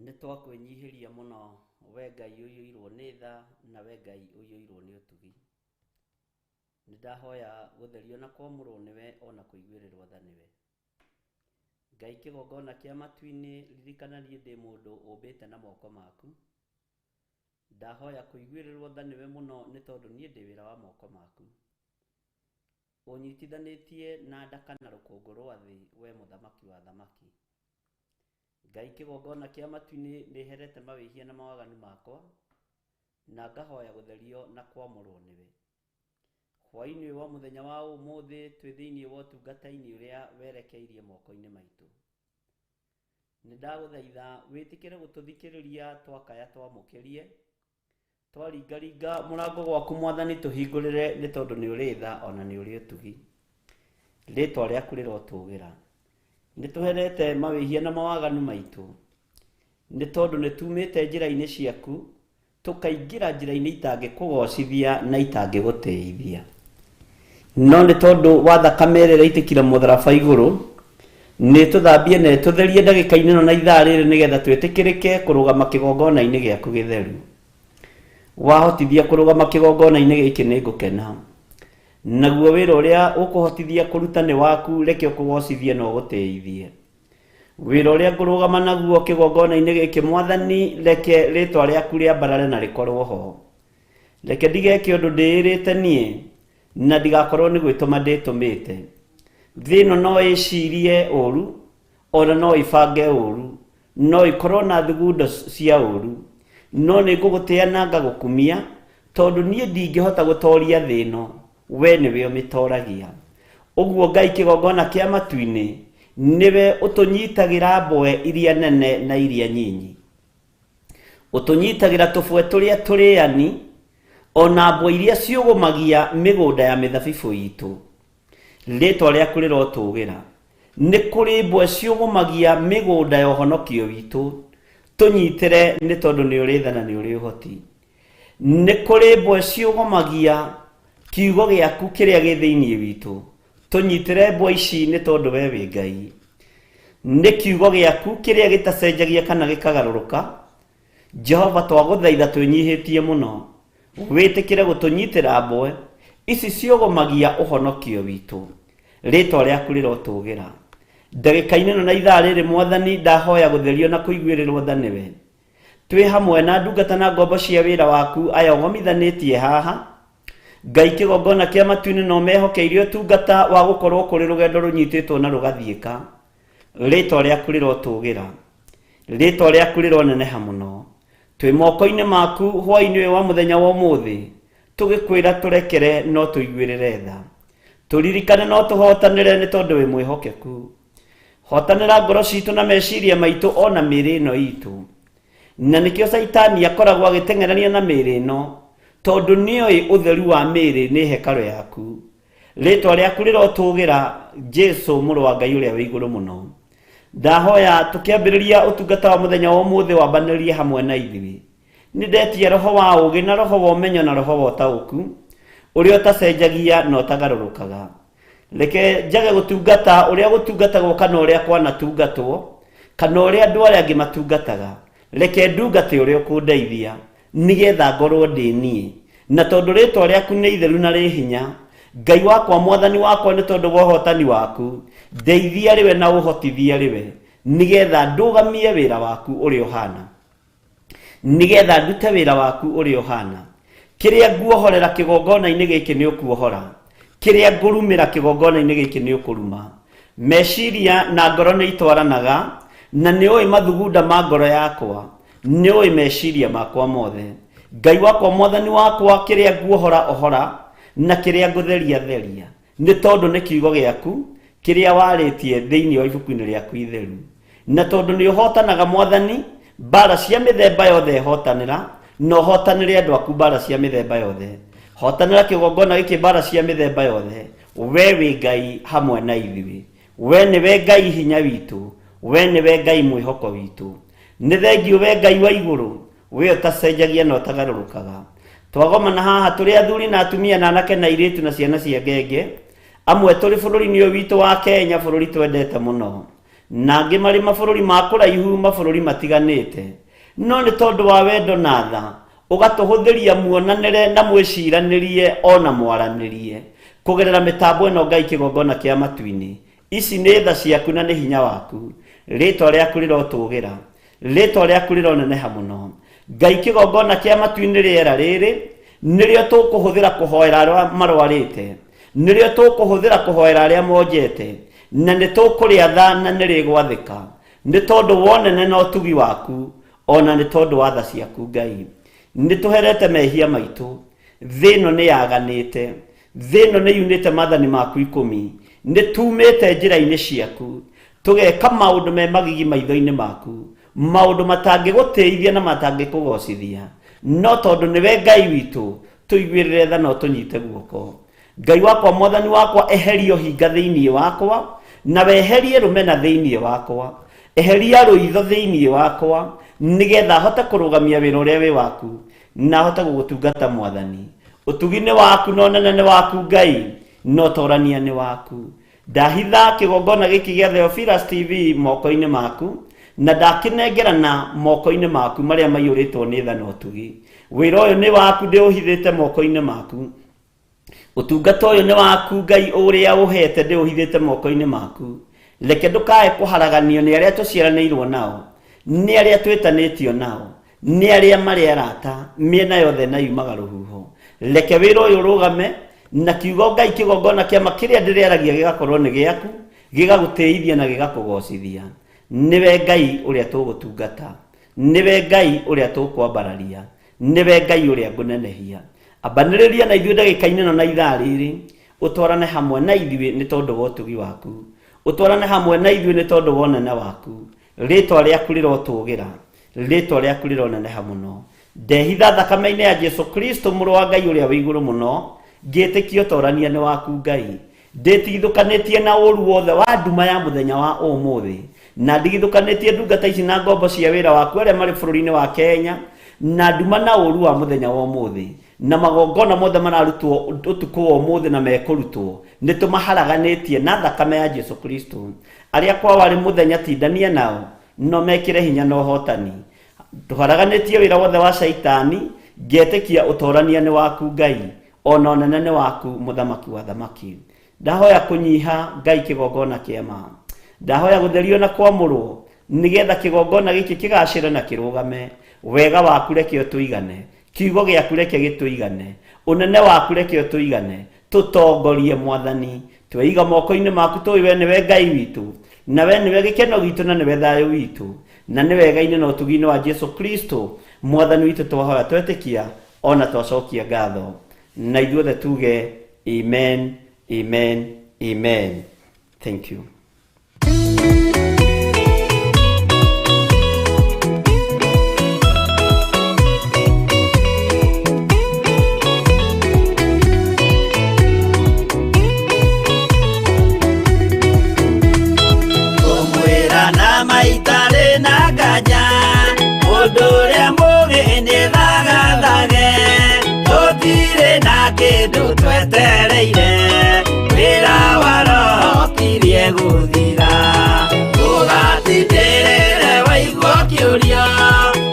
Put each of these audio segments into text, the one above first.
Nĩ twakwĩnyihĩria mũno we Ngai ũiyũirwo nĩ tha na we Ngai ũiyũirwo nĩ ũtugi. Nĩ ndahoya gũtherio na kwamũrwo nĩwe ona kũiguĩrĩrwo tha nĩwe. Ngai kĩgongona kĩa matu-inĩ ririkana niĩ ndĩ mũndũ ũmbĩte na moko maku. Ndahoya kũiguĩrĩrwo tha nĩwe mũno nĩ tondũ niĩ ndĩ wĩra wa moko maku. Ũnyitithanĩtie na ndaka na rũkũngũ rwa thĩ we mũthamaki wa athamaki. Ngai kĩgongona kĩa matu-inĩ nĩherete mawĩhia na mawaganu makwa, na ngahoya gũtherio na kwamũrwo nĩwe. Hwaĩ-inĩ ũyũ wa mũthenya wa ũmũthĩ twĩ thĩinĩ wa ũtungata-inĩ ũrĩa werekeirie moko-inĩ maitũ. Nĩ ndagũthaitha wĩtĩkĩre gũtũthikĩrĩria twakaya twamũkĩrie, twaringaringa mũrango gwaku mwathani tũhingũrĩre nĩ tondũ nĩ ũrĩ tha ona nĩ ũrĩ ũtugi. Rĩtwa rĩaku rĩrotũgĩra. Nĩ tũherete mawĩhia na mawaganu maitũ, nĩ tondũ nĩ tumĩte njĩra-inĩ ciaku tũkaingĩra njĩra-inĩ itangĩkũgocithia na itangĩgũtĩithia. No nĩ tondũ wa thakame ĩrĩa ĩraitĩkire mũtharaba igũrũ, nĩ tũthambie na ĩtũtherie ndagĩka-inĩ ĩno na ithaa rĩrĩ nĩgetha twĩtĩkĩrĩke kũrũgama kĩgongona-inĩ gĩaku gĩtheru. Wahotithia kũrũgama kĩgongona-inĩ gĩkĩ nĩ ngũkena. Naguo wĩra ũrĩa ũkũhotithia kũruta nĩ waku, reke ũkũgocithie na ũgũtĩithie. Wĩra ũrĩa ngũrũgama naguo kĩgongona-inĩ gĩkĩ mwathani, reke rĩtwa rĩaku rĩambarare na rĩkorwo ho. Reke ndigeke ũndũ ndĩĩrĩte niĩ, na ndigakorwo nĩ gwĩtũma ndĩtũmĩte. Thĩ ĩno no ĩcirie ũru, ona no ĩbange ũru, no ĩkorwo na thugundo cia ũru, no nĩ ngũgũtĩa na ngagũkumia, tondũ niĩ ndingĩhota gũtoria thĩ ĩno, we nĩwe ũmĩtoragia. Ũguo Ngai kĩgongona kĩa matu-inĩ, nĩwe ũtũnyitagĩra mboe iria nene na iria nyinyi. Ũtũnyitagĩra tũbwe tũrĩa tũrĩani, o na mbwe iria ciũgũmagia mĩgũnda ya mĩthabibũ itũ. Rĩĩtwa rĩaku rĩrotũũgĩra. Nĩ kũrĩ mbwe ciũgũmagia mĩgũnda ya ũhonokio witũ, tũnyitĩre nĩ tondũ nĩ ũrĩ tha na nĩ ũrĩ ũhoti. Nĩ kũrĩ mbwe ciũgũmagia kiugo gĩaku kĩrĩa gĩ thĩinĩ witũ, tũnyitĩre mbwe ici nĩ tondũ we wĩ Ngai. Nĩ kiugo gĩaku kĩrĩa gĩtacenjagia kana gĩkagarũrũka. Jehova twagũthaitha twĩnyihĩtie mũno, wĩtĩkĩre gũtũnyitĩra mbwe ici ciũgũmagia ũhonokio witũ. Rĩtwa rĩaku rĩrotũgĩra. Ndagĩka-inĩ ĩno na ithaa rĩrĩ mwathani ndahoya gũtherio na kũiguĩrĩrwo tha nĩwe. Twĩ hamwe na ndungata na ngombo cia wĩra waku aya ũgomithanĩtie haha. Ngai kĩgongona kĩa matu-inĩ no mehokeire ũtungata wa gũkorwo kũrĩ rũgendo rũnyitĩtwo na rũgathiĩka. Rĩtwa rĩaku rĩrotũgĩra. Rĩtwa rĩaku rĩroneneha mũno. Twĩ moko-inĩ maku hwaĩ-inĩ ũyũ wa mũthenya wa ũmũthĩ, tũgĩkwĩra tũrekere no tũiguĩrĩre tha. Tũririkane no tũhotanĩre nĩ tondũ wĩ mwĩhokeku. Hotanĩra ngoro citũ na meciria maitũ o na mĩĩrĩ ĩno itũ. Na nĩkĩo Caitani akoragwo agĩteng'erania na mĩĩrĩ ĩno, tondũ nĩoĩ ũtheru wa mĩĩrĩ nĩ hekarũ yaku. Rĩtwa rĩaku rĩrotũgĩra, Jesu mũrũ wa Ngai ũrĩa wĩ igũrũ mũno. Ndahoya tũkĩambĩrĩria ũtungata wa mũthenya wa ũmũthĩ wambanĩrĩrie hamwe na ithuĩ. Nĩ ndetia roho wa ũũgĩ na roho wa ũmenyo na roho wa ũtaũku, ũrĩa ũtacenjagia na ũtagarũrũkaga. Reke njage gũtungata ũrĩa gũtungatagwo kana ũrĩa kwanatungatwo, kana ũrĩa andũ arĩa angĩ matungataga. Reke ndungate ũrĩa ũkũndeithia, nĩgetha ngorwo ndĩ niĩ. Na tondũ rĩtwa rĩaku nĩ itheru na rĩ hinya, Ngai wakwa, Mwathani wakwa, nĩ tondũ wa ũhotani waku, ndeithia rĩwe na ũhotithie rĩwe, nĩgetha ndũgamie wĩra waku ũrĩa ũhana. Nĩgetha ndute wĩra waku ũrĩa ũhana. Kĩrĩa nguohorera kĩgongona-inĩ gĩkĩ nĩ ũkuohora, kĩrĩa ngũrumĩra kĩgongona-inĩ gĩkĩ nĩ ũkũruma. Meciria na ngoro nĩ itwaranaga, na nĩ ũĩ mathugunda ma ngoro yakwa, nĩ ũĩ meciria makwa mothe. Ngai wakwa, Mwathani wakwa, kĩrĩa nguohora ohora, na kĩrĩa ngũtheria theria. Nĩ tondũ nĩ kiugo gĩaku kĩrĩa warĩtie thĩinĩ wa ibuku-inĩ rĩaku itheru. Na tondũ nĩ ũhotanaga Mwathani, mbara cia mĩthemba yothe hotanĩra, na ũhotanĩre andũ aku mbara cia mĩthemba yothe. Hotanĩra kĩgongona gĩkĩ mbara cia mĩthemba yothe. We wĩ Ngai hamwe na ithuĩ. We nĩwe Ngai hinya witũ. We nĩwe Ngai mwĩhoko witũ. Nĩ thengiũ we Ngai wa igũrũ, we ũtacenjagia na ũtagarũrũkaga. Twagomana haha tũrĩ athuri na atumia na anake na airĩtu na ciana cia ngenge, amwe tũrĩ bũrũri-inĩ ũyũ witũ wa Kenya, bũrũri twendete mũno. Na angĩ marĩ mabũrũri ma kũraihu, mabũrũri matiganĩte. No nĩ tondũ wa wendo na tha, ũgatũhũthĩria muonanĩre na mwĩciranĩrie o na mwaranĩrie kũgerera mĩtambo ĩno. Ngai kĩgongona kĩa matu-inĩ, ici nĩ tha ciaku na nĩ hinya waku. Rĩtwa rĩaku rĩrotũgĩra, rĩtwa rĩaku rĩroneneha mũno. Ngai kĩgongona kĩa matu-inĩ, rĩera rĩrĩ nĩrĩo tũkũhũthĩra kũhoera arĩa marwarĩte, nĩrĩo tũkũhũthĩra kũhoera arĩa monjete, na nĩ tũkũrĩatha na nĩ rĩgwathĩka, nĩ tondũ wonene na ũtugi waku, ona nĩ tondũ wa tha ciaku. Ngai, nĩ tũherete mehia maitũ. Thĩ ĩno nĩ yaganĩte, thĩ ĩno nĩ yunĩte maathani maku 10. Nĩ tumĩte njĩra-inĩ ciaku, tũgeka maũndũ me magigi maitho-inĩ maku, maũndũ matangĩgũtĩithia na matangĩkũgocithia. No tondũ nĩwe Ngai witũ, tũiguĩrĩre tha na ũtũnyite guoko. Ngai wakwa, Mwathani wakwa, eheria ũhinga thĩinĩ wakwa, na weherie rũmena thĩinĩ wakwa, eheria rũitho thĩinĩ wakwa, nĩgetha hote kũrũgamia wĩra ũrĩa wĩ waku na hote gũgũtungata. Mwathani, ũtugi nĩ waku na ũnene nĩ waku, Ngai, na ũtorania nĩ waku. Ndahitha kĩgongona gĩkĩ gĩa Theophilus TV moko-inĩ maku, na ndakĩnengerana moko-inĩ maku marĩa maiyũrĩtwo nĩ tha na ũtugi. Wĩra ũyũ nĩ waku, ndĩũhithĩte moko-inĩ maku. Ũtungata ũyũ nĩ waku, Ngai, ũrĩa ũhete, ndĩũhithĩte moko-inĩ maku. Reke ndũkae kũharaganio nĩ arĩa tũciaranĩirwo nao, nĩ arĩa twĩtanĩtio nao, nĩ arĩa marĩ arata mĩena yothe na yumaga rũhuho. Reke wĩra ũyũ ũrũgame na kiugo Ngai kĩgongona kĩama kĩrĩa ndĩrĩaragia gĩgakorwo nĩ gĩaku, gĩgagũtĩithia na gĩgakũgocithia. Nĩwe Ngai ũrĩa tũgũtungata, nĩwe Ngai ũrĩa tũkwambararia, nĩwe Ngai ũrĩa ngũnenehia. Ambanĩrĩria na ithuĩ ndagĩka-inĩ ĩno na ithaa rĩrĩ, ũtwarane hamwe na ithuĩ nĩ tondũ wa ũtugi waku, ũtwarane hamwe na ithuĩ nĩ tondũ wa ũnene waku. Rĩtwa rĩaku rĩrotũgĩra, rĩtwa rĩaku rĩroneneha mũno. Ndehitha thakame-inĩ ya Jesu Kristo, mũrũ wa Ngai ũrĩa wĩ igũrũ mũno, ngĩtĩkia ũtorania nĩ waku, Ngai. Ndĩtigithũkanĩtie na ũru wothe wa nduma ya mũthenya wa ũmũthĩ, na ndigithũkanĩtie ndungata ici na ngombo cia wĩra waku arĩa marĩ bũrũri-inĩ wa Kenya na nduma na ũru wa mũthenya wa ũmũthĩ, na magongona mothe mararutwo ũtukũ wa ũmũthĩ na mekũrutwo, nĩ tũmaharaganĩtie na thakame ya Jesu Kristo. Arĩa kwao arĩ mũthenya, tindania nao no mekĩre hinya na ũhotani. Tũharaganĩtie wĩra wothe wa Shaitani, ngetĩkia ũtorania nĩ waku, Ngai, ona ũnene nĩ waku, Mũthamaki wa thamaki. Ndahoya kũnyiha, Ngai kĩgongona kĩama. Ndahoya gũtherio na kwamũrwo, nĩgetha kĩgongona gĩkĩ kĩgacĩre na kĩrũgame. Wega waku reke ũtũigane, kiugo gĩaku reke gĩtũigane, ũnene waku reke ũtũigane. Tũtongorie, Mwathani. Tweiga moko-inĩ maku, tũĩ we nĩwe Ngai witũ, na we nĩwe gĩkeno gitũ, na nĩwe thayũ witũ, na nĩ wega-inĩ na ũtugi-inĩ wa Jesu Kristo Mwathani witũ twahoya, twetĩkia, ona twacokia ngatho, na ithuothe tuge amen, amen, amen. Thank you. Kũmwĩra na maitarĩ na nganja, mũndũ ũrĩa mũgĩ nĩ thagathage. Tũtirĩ na kĩndũ twetereire, wĩra wa Roho kirie gũthira. Ũgatindĩrĩre waigua kĩũria,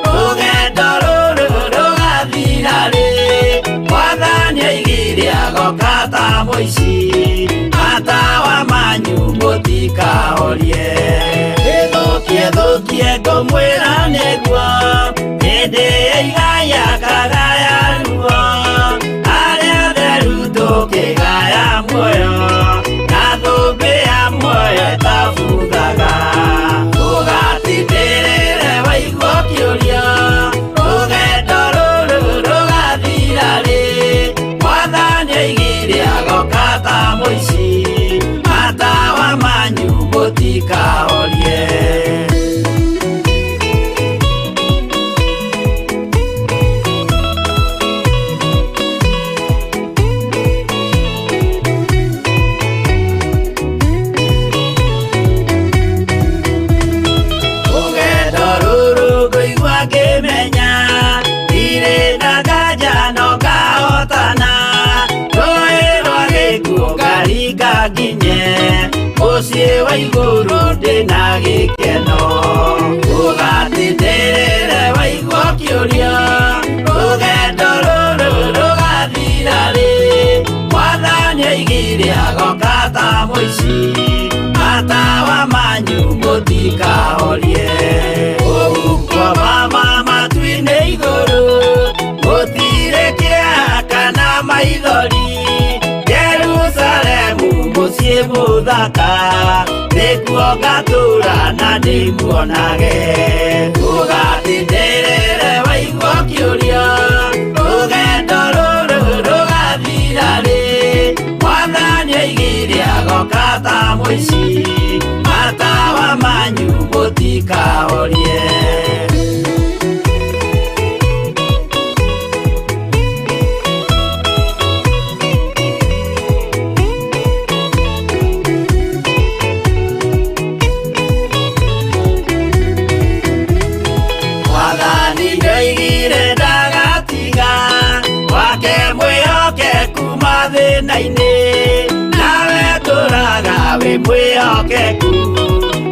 rũgendo rũrũ rũgathira rĩ? Mwathani oigire agoka ta mũici, matawa manyu mũtikahorie. Ĩthũkie thũkie, ngũmwĩra nĩguo, hĩndĩ ĩigaya kagaya ruo, arĩa theru tũkĩgaya muoyo, na thũmbĩ ya muoyo ĩtabuthaga. Ũgatindĩrĩre waigua kĩũria, rũgendo rũrũ rũgathira rĩ? Mwathani oigire agoka ta mũici, matawa manyu mũtikahorie. na gĩkeno. Ũgatindĩrĩre waigua ũkĩũria, rũgendo rũrũ rũgathira rĩ? Mwathani oigire agoka ta mũici, matawa manyu mũtikahorie. Kũu kwa mama matu-inĩ igũrũ, gũtirĩ kĩeha kana maithori. Jerusalemu mũciĩ mũthaka, nĩkuo ngatũũra na ndĩmuonage. Ũgatindĩrĩre waigua ũkĩũria, rũgendo rũrũ rũgathira rĩ? Mwathani oigire agoka ta mũici, matawa manyu mũtikahorie. Mwathani nĩoigire ndagatiga wake mwĩhokeku mathĩna-inĩ, nawe tũraga wĩ mwĩhokeku,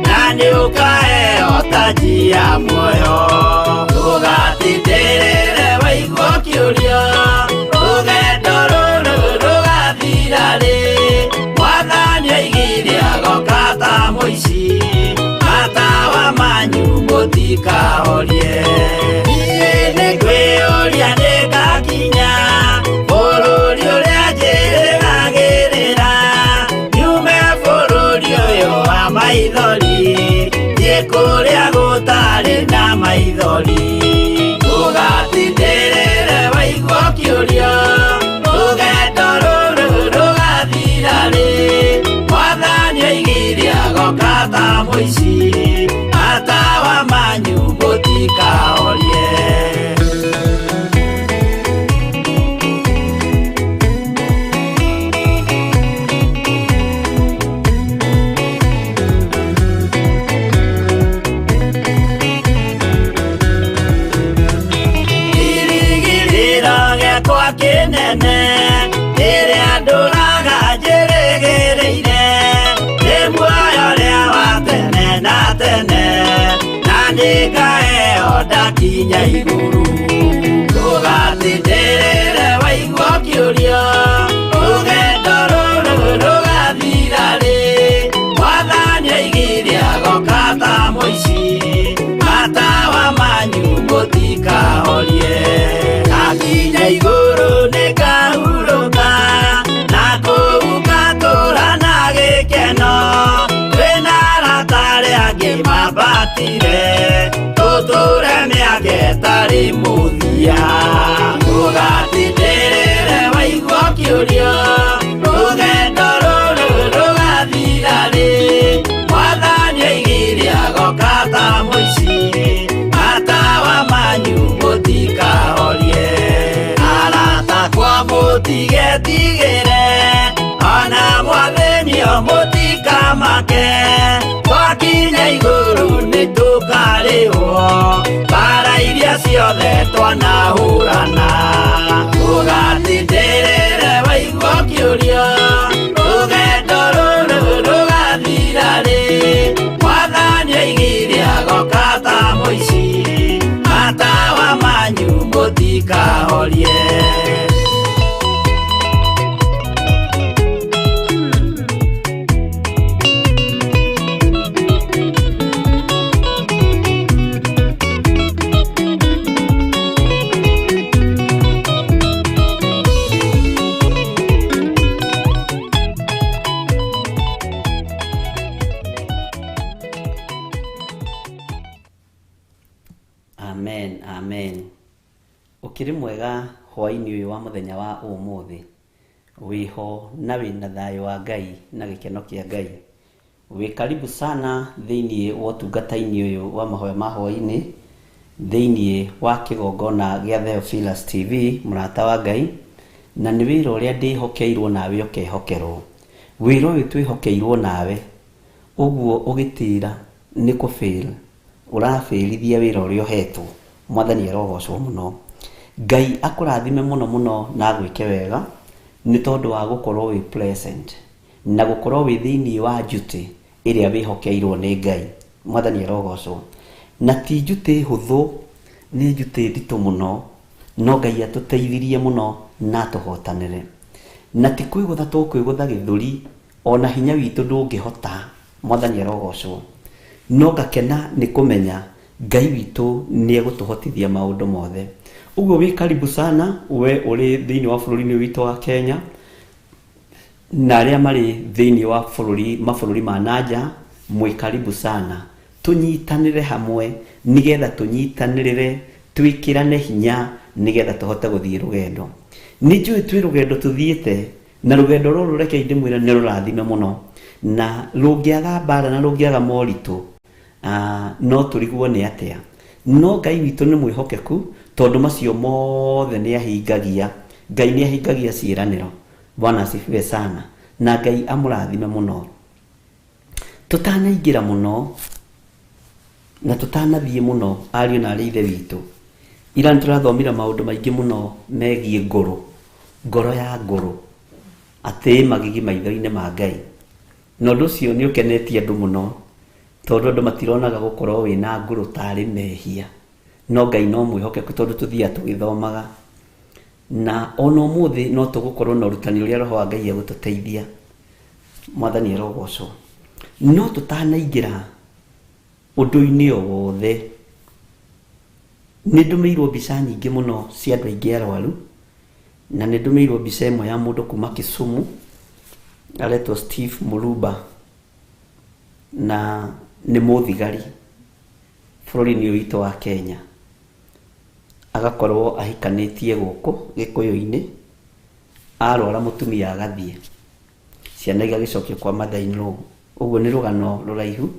na nĩũkaheo taji ya muoyo. Ũgatindĩrĩre waigua ũkĩũria, rũgendo rũrũ rũgathira rĩ? Mwathani oigire agoka ta mũici, matawa manyu mũtikahorie. Niĩ nĩngwĩyũria nĩngakinya bũrũri ũrĩa njĩrĩgagĩrĩra, nyume bũrũri ũyũ wa maithori, thiĩ kũrĩa gũtarĩ na maithori. Ũgatindĩrĩre waigua ũkĩũria, rũgendo rũrũ rũgathira rĩ? Mwathani oigire agoka ta mũici, matawa manyu mũtikahorie. Kĩrĩgĩrĩro gĩakwa kĩnene, rĩrĩa ndũraga njĩrĩgĩrĩire, nĩ muoyo ũrĩa wa tene na tene, na nĩngaheo ndakinya igũrũ. Ũgatindĩrĩre waigua ũkĩũria, rũgendo rũrũ rũgathira rĩ? Mwathani oigire agoka ta mũici, matawa manyu mũtikahorie. Ndakinya igũrũ nĩngahurũka, na kũu ngatũũra na gĩkeno. Twĩna arata arĩa angĩ mambatire, tũtũũre mĩaka ĩtarĩ mũthia. Ũgatindĩrĩre waigua ũkĩũria, rũgendo rũrũ rũgathira rĩ? Mwathani oigire agoka ta mũici, matawa manyu mũtikahorie. Arata akwa mũtigetigĩre, ona mwathĩnio mũtikamake, twakinya igũrũ nĩtũkarĩhwo mbara iria ciothe twanahũrana. Ũgatindĩrĩre waigua ũkĩũria, rũgendo rũrũ rũgathira rĩ? Mwathani oigire agoka ta mũici, matawa manyu mũtikahorie. Amen, amen. Ũkĩrĩ mwega hwaĩ-inĩ ũyũ wa mũthenya wa ũmũthĩ, wĩho na wĩna thayũ wa Ngai na gĩkeno kĩa Ngai. Wĩ karibu sana thĩinĩ wa ũtungata-inĩ ũyũ wa mahoya ma hwaĩ-inĩ thĩinĩ wa kĩgongona gĩa Theophilus TV, mũrata wa Ngai, na nĩ wĩra ũrĩa ndĩhokeirwo nawe ũkehokerwo. Wĩra ũyũ twĩhokeirwo nawe, ũguo ũgĩtĩra nĩ kũ fail, ũrabĩrithia wĩra ũrĩa ũhetwo. Mwathani arogocwo mũno. Ngai akũrathime mũno mũno na agwĩke wega nĩ tondũ wa gũkorwo wĩ present na gũkorwo wĩ thĩinĩ wa duty ĩrĩa wĩhokeirwo nĩ Ngai. Mwathani arogocwo. Na ti njutĩ hũthũ, nĩ njutĩ nditũ mũno, no Ngai atũteithirie mũno na atũhotanĩre. Na ti kwĩgũtha tũkwĩgũtha gĩthũri, ona hinya witũ ndũngĩhota. Mwathani arogocwo. No ngakena nĩ kũmenya Ngai witũ nĩ egũtũhotithia maũndũ mothe. Ũguo wĩ karibu sana we ũrĩ thĩinĩ wa bũrũri-inĩ witũ wa Kenya, na arĩa marĩ thĩinĩ wa bũrũri mabũrũri ma nanja, mwĩ karibu sana. Tũnyitanĩre hamwe nĩgetha tũnyitanĩrĩre, twĩkĩrane hinya nĩgetha tũhote gũthiĩ rũgendo. Nĩ njũĩ twĩ rũgendo tũthiĩte, na rũgendo rũrũ rekei ndĩmwĩre nĩ rũrathime mũno, na rũngĩaga mbara na rũngĩaga moritũ, no tũrigwo nĩ atĩa. No Ngai witũ nĩ mwĩhokeku, tondũ macio mothe nĩ ahingagia. Ngai nĩ ahingagia ciĩranĩro. Bwana asifiwe sana. Na Ngai amũrathime mũno. Tũtanaingĩra mũno na tũtanathiĩ mũno, ariũ na arĩ ithe witũ, ira nĩ tũrathomire maũndũ maingĩ mũno megiĩ ngũrũ, ngoro ya ngũrũ, atĩ ĩ magigi maitho-inĩ ma Ngai. Na ũndũ ũcio nĩ ũkenetie andũ mũno, tondũ andũ matironaga gũkorwo wĩna ngũrũ tarĩ mehia. No Ngai no mwĩhokeku tondũ tũthiaga tũgĩthomaga. Na ona ũmũthĩ no tũgũkorwo na ũrutani ũrĩa Roho wa Ngai egũtũteithia. Mwathani arogocwo. No tũtanaingĩra ũndũ-inĩ o wothe, nĩ ndũmĩirwo mbica nyingĩ mũno cia andũ aingĩ arwaru, na nĩ ndũmĩirwo mbica ĩmwe ya mũndũ kuma Kisumu, aretwo Steve Mulumba, na nĩ mũthigari bũrũri-inĩ ũyũ witũ wa Kenya. Agakorwo ahikanĩtie gũkũ Gĩkũyũ-inĩ, arwara mũtumia agathiĩ, ciana igagĩcokio kwa mother in law. Ũguo nĩ rũgano rũraihu,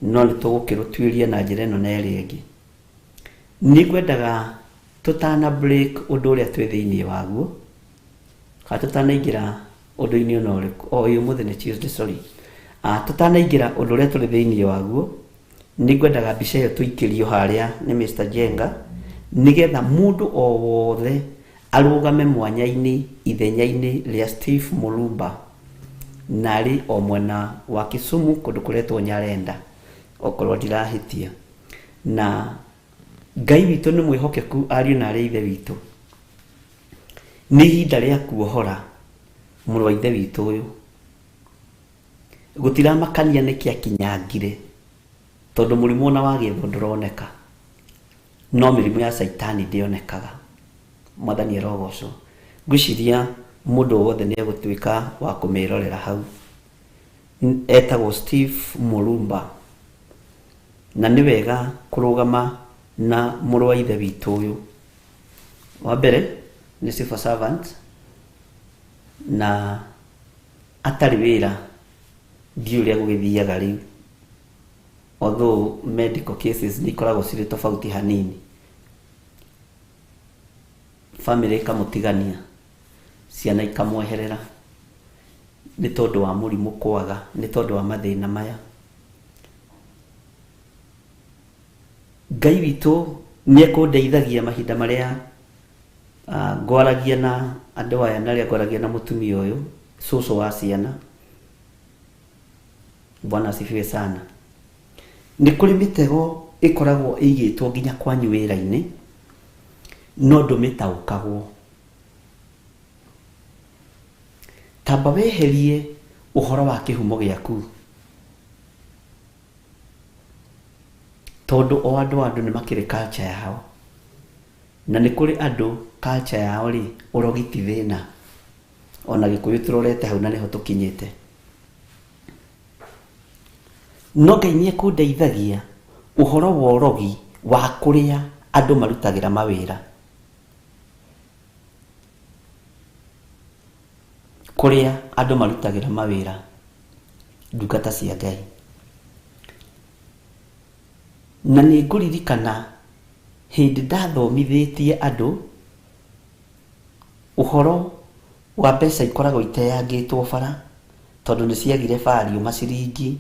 no nĩ tũgũkĩrũtuĩria na njĩra ĩno na ĩrĩa ĩngĩ. Nĩ ngwendaga tũtana break ũndũ ũrĩa twĩ thĩinĩ waguo, kana tũtanaingĩra ũndũ-inĩ ona ũrĩkũ, oh ĩĩ ũmũthĩ nĩ Tuesday, sorry. Tũtanaingĩra ũndũ ũrĩa tũrĩ thĩinĩ waguo, nĩ ngwendaga mbica ĩyo tũikĩrio harĩa nĩ Mr. Jenga, nĩgetha mũndũ o wothe arũgame mwanya-inĩ ithenya-inĩ rĩa Steve Mulumba, na arĩ o mwena wa Kisumu kũndũ kũretwo Nyarenda, okorwo ndirahĩtia. Na Ngai witũ nĩ mwĩhokeku, ariũ na arĩ ithe witũ. Nĩ ihinda rĩa kuohora mũrũ wa ithe witũ ũyũ. Gũtiramakania nĩkĩ akinyangire, tondũ mũrimũ ona wagĩethwo ndũroneka, no mĩrimũ ya caitani ndĩonekaga. Mwathani arogocwo. Ngwĩciria mũndũ o wothe nĩ egũtuĩka wa kũmĩrorera hau. Etagwo Steve Mulumba, na nĩ wega kũrũgama na mũrũ wa ithe witũ ũyũ. Wa mbere nĩ civil servant, na atarĩ wĩra ndiũĩ ũrĩa gũgĩthiaga rĩu, although medical cases nĩ ikoragwo cirĩ tofauti hanini. Family ĩkamũtigania, ciana ikamweherera nĩ tondũ wa mũrimũ kwaga, nĩ tondũ wa mathĩna maya. Ngai witũ nĩ ekũndeithagia mahinda marĩa ngwaragia na andũ aya na rĩrĩa ngwaragia na mũtumia ũyũ, cũcũ wa ciana. Bwana asifiwe sana. Nĩ kũrĩ mĩtego ĩkoragwo ĩigĩtwo nginya kwanyu wĩra-inĩ, no ndũmĩtaũkagwo. Tamba weherie ũhoro wa kĩhumo gĩaku, tondũ o andũ andũ nĩ makĩrĩ culture yao, na nĩ kũrĩ andũ culture yao rĩ, ũrogi ti thĩna. Ona Gĩkũyũ tũrorete hau na nĩho tũkinyĩte. No Ngai nĩ ekũndeithagia ũhoro wa ũrogi wa kũrĩa andũ marutagĩra mawĩra. Kũrĩa andũ marutagĩra mawĩra ndungata cia Ngai. Na nĩ ngũririkana hĩndĩ ndathomithĩtie andũ ũhoro wa mbeca ikoragwo iteangĩtwo bara, tondũ nĩ ciagire value maciringi.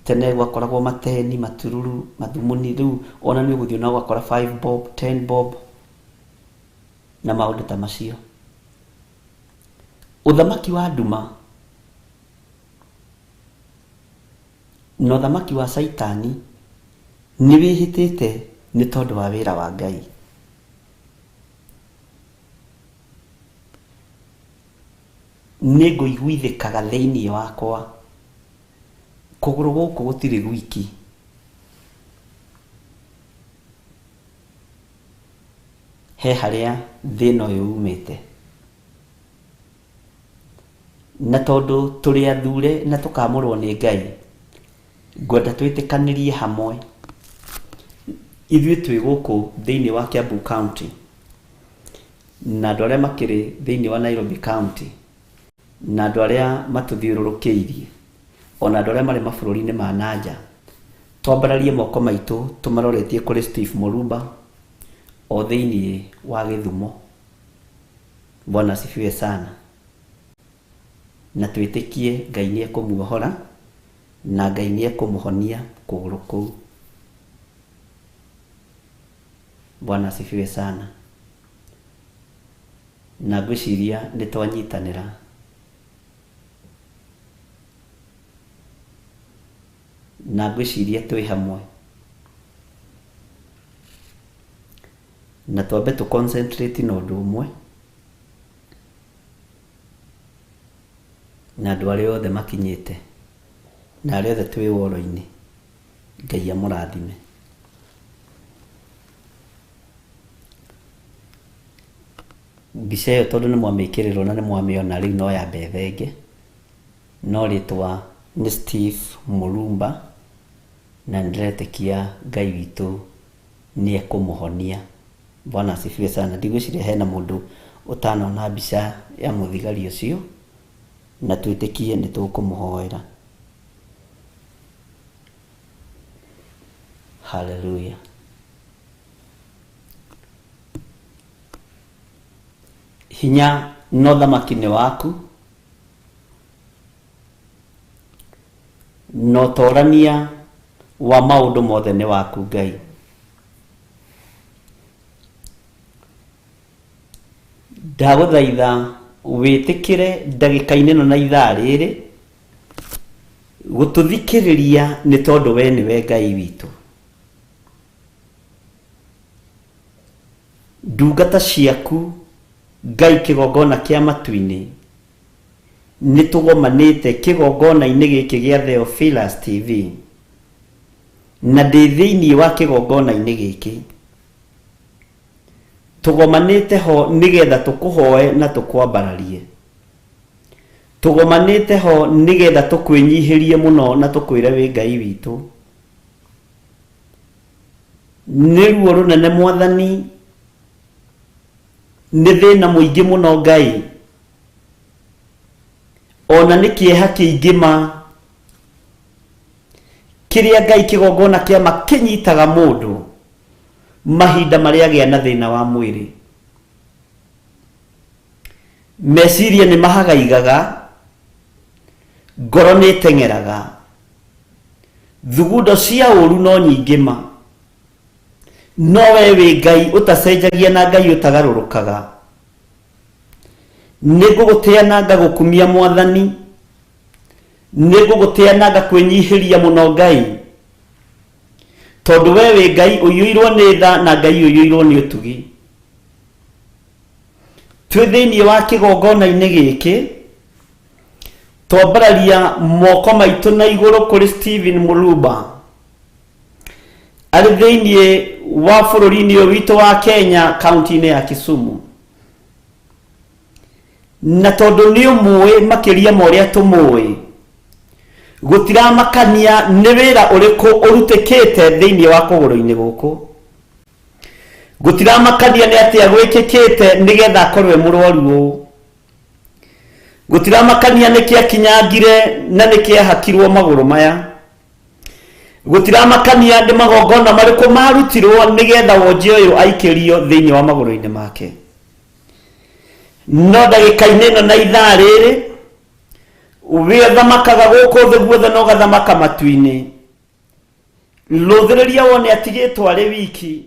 Tene gwakoragwo mateni, matururu, mathumuni, rĩu ona nĩ ũgũthiĩ na ũgakora 5 bob, 10 bob na maũndũ ta macio. Ũthamaki wa nduma Na ũthamaki wa Caitani nĩ wĩhĩtĩte nĩ tondũ wa wĩra wa Ngai. Nĩ ngũiguithĩkaga thĩinĩ wakwa, kũgũrũ gũkũ gũtirĩ gwiki. He harĩa thĩna ũyũ umĩte. Na tondũ tũrĩ athure na tũkamũrwo nĩ Ngai, ngwenda twĩtĩkanĩrie hamwe ithuĩ twĩ gũkũ thĩinĩ wa Kiambu County na andũ arĩa makĩrĩ thĩinĩ wa Nairobi County na andũ arĩa matũthiũrũrũkĩirie ona andũ arĩa marĩ mabũrũri-inĩ ma na nja, twambararie moko maitũ tũmaroretie kũrĩ Steve Mũrumba o thĩinĩ wa Gĩthumo. Bwana asifiwe sana. Na twĩtĩkie Ngai nĩ ekũmuohora na Ngai nĩ ekũmũhonia kũgũrũ kũu. Bwana asifiwe sana. Na ngwĩciria nĩ twanyitanĩra. Na ngwĩciria twĩ hamwe. Na twambe tũ concentrate na ũndũ ũmwe. Na andũ arĩa othe makinyĩte na arĩa othe twĩ woro-inĩ, Ngai amũrathime. Mbica ĩyo tondũ nĩ mwamĩkĩrĩrwo na nĩ mwamĩona rĩu no yambe ĩthenge, no rĩtwa nĩ Steve Mũrumba na nĩndĩretĩkia Ngai witũ nĩ ekũmũhonia. Bwana asifiwe sana. Ndigwĩciria hena mũndũ ũtanona mbica ya mũthigari ũcio, na twĩtĩkie nĩ tũkũmũhoera. Haleluya. Hinya na ũthamaki nĩ waku, na ũtorania wa maũndũ mothe nĩ waku Ngai. Ndagũthaitha wĩtĩkĩre ndagĩka-inĩ ĩno na ithaa rĩrĩ gũtũthikĩrĩria nĩ tondũ we nĩwe Ngai witũ. Ndungata ciaku Ngai kĩgongona kĩa matu-inĩ nĩ tũgomanĩte kĩgongona-inĩ gĩkĩ gĩa Theophilus TV na ndĩ thĩinĩ wa kĩgongona-inĩ gĩkĩ. Tũgomanĩte ho nĩgetha tũkũhoe na tũkwambararie. Tũgomanĩte ho nĩgetha tũkwĩnyihĩrie mũno na tũkwĩre wĩ Ngai witũ. Nĩ ruo rũnene Mwathani, nĩ thĩna mũingĩ mũno Ngai, ona nĩ kĩeha kĩingĩ ma, kĩrĩa Ngai kĩgongona kĩama kĩnyitaga mũndũ mahinda marĩa agĩa na thĩna wa mwĩrĩ. Meciria nĩ mahagaigaga, ngoro nĩ ĩteng'eraga, thugundo cia ũru no nyingĩ ma, no we wĩ Ngai ũtacenjagia na Ngai ũtagarũrũkaga. Nĩ ngũgũtĩa na ngagũkumia Mwathani, nĩ ngũgũtĩa na ngakwĩnyihĩria mũno Ngai, tondũ we wĩ Ngai ũiyũirwo nĩ tha na Ngai ũiyũirwo nĩ ũtugi. Twĩ thĩinĩ wa kĩgongona-inĩ gĩkĩ, twambararia moko maitũ na igũrũ kũrĩ Stephen Mũrumba arĩ thĩinĩ wa bũrũri-inĩ ũyũ witũ wa Kenya, kaunti-inĩ ya Kisumu. Na tondũ nĩ ũmũĩ makĩria ma ũrĩa tũmũĩ, gũtiramakania nĩ wĩra ũrĩkũ ũrutĩkĩte thĩinĩ wa kũgũrũ-inĩ gũkũ. Gũtiramakania nĩ atĩa gwĩkĩkĩte nĩgetha akorwo e mũrwaru ũũ. Gũtiramakania nĩ kĩakinyangire na nĩ kĩahakirwo magũrũ maya. Gũtiramakania nĩ magongona marĩkũ marutirwo nĩgetha wonje ũyũ aikĩrio thĩinĩ wa magũrũ-inĩ make. No ndagĩka-inĩ ĩno na ithaa rĩrĩ, we ũthamakaga gũkũ thĩ guothe na ũgathamaka matu-inĩ. Rũthĩrĩria wone atigĩtwo arĩ wiki.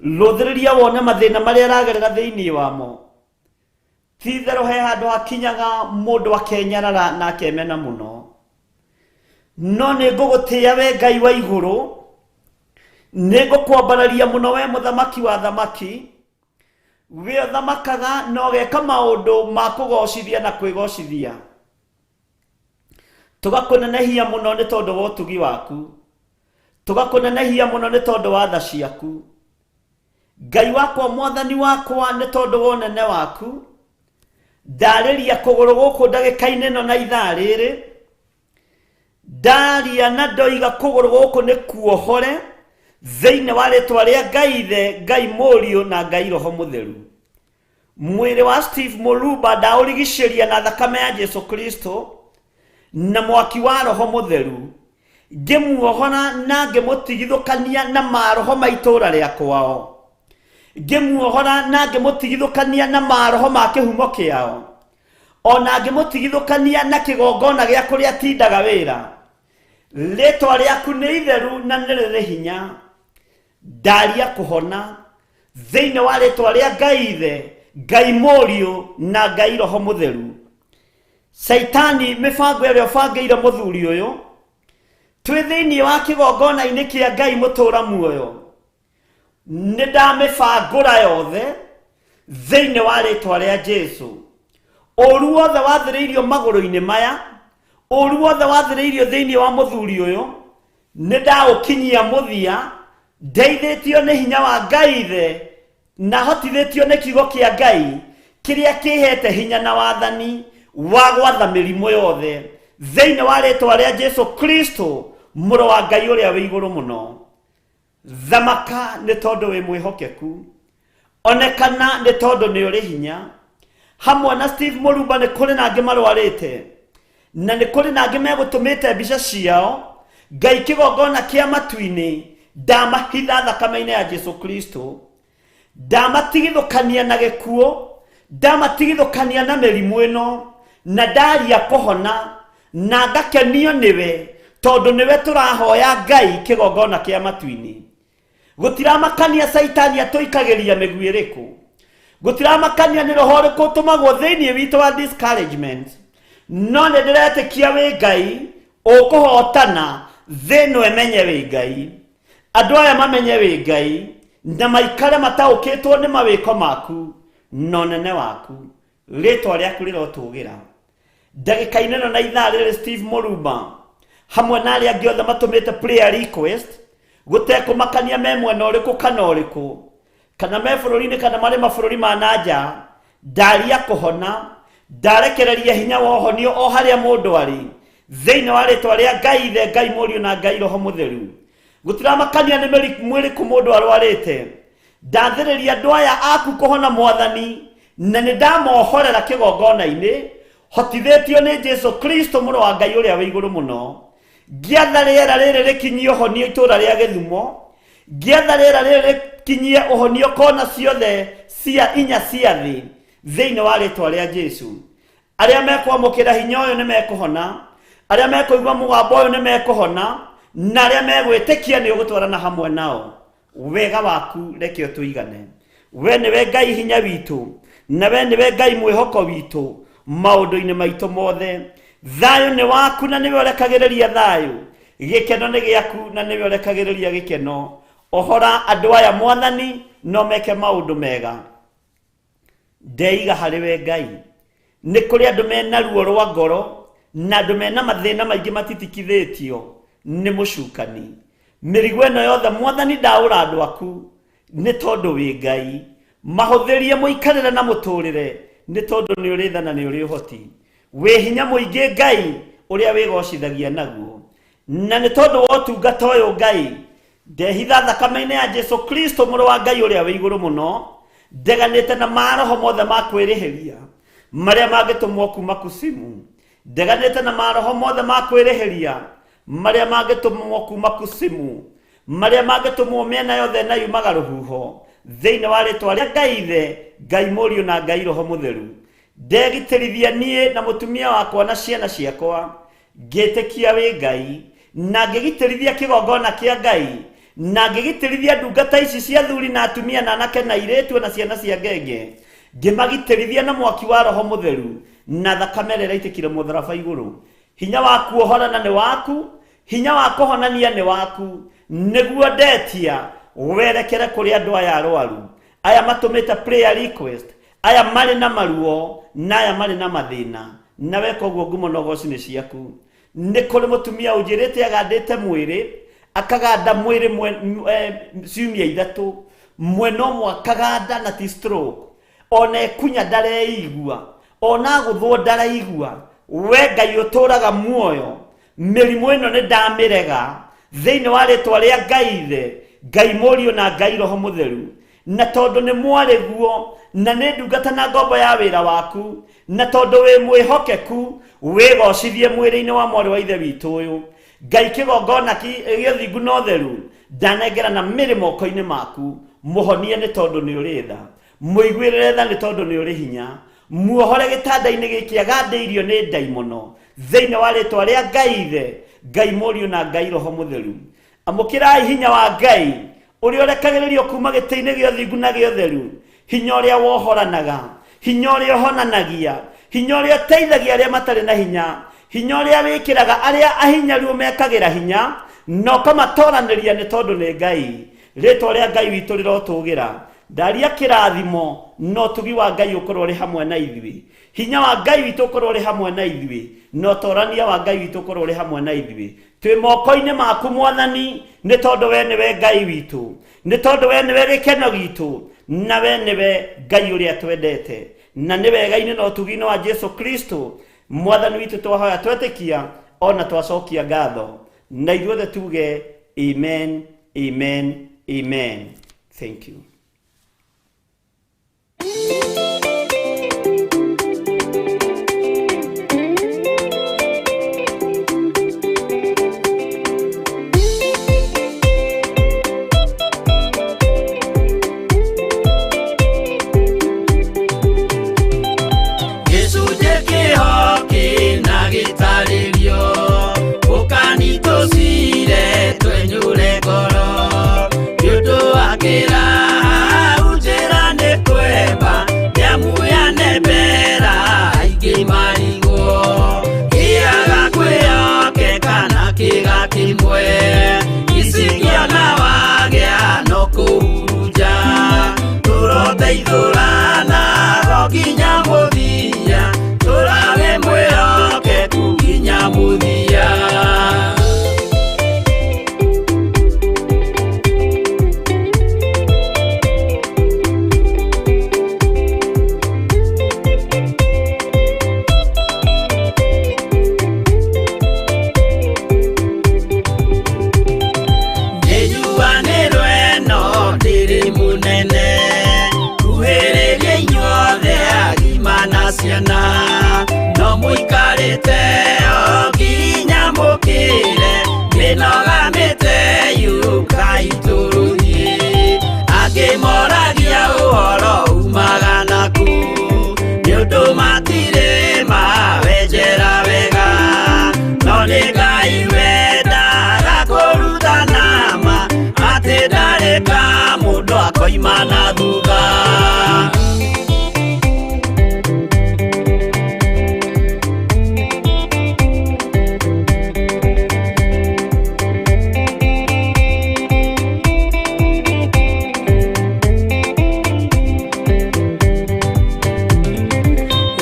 Rũthĩrĩria wone mathĩna marĩa aragerera thĩinĩ wamo. Ti-itherũ he handũ hakinyaga mũndũ akenyarara na akemena mũno. No nĩ ngũgũtĩĩa we Ngai wa igũrũ, nĩ ngũkwambararia mũno we mũthamaki wa thamaki, we ũthamakaga na ũgeka maũndũ ma kũgocithia na kwĩgocithia. Tũgakũnenehia mũno nĩ tondũ wa ũtugi waku, tũgakũnenehia mũno nĩ tondũ wa tha ciaku. Ngai wakwa, mwathani wakwa, nĩ tondũ wa ũnene waku, ndarĩria kũgũrũ gũkũ ndagĩka-inĩ ĩno na ithaa rĩrĩ, ndaria na ndoiga kũgũrũ gũkũ nĩ kuohore thĩinĩ wa rĩtwa rĩa Ngai Ithe, Ngai Mũriũ na Ngai Roho Mũtheru. Mwĩrĩ wa Steve Mũrumba ndaũrigicĩria na thakame ya Jesu Kristo na mwaki wa Roho Mũtheru, ngĩmuohora na ngĩmũtigithũkania na maroho ma itũũra rĩa kwao, ngĩmuohora na ngĩmũtigithũkania na maroho ma kĩhumo kĩao, ona ngĩmũtigithũkania na kĩgongona gĩa kũrĩa atindaga wĩra. Rĩtwa rĩaku nĩ itheru na nĩ rĩrĩ hinya. Ndaria kũhona thĩinĩ wa rĩtwa rĩa Ngai Ithe, Ngai Mũriũ na Ngai Roho Mũtheru. Caitani, mĩbango ĩrĩa ũbangĩire mũthuri ũyũ, twĩ thĩinĩ wa kĩgongona-inĩ kĩa Ngai mũtũũra muoyo, nĩ ndamĩbangũra yothe thĩinĩ wa rĩtwa rĩa Jesu. Ũru wothe wathĩrĩirio magũrũ-inĩ maya, ũru wothe wathĩrĩirio thĩinĩ wa mũthuri ũyũ, nĩ ndaũkinyia mũthia, ndeithĩtio nĩ hinya wa Ngai Ithe na hotithĩtio nĩ kiugo kĩa Ngai kĩrĩa kĩhete hinya na wathani wa gwatha mĩrimũ yothe thĩinĩ wa rĩtwa rĩa Jesu Kristo, mũrũ wa Ngai ũrĩa wĩ igũrũ mũno. Thamaka nĩ tondũ wĩ mwĩhokeku, onekana nĩ tondũ nĩ ũrĩ hinya. Hamwe na Steve Mũrumba nĩ kũrĩ na angĩ marwarĩte, na nĩ kũrĩ na angĩ megũtũmĩte mbica ciao. Ngai kĩgongona kĩa matu-inĩ, ndamahitha thakame-inĩ ya Jesu Kristo, ndamatigithũkania na gĩkuũ, ndamatigithũkania na mĩrimũ ĩno, na ndaria kũhona na ngakenio nĩwe, tondũ nĩwe tũrahoya Ngai kĩgongona kĩa matu-inĩ. Gũtiramakania Caitani atũikagĩria mĩguĩ ĩrĩkũ, gũtiramakania nĩ roho ũrĩkũ ũtũmagwo thĩinĩ witũ wa discouragement, no nĩ ndĩretĩkia wĩ Ngai ũkũhotana, thĩ ĩno ĩmenye wĩ Ngai, andũ aya mamenye wĩ Ngai, na maikare mataũkĩtwo nĩ mawĩko maku na ũnene waku. Rĩtwa rĩaku rĩrotũgĩra. Ndagĩka-inĩ ĩno na ithaa rĩrĩ, Steve Mũrumba hamwe na arĩa angĩ othe matũmĩte prayer request, gũtekũmakania me mwena ũrĩkũ kana ũrĩkũ, kana me bũrũri-inĩ kana marĩ mabũrũri ma na nja, ndaria kũhona, ndarekereria hinya wa ũhonio o harĩa mũndũ arĩ thĩinĩ wa rĩtwa rĩa Ngai Ithe, Ngai Mũriũ na Ngai Roho Mũtheru. Gũtiramakania nĩ mĩrimũ ĩrĩkũ mũndũ arwarĩte, ndathĩrĩria andũ aya aku kũhona Mwathani, na nĩ ndamohorera kĩgongona-inĩ hotithĩtio nĩ Jesu Kristo mũrũ wa Ngai ũrĩa wĩ igũrũ mũno. Ngĩatha rĩera rĩrĩ rĩkinyie ũhonio itũũra rĩa Gĩthumo, ngĩatha rĩera rĩrĩ rĩkinyie ũhonio kona ciothe cia inya cia thĩ thĩinĩ wa rĩtwa rĩa Jesu. Arĩa mekwamũkĩra hinya ũyũ nĩ mekũhona, arĩa mekũigua mũgambo ũyũ nĩ mekũhona, na arĩa megwĩtĩkia nĩ ũgũtwarana hamwe nao. Wega waku reke ũtũigane. We nĩwe Ngai hinya witũ, na we nĩwe Ngai mwĩhoko witũ maũndũ-inĩ maitũ mothe. Thayũ nĩ waku na nĩwe ũrekagĩrĩria thayũ, gĩkeno nĩ gĩaku na nĩwe ũrekagĩrĩria gĩkeno. Ohora andũ aya Mwathani, no meke maũndũ mega. Ndeiga harĩ we Ngai. Nĩ kũrĩ andũ mena ruo rwa ngoro na andũ mena mathĩna maingĩ matitikithĩtio nĩ mũcukani. Mĩrigo ĩno yothe Mwathani ndaũra andũ aku nĩ tondũ wĩ Ngai. Mahũthĩrie mũikarĩre na mũtũrĩre nĩ tondũ nĩ ũrĩ tha na nĩ ũrĩ ũhoti. Wĩ hinya mũingĩ Ngai ũrĩa wĩgocithagia naguo. Na nĩ tondũ wa ũtungata ũyũ Ngai, ndehitha thakame-inĩ ya Jesu Kristo mũrũ wa Ngai ũrĩa wĩ igũrũ mũno, ndeganĩte na maroho mothe ma kwĩrĩhĩria marĩa mangĩtũmwo kuma kusimu, ndeganĩte na maroho mothe ma kwĩrĩhĩria marĩa mangĩtũmwo kuma kusimu, marĩa mangĩtũmwo mĩena yothe na yumaga rũhuho, thĩinĩ wa rĩtwa rĩa Ngai Ithe, Ngai Mũriũ na Ngai Roho Mũtheru. Ndegitĩrithia niĩ na mũtumia wakwa na ciana ciakwa, ngĩtĩkia wĩ Ngai, na ngĩgitĩrithia kĩgongona kĩa Ngai, na ngĩgitĩrithia ndungata ici cia athuri na atumia na anake na airĩtu na ciana cia ngenge, ngĩmagitĩrithia na mwaki wa Roho Mũtheru na thakame ĩrĩa ĩraitĩkire mũtharaba igũrũ. Hinya wa kuohorana nĩ waku, Hinya wa kũhonania nĩ waku, nĩguo ndetia werekere kũrĩ andũ aya arwaru, aya matũmĩte prayer request, aya marĩ na maruo na aya marĩ na mathĩna. Na weka ũguo, ngumo na ũgoci nĩ ciaku. Nĩ kũrĩ mũtumia ũnjĩrĩte agandĩte mwĩrĩ, akaganda mwĩrĩ ciumia 3, mwena ũmwe akaganda na ti stroke, ona ekunya ndareigua, ona agũthwo ndaraigua. We Ngai ũtũraga muoyo, mĩrimũ ĩno nĩ ndamĩrega thĩinĩ wa rĩtwa rĩa Ngai Ithe, Ngai Mũriũ na Ngai Roho Mũtheru. Na tondũ nĩ mwarĩguo na nĩ ndungata na ngombo ya wĩra waku, na tondũ wĩ mwĩhokeku, wĩgocithie mwĩrĩ-inĩ wa mwarĩ wa ithe witũ ũyũ. Ngai, kĩgongona gĩa ũthingu na ũtheru ndanengera na mĩrĩ moko-inĩ maku. Mũhonie nĩ tondũ nĩ ũrĩ tha, mũiguĩrĩre tha nĩ tondũ nĩ ũrĩ hinya, muohore gĩtanda-inĩ gĩkĩ agandĩirio nĩ ndaimono thĩinĩ wa rĩtwa rĩa Ngai Ithe, Ngai Mũriũ na Ngai Roho Mũtheru. Amũkĩrai hinya wa Ngai ũrĩa ũrekagĩrĩrio kuma gĩtĩ-inĩ gĩa ũthingu na gĩa ũtheru, hinya ũrĩa wohoranaga, hinya ũrĩa ũhonanagia, hinya ũrĩa ũteithagia arĩa matarĩ na hinya, hinya ũrĩa wĩkĩraga arĩa ahinyaru ũmekagĩra hinya na ũkamatoranĩria nĩ tondũ nĩ Ngai. Rĩtwa rĩa Ngai witũ rĩrotũgĩra. Ndaria kĩrathimo na ũtugi wa Ngai ũkorwo ũrĩ hamwe na ithuĩ, hinya wa Ngai witũ ũkorwo ũrĩ hamwe na ithuĩ, na ũtorania wa Ngai witũ ũkorwo ũrĩ hamwe na ithuĩ. Twĩ moko-inĩ maku Mwathani, nĩ tondũ we nĩwe Ngai witũ, nĩ tondũ we nĩwe gĩkeno gitũ, na we nĩwe Ngai ũrĩa twendete. Na nĩ wega-inĩ na ũtugi-inĩ wa Jesu Kristo Mwathani witũ twahoya, twetĩkia ona twacokia ngatho, na ithuothe tuge amen, amen, amen. Thank you. Gĩcunjĩ kĩho kĩna gĩtarĩrio, ũkani tũcire twenyũre ngoro, nĩ ũndũ wa kĩraha njĩra nĩ kwemba nĩamu yanembera aingĩ marigwo, kĩaga kwĩhokeka na kĩga kĩmwe, icingĩona wagĩa no kũhurunja, tũroteithũrana ro nginya mũthia, tũrage mwĩhokeku nginya mũthia. Nĩnjuanĩrwo ĩno ndĩrĩ mũnene, kuhĩrĩria inyuothe agima na ciana, no mũikarĩte o nginya mũkĩre, mĩnoga mĩte yũkai tũrũthiĩ, angĩ moragia ũhoro umaga naku, nĩ ũndũ matirĩ mawenjera wega, no nĩ Ngai wendaga kũrutana ma, atĩ ndarĩ ka mũndũ akoima na thutha.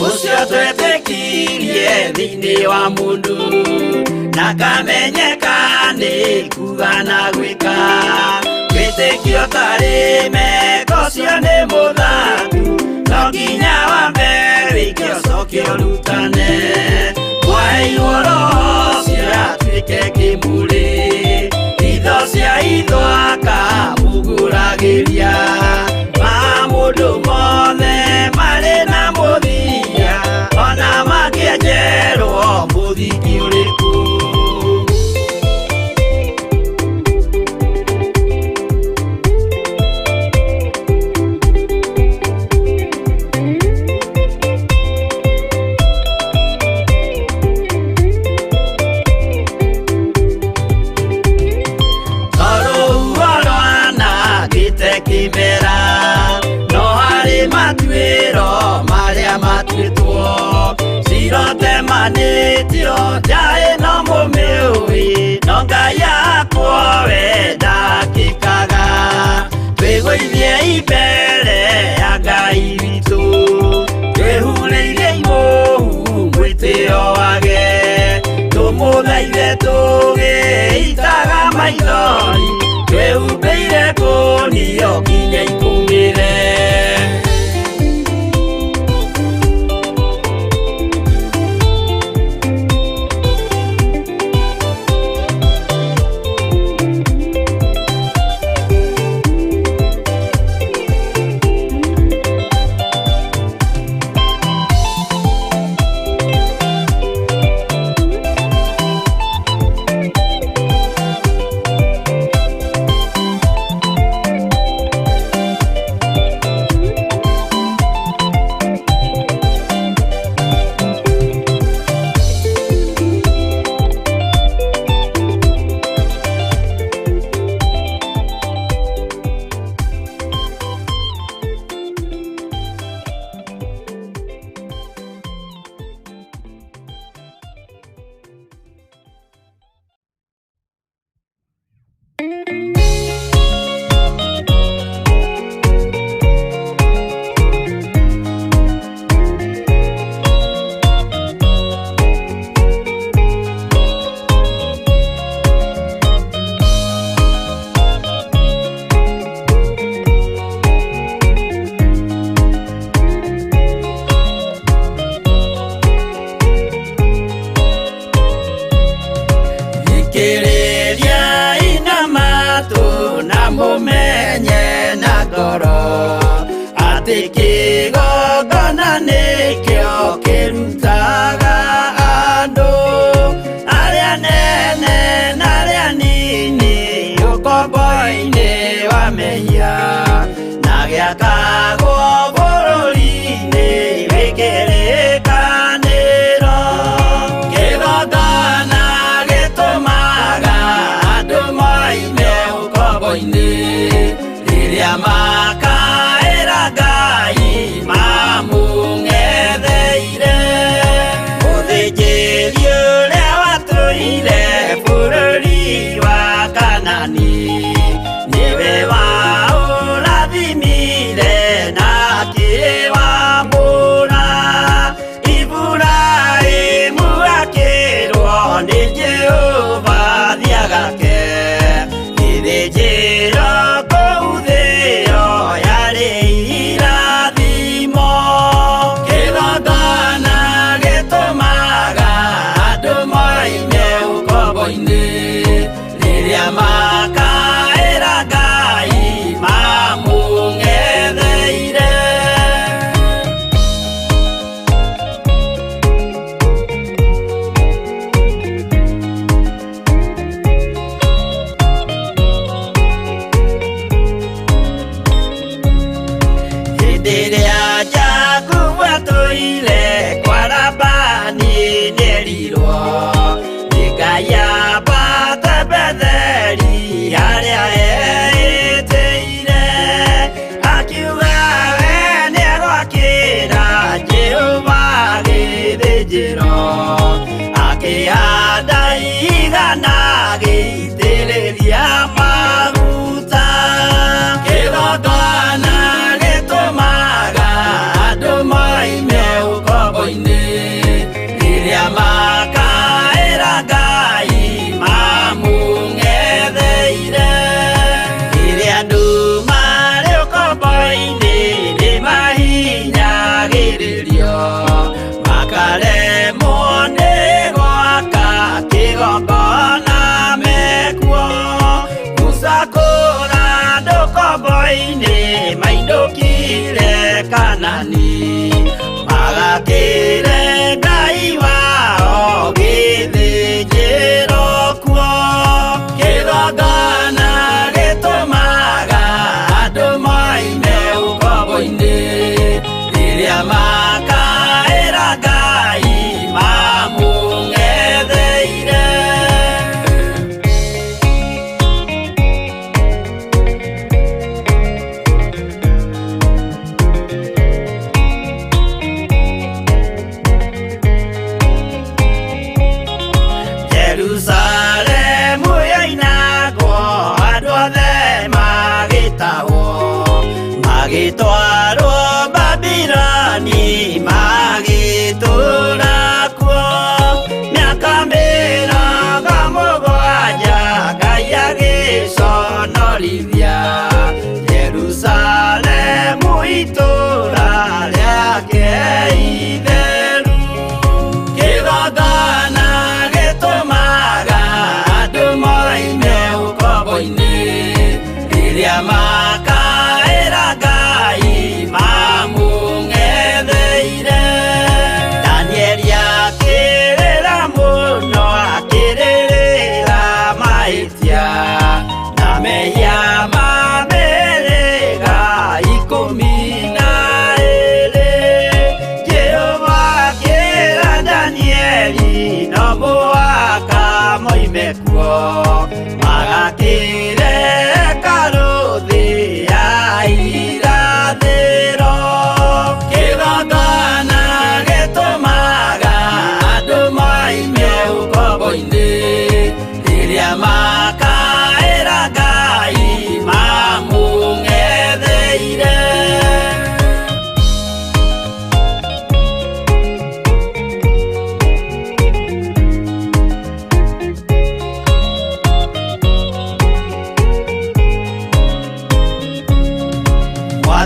Ũcio twetĩkirie thĩinĩ wa mũndũ, na kamenyeka nĩ kuga na gwĩka, wĩtĩkio tarĩ meko ũcio nĩ mũthaku, no nginya wambe wĩke ũcoke ũrutane, mwaheirwo roho ũcio atuĩke kĩmũrĩ, itho cia itho akamũgũragĩria, ma mũndũ mothe marĩ na mũthia, ona mangĩenjerwo mũthingi ũrĩkũ. Tondũ rwanangĩte kĩmera, no harĩ matuĩro marĩa matuĩtwo, cirotemanĩtio nja ĩno mũmĩũĩ, no mbere ya Ngai witũ twĩhurĩire imũhu mwĩtĩo wage tũmũthaithe tũgĩitaga maithori twĩhumbĩire kũnio nginya ikũmĩre.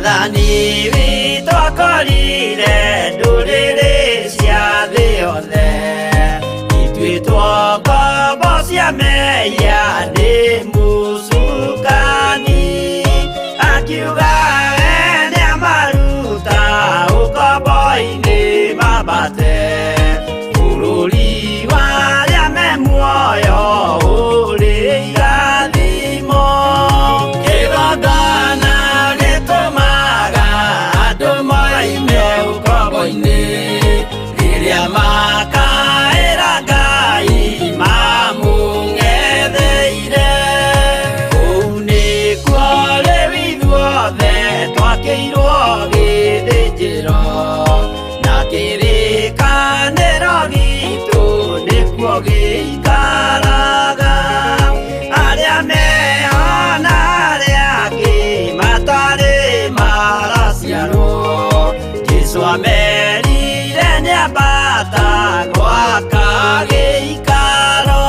Mwathani witũ akorire ndũrĩrĩ cia thĩ yothe ituĩtwo ngombo cia mehia nĩ mũcukani akiuga we nĩamaruta ũkombo-inĩ mambate bũrũri wa arĩa me muoyo ũrĩ irathimo kĩgongona gĩtũmaga andũ moime ũkombo-inĩ rĩrĩa makaĩra Ngai mamũng'etheire kũu nĩkuo rĩu ithuothe twakĩirwo gĩthĩnjĩro na kĩrĩkanĩro gitũ nĩkuo gĩikaraga arĩa meho na arĩa angĩ matarĩ maraciarwo Jesũ amerire nĩambata gwaka gĩikaro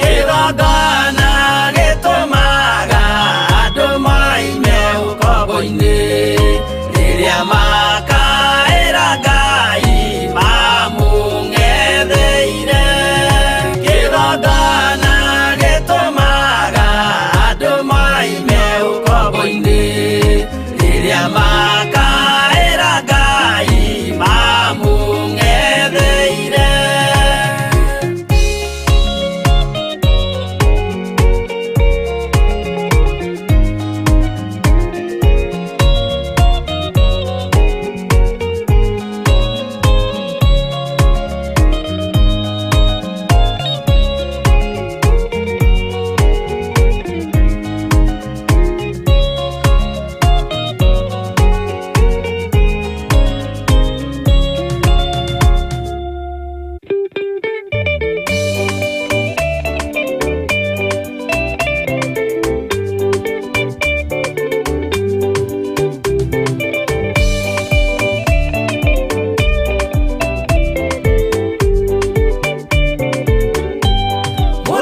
kĩgongona gĩtũmaga andũ moime ũkombo-inĩ rĩrĩa makaĩra Ngai mamũng'etheire kĩgongona gĩtũmaga andũ moime ũkombo-inĩ rĩrĩa makaĩra Ngai mamũng'etheire.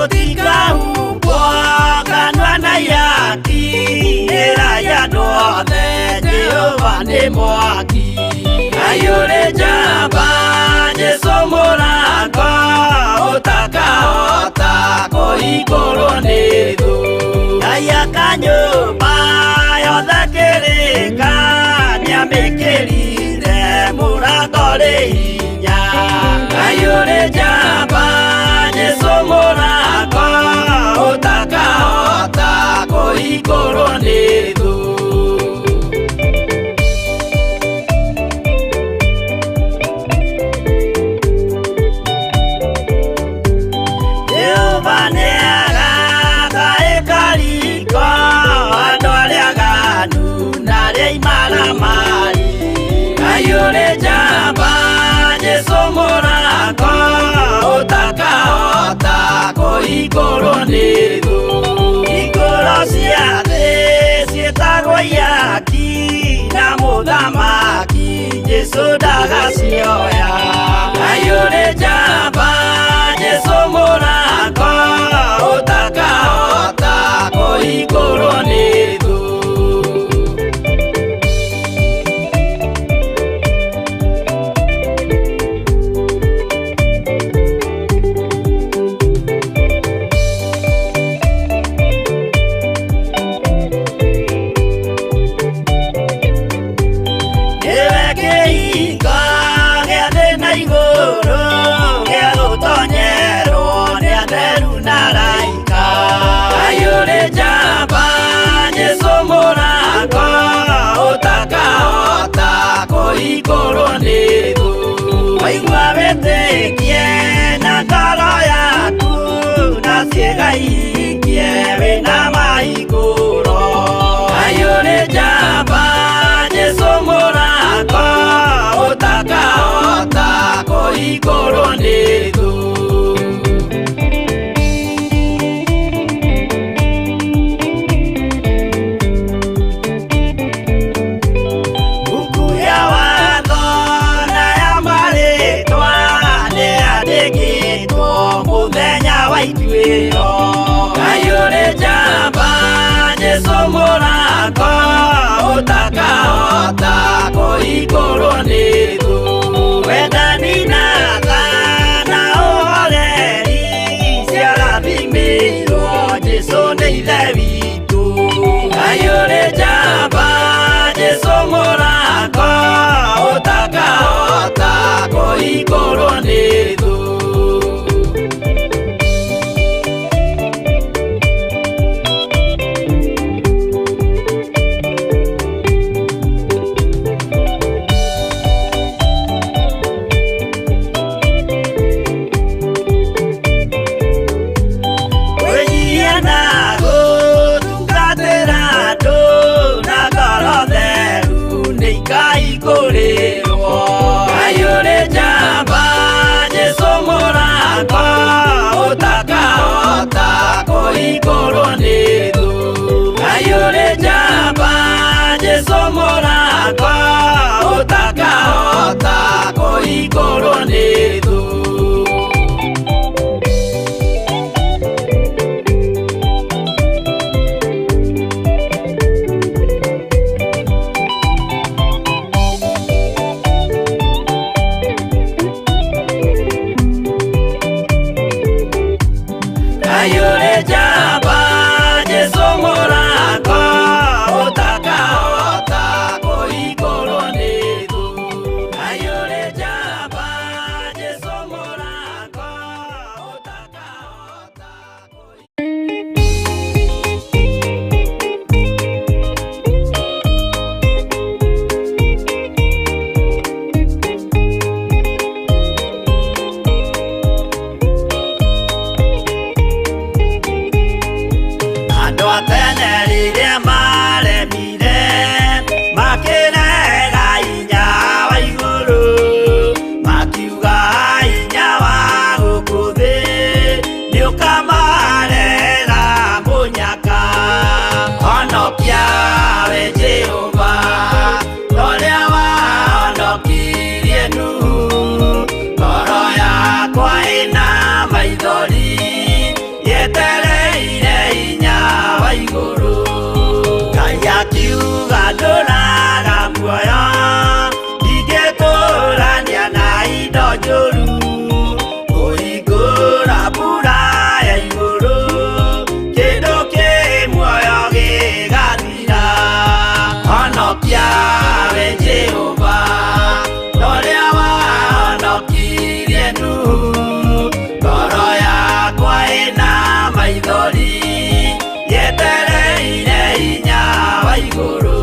Mũtikahumbwo kanua na ihaki ĩrai andũ othe Jehova nĩ mwaki Ngai ũrĩ njamba Jesũ mũrango ũtakahota kũhingũrwo nĩ thũ Ngai aka nyũmba yothe kĩrĩka nĩamĩkĩrire mũrango rĩ hinya Ngai ũrĩ njamba Jesũ mũrango ũtakahota kũhingũrwo nĩ thũ. Jehova nĩagaka ĩkariko andũ arĩa aganu na arĩa imaramari Ngai ũrĩ njamba Jesũ mũrango ũtakahota kũhingũrwo nĩ thũ Hingũro cia thĩ ciĩtagwo ihaki na mũthamaki Jesũ ndagacioya Ngai ũrĩ njamba Jesũ mũrango ũtakahota kũhingũrwo nĩ thũ. Nĩwe kĩhingo gĩa thĩ na igũrũ gĩa gũtonyerwo nĩ atheru na araika Ngai ũrĩ njamba Jesũ mũrango ũtakahota kũhingũrwo nĩ thũ Waigua wĩtĩkie na ngoro yaku na ciĩga ihingie wĩna mahingũro Ngai ũrĩ njamba Jesũ mũrango ũtakahota kũhingũrwo nĩ thũ. Buku ya watho na ya marĩtwa nĩyandĩkĩtwo mũthenya wa ituĩro Ngai ũrĩ njamba Jesũ mũrango ũtakahota kũhingũrwo nĩ thũ. Wendani na tha na ũhoreri ciarathimĩirwo Jesũ nĩ Ithe witũ. Ngai ũrĩ njamba, Jesũ mũrango ũtakahota kũhingũrwo nĩ thũ. Kwĩnyihia na gũtungatĩra andũ na ngoro theru nĩ ikahingũrĩrwo. Ngai ũrĩ njamba, Jesũ mũrango ũtakahota kũhingũrwo nĩ thũ. Ngai ũrĩ njamba, Jesũ mũrango ũtakahota kũhingũrwo nĩ thũ. Ngai ũrĩ njamba, Jesũ mũrango ũtakahota kũhingũrwo nĩ thũ. Ngai ũrĩ njamba, Jesũ mũrango ũtakahota kũhingũrwo. Andũ a tene rĩrĩa maremire makĩrega hinya wa igũrũ, makiuga hinya wa gũkũ thĩ nĩũkamarehera mũnyaka. Honokia we Jehova, ta ũrĩa wahonokirie Nuhu. Ngoro yakwa ĩna maithori yetereire hinya wa igũrũ. Ngai akiuga ndũraga muoyo, ndingĩtũrania na indo njũru. Kũhingũra mbura ya igũrũ, kĩndũ kĩ muoyo gĩgathira. Honokia we Jehova, ta ũrĩa wahonokirie Nuhu. Ngoro yakwa ĩna maithori yetereire hinya wa igũrũ.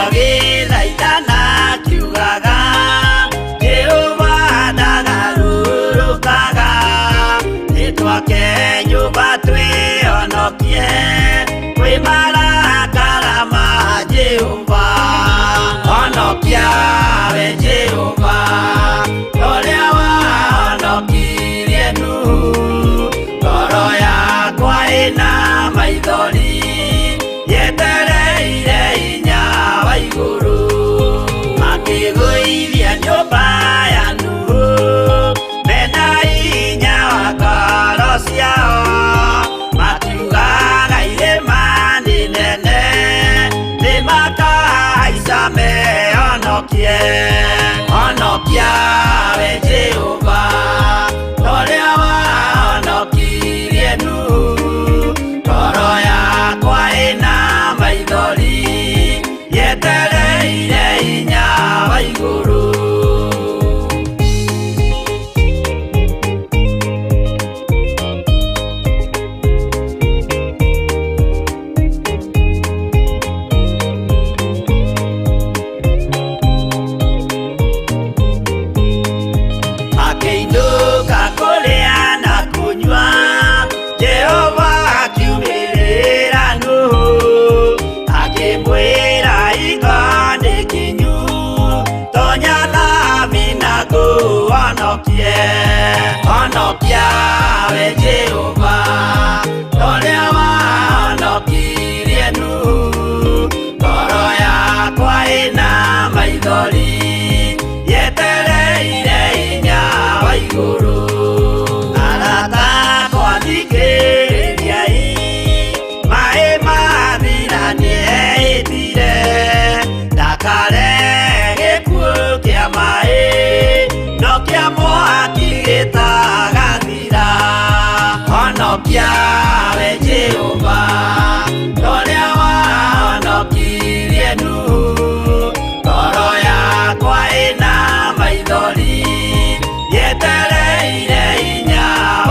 Agĩthaithana akiugaga, Jehova ndagarũrũkaga. Nĩtwake nyũmba twĩhonokie kwĩ marakara ma Jehova. Honokia we Jehova, ta ũrĩa wahonokirie Nuhu. Ngoro yakwa ĩna maithori yetereire hinya wa igũrũ. Makĩgũithia nyũmba ya Nuhu mena hinya wa ngoro ciao, makiugaga irĩma nĩ nene nĩmakahaica mehonokie. Honokia we Jehova, ta ũrĩa wahonokirie Nuhu. Ngoro yakwa ĩna maithori yetereire hinya wa igũrũ.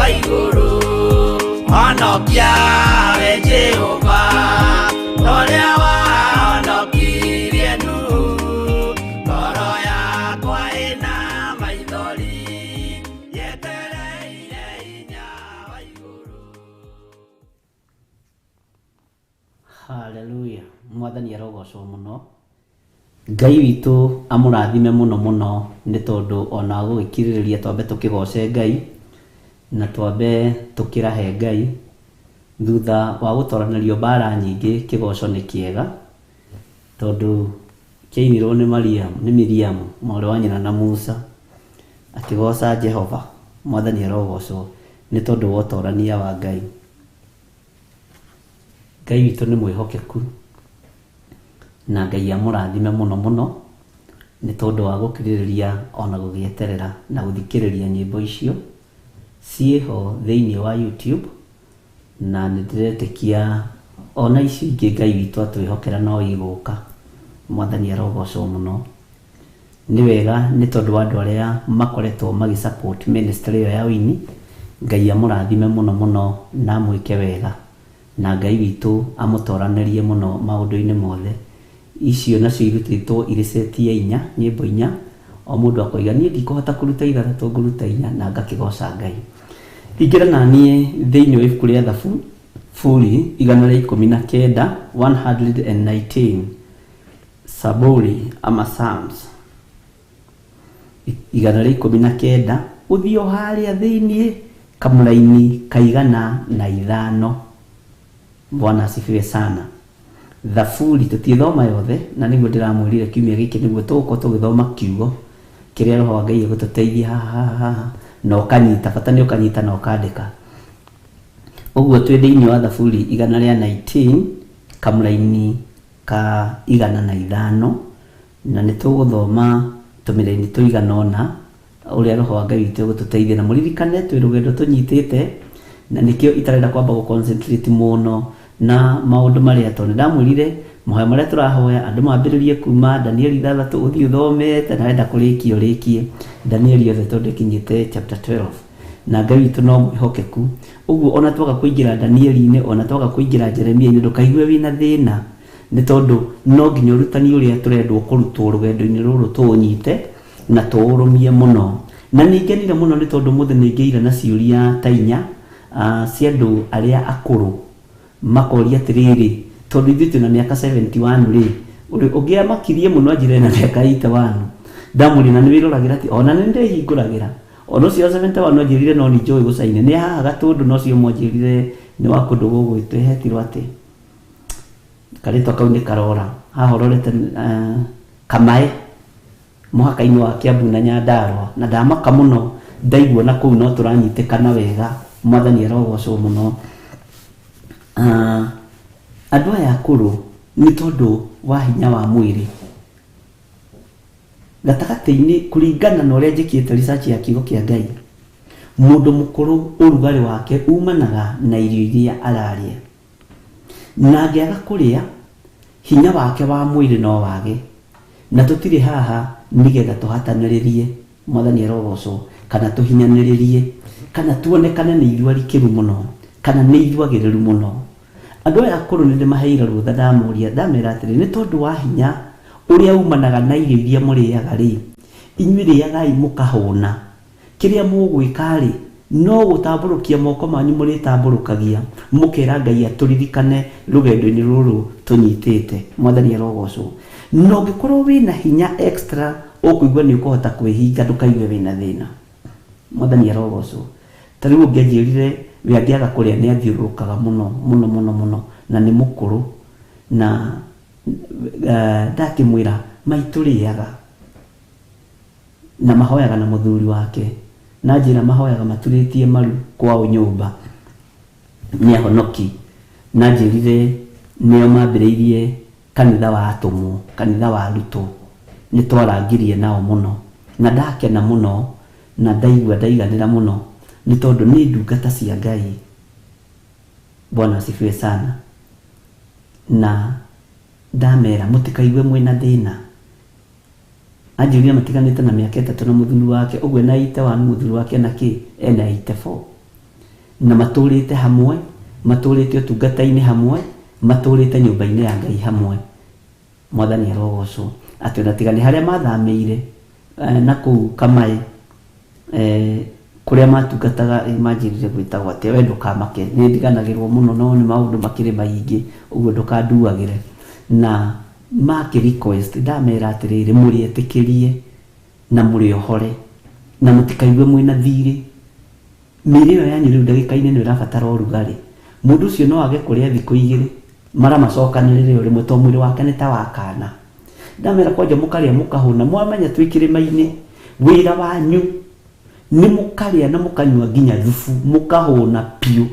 wa igũrũ, honokia we Jehova, torĩa wahonokirie Nuhu. Ngoro yakwa ĩna maithori, yetereire hinya wa igũrũ. Haleluya, Mwathani arogocwo mũno. Ngai witũ amũrathime mũno mũno nĩ tondũ ona gũgĩkirĩrĩria twambe tũkĩgoce Ngai na twambe tũkĩrahe Ngai thutha wa gũtoranĩrio mbara nyingĩ. Kĩgoco nĩ kĩega tondũ kĩainirwo nĩ Mariamu, nĩ Miriamu mwarĩ wa nyina na Musa akĩgoca Jehova. Mwathani arogocwo nĩ tondũ wa ũtorania wa Ngai. Ngai witũ nĩ mwĩhokeku na Ngai amũrathime mũno mũno nĩ tondũ wa gũkirĩrĩria ona gũgĩeterera na gũthikĩrĩria nyĩmbo icio ciĩho thĩinĩ wa YouTube, na nĩ ndĩretĩkia ona icio ingĩ Ngai witũ atwĩhokera no igũka. Mwathani arogocwo mũno. Nĩ wega nĩ tondũ wa andũ arĩa makoretwo magĩ support ministry ĩyo ya ũini. Ngai amũrathime mũno mũno na amwĩke wega, na Ngai witũ amũtoranĩrie mũno maũndũ-inĩ mothe. Icio nacio irutĩtwo irĩ seti ya inya, nyĩmbo inya, o mũndũ akoiga niĩ ndikũhota kũruta ithathatũ, ngũruta inya, na ngakĩgoca Ngai. Ingĩra na niĩ thĩinĩ wa ibuku rĩa Thaburi 119, 119, Saburi ama Psalms 119, ũthiĩ o harĩa thĩinĩ kamũraini ka 105. Bwana asifiwe sana. Thaburi tũtiĩthoma yothe, na nĩguo ndĩramwĩrire kiumia gĩkĩ nĩguo tũgũkorwo tũgĩthoma kiugo kĩrĩa Roho wa Ngai egũtũteithia haha haha, na ũkanyita bata nĩ ũkanyita na ũkandĩka. Ũguo twĩ thĩinĩ wa Thaburi 119 kamũraini ka 105, na nĩ tũgũthoma tũmĩraini tũigana ũna ũrĩa Roho wa Ngai witũ egũtũteithia. Na mũririkane twĩ rũgendo tũnyitĩte, na nĩkĩo itarenda kwamba gũ concentrate mũno na maũndũ marĩa, tondũ nĩndamwĩrire mahoya marĩa tũrahoya andũ mambĩrĩrie kuma Danieli 6, ũthiĩ ũthomete na wenda kũrĩkia ũrĩkie Danieli yothe tondũ ĩkinyĩte chapter 12, na Ngai witũ no mwĩhokeku. Ũguo ona twaga kũingĩra Danieli-inĩ, ona twaga kũingĩra Jeremia-inĩ, ndũkaigue wĩna thĩna, nĩ tondũ no nginya ũrutani ũrĩa tũrendwo kũrutwo rũgendo-inĩ rũrũ tũũnyite na tũũrũmie mũno. Na nĩ ngenire mũno nĩ tondũ mũthĩ nĩ ngĩire na ciũria ta inya cia andũ arĩa akũrũ, makoria atĩrĩrĩ, tondũ ithuĩ twĩna mĩaka 71 rĩ, ũngĩ amakirie mũno anjĩre na mĩaka 81. Ndamũria na nĩ wĩroragĩra atĩ ona nĩ ndĩhingũragĩra, ona ũcio wa 71 anjĩrire no nĩ njũĩ gũcaina nĩ haha Gatũndũ, na ũcio ũmwe anjĩrire nĩ wa kũndũ gũgwĩtwo hetirwo atĩ karĩtwa kau nĩ karora haha ũrorete Kamae, mũhaka-inĩ wa Kiambu na Nyandarua, na ndamaka mũno ndaigua na kũu no tũranyitĩkana wega. Mwathani arogocwo mũno. Andũ aya akũrũ, nĩ tondũ wa hinya wa mwĩrĩ gatagatĩ-inĩ, kũringana na ũrĩa njĩkĩte research ya kiugo kĩa Ngai, mũndũ mũkũrũ ũrugarĩ wake umanaga na irio iria ararĩa, na angĩaga kũrĩa hinya wake wa mwĩrĩ no wage. Na tũtirĩ haha nĩgetha tũhatanĩrĩrie, Mwathani arogocwo, kana tũhinyanĩrĩrie, kana tuonekane nĩ ithuĩ arikĩru mũno kana nĩ ithuĩ agĩrĩru mũno. Andũ aya akũrũ nĩ ndĩmaheire rũtha, ndamoria, ndamera atĩrĩ, nĩ tondũ wa hinya ũrĩa umanaga na irio iria mũrĩaga rĩ, inyuĩ rĩagai mũkahũna. Kĩrĩa mũgwĩka rĩ, no gũtambũrũkia moko manyu mũrĩtambũrũkagia, mũkera Ngai atũririkane rũgendo-inĩ rũrũ tũnyitĩte. Mwathani arogocwo. Na ũngĩkorwo wĩna hinya extra ũkũigua nĩ ũkũhota kwĩhinga, ndũkaigue wĩna thĩna. Mwathani arogocwo. Ta rĩu ũngĩ anjĩrire we angĩaga kũrĩa nĩ athiũrũrũkaga mũno mũno mũno mũno, na nĩ mũkũrũ, na ndakĩmwĩra maitũ rĩaga na mahoyaga na mũthuri wake, na njĩra mahoyaga maturĩtie maru kwao nyũmba, nĩ ahonoki, na njĩrire nĩo mambĩrĩirie kanitha wa atũmwo, kanitha wa arutwo. Nĩ twarangirie nao mũno na ndakena mũno na ndaigua ndaiganĩra mũno nĩ tondũ nĩ ndungata cia Ngai. Bwana asifiwe sana. Na ndamera mũtikaigue mwĩna thĩna. Anjĩrire matiganĩte na mĩaka 3 na mũthuri wake, ũguo ena 81, mũthuri wake ena kĩ, ena 84. Na matũrĩte hamwe, matũrĩte ũtungata-inĩ hamwe, matũrĩte nyũmba-inĩ ya Ngai hamwe. Mwathani arogocwo. Atĩ ona tiga nĩ harĩa mathamĩire na kũu Kamaĩ, kũrĩa matungataga, manjĩrire gwĩtagwo atĩa, we ndũkamake, nĩ ndiganagĩrwo mũno no nĩ maũndũ makĩrĩ maingĩ, ũguo ndũkanduagĩre. Na makĩ request ndamera atĩrĩrĩ, mũrĩ etĩkĩrie na mũrĩ ohore na mũtikaigue mwĩna thirĩ. Mĩĩrĩ ĩyo yanyu rĩu ndagĩka-inĩ ĩno ĩrabatara ũrugarĩ. Mũndũ ũcio no age kũrĩa thikũ igĩrĩ, mara macokanĩrĩre o rĩmwe tondũ mwĩrĩ wake nĩ ta wa kana. Ndamera kwanja mũkarĩa mũkahũna, mwamenya twĩ kĩrĩma-inĩ, wĩra wanyu nĩ mũkarĩa na mũkanyua nginya thubu, mũkahũna biũ.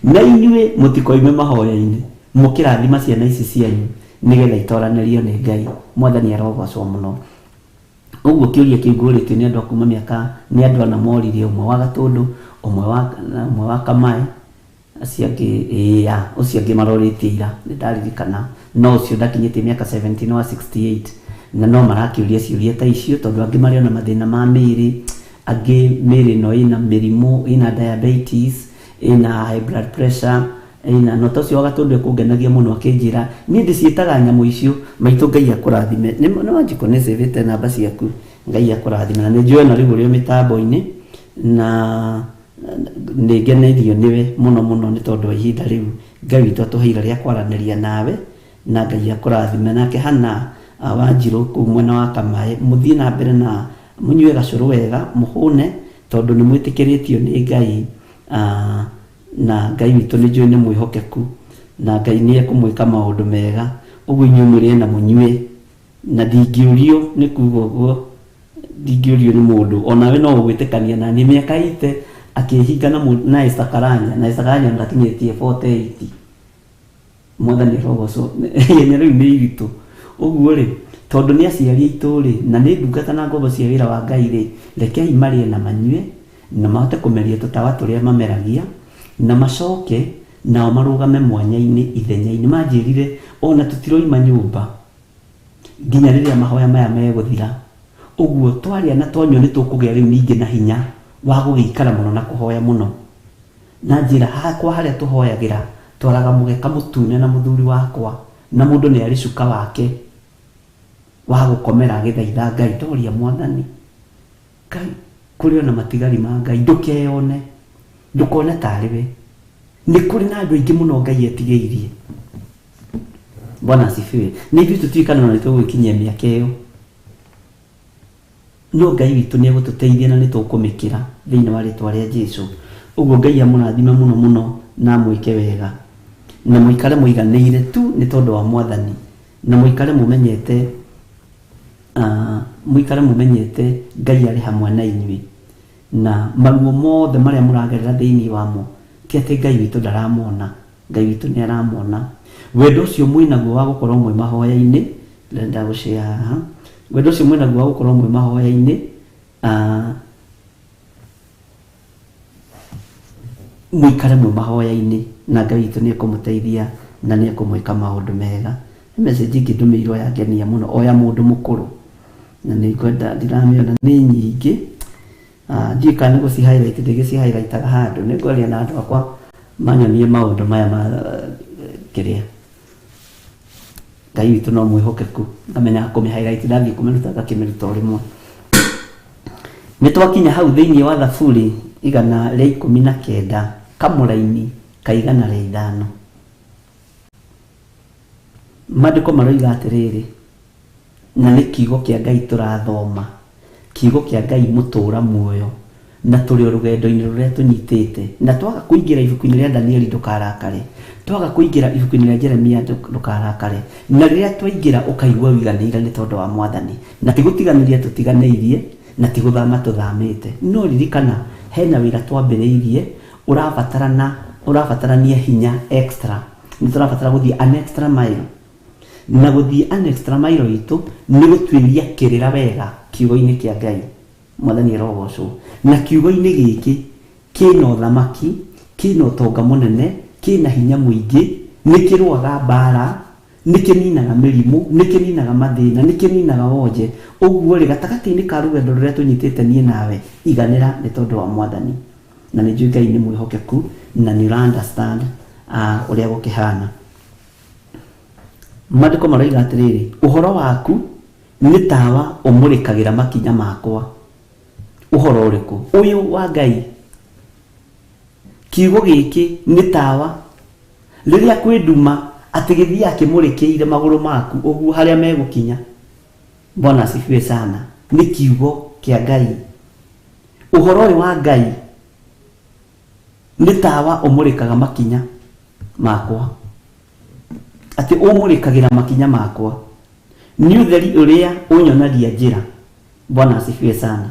Na inyuĩ mũtikoime mahoya-inĩ, mũkĩrathima ciana ici cianyu nĩgetha itoranĩrio nĩ Ngai. Mwathani arogocwo mũno. Ũguo kĩũria kĩu ngũrĩtio nĩ andũ a kuma mĩaka, nĩ andũ ana moririe, ũmwe wa Gatũndũ, ũmwe wa, ũmwe wa Kamae, acio angĩ, ĩĩ ya, ũcio angĩ marorĩtie ira, nĩ ndaririkana, no ũcio ndakinyĩtie mĩaka 70 nĩ wa 68, na no marakĩũria ciũria ta icio, tondũ angĩ marĩ ona mathĩna ma mĩĩrĩ, angĩ mĩĩrĩ ĩno ĩna mĩrimũ, ĩna diabetes, ĩna high blood pressure, Ĩna, na ta ũcio wa Gatũndũ ekũngenagia mũno akĩnjĩra, niĩ ndĩciĩtaga nyamũ icio, maitũ Ngai akũrathime. Nĩ nĩ Wanjikũ nĩ save namba ciaku, Ngai akũrathime. Na nĩ njũĩ ona rĩu ũrĩ o mĩtambo-inĩ, na nĩ ngeneirio nĩwe mũno mũno nĩ tondũ wa ihinda rĩu Ngai witũ atũheire rĩa kwaranĩria nawe, na Ngai akũrathime. Nake Hannah Wanjirũ kũu mwena wa Kamaĩ, mũthiĩ na mbere na mũnyue gacũrũ wega, mũhũne, tondũ nĩ mwĩtĩkĩrĩtio nĩ Ngai. Na Ngai witũ nĩ njũĩ nĩ mwĩhokeku, na Ngai nĩ ekũmwĩka maũndũ mega, ũguo inyuĩ mũrĩe na mũnyue, na ndingĩũrio nĩ kuga ũguo, ndingĩũrio nĩ mũndũ, o nawe no ũgwĩtĩkania na niĩ, mĩaka ite akĩhinga na, na Esther Karanja, na Esther Karanja ndakinyĩtie 48. Mwathani arogocwo. Ihenya rĩu nĩ iritũ. Ũguo-rĩ, tondũ nĩ aciari aitũ-rĩ, na nĩ ndungata na ngombo cia wĩra wa Ngai-rĩ, rekei marĩe na manyue, na mahote kũmeria tũtawa tũrĩa mameragia, na macoke nao marũgame mwanya-inĩ ithenya-inĩ. Manjĩrire, O na tũtiroima nyũmba nginya rĩrĩa mahoya maya megũthira. Ũguo, twarĩa na twanyua nĩ tũkũgĩa rĩu ningĩ na hinya wa gũgĩikara mũno na kũhoya mũno. Na njĩra hakwa harĩa tũhoyagĩra, twaraga mũgeka mũtune na mũthuri wakwa, na mũndũ nĩ arĩ cuka wake wa gũkomera agĩthaitha Ngai. Ndoria Mwathani, Ngai, kũrĩ o na matigari ma Ngai, ndũkeyone, ndũkone tarĩ we. Nĩ kũrĩ na andũ aingĩ mũno Ngai etigĩirie. Bwana asifiwe. Nĩ ithuĩ tũtiũĩ kana ona nĩ tũgũgĩkinyia mĩaka ĩyo. No Ngai witũ nĩ egũtũteithia na nĩ tũkũmĩkĩra thĩinĩ wa rĩtwa rĩa Jesu. Ũguo Ngai amũrathime mũno mũno na amwĩke wega. Na mũikare mũiganĩire tu nĩ tondũ wa Mwathani. Na mũikare mũmenyete mũikare mũmenyete Ngai arĩ hamwe na inyuĩ. Na maruo mothe marĩa mũragerera thĩinĩ wamo, ti atĩ Ngai witũ ndaramona. Ngai witũ nĩ aramona. Wendo ũcio mwĩnaguo wa gũkorwo mwĩ mahoya-inĩ, ndĩrenda gũ share haha, wendo ũcio mwĩnaguo wa gũkorwo mwĩ mahoya-inĩ, mũikare mwĩ mahoya-inĩ na Ngai witũ nĩ ekũmũteithia na nĩ ekũmwĩka maũndũ mega. He message ĩngĩ ndũmĩirwo yangenia mũno o ya mũndũ mũkũrũ na nĩ ngwenda ndiramĩona nĩ nyingĩ. Ndiũĩ kana nĩ gũci highlight ndĩgĩci highlight aga handũ, nĩ ngwaria na andũ akwa manyonie maũndũ maya ma kĩrĩa. Ngai witũ no mwĩhokeku, ngamenyaga kũmĩ highlight ndathiĩ kũmĩruta ngakĩmĩruta o rĩmwe. Nĩ twakinya hau thĩinĩ wa Thaburi 119 kamũraini ka 105. Maandĩko maroiga atĩrĩrĩ, na nĩ kiugo kĩa Ngai tũrathoma, kiugo kĩa Ngai mũtũra muoyo, na tũrĩ o rũgendo-inĩ rũrĩa tũnyitĩte, na twaga kũingĩra ibuku-inĩ rĩa Danieli ndũkarakare, twaga kũingĩra ibuku-inĩ rĩa Jeremia ndũkarakare, na rĩrĩa twaingĩra ũkaigua ũiganĩire nĩ tondũ wa Mwathani, na ti gũtiganĩria tũtiganĩirie, na ti gũthama tũthamĩte, no ririkana hena wĩra twambĩrĩirie ũrabatarana ũrabatarania hinya extra, nĩ tũrabatara gũthiĩ an extra mile. Na gũthiĩ an extra mile itũ nĩ gũtuĩria kĩrĩra wega kiugo-inĩ kĩa Ngai. Mwathani arogocwo. Na kiugo-inĩ gĩkĩ kĩna ũthamaki, kĩna ũtonga mũnene, kĩna hinya mũingĩ, nĩ kĩrũaga mbara, nĩ kĩninaga mĩrimũ, nĩ kĩninaga mathĩna, nĩ kĩninaga wonje. Ũguo rĩ, gatagatĩ-inĩ ka rũgendo rũrĩa tũnyitĩte niĩ nawe, iganĩra nĩ tondũ wa Mwathani. Na nĩ njũĩ Ngai nĩ mwĩhokeku na nĩ ũra understand ũrĩa gũkĩhana. Maandĩko maroiga atĩrĩrĩ, ũhoro waku nĩ tawa ũmũrĩkagĩra makinya makwa. Ũhoro ũrĩkũ? Ũyũ wa Ngai. Kiugo gĩkĩ nĩ tawa. Rĩrĩa kwĩ nduma, atĩ gĩthiaga kĩmũrĩkĩire magũrũ maku ũguo harĩa megũkinya. Bwana asifiwe sana. Nĩ kiugo kĩa Ngai. Ũhoro ũyũ wa Ngai nĩ tawa ũmũrĩkaga makinya makwa. Atĩ ũmũrĩkagĩra makinya makwa. Nĩ ũtheri ũrĩa ũnyonagia njĩra. Bwana asifiwe sana.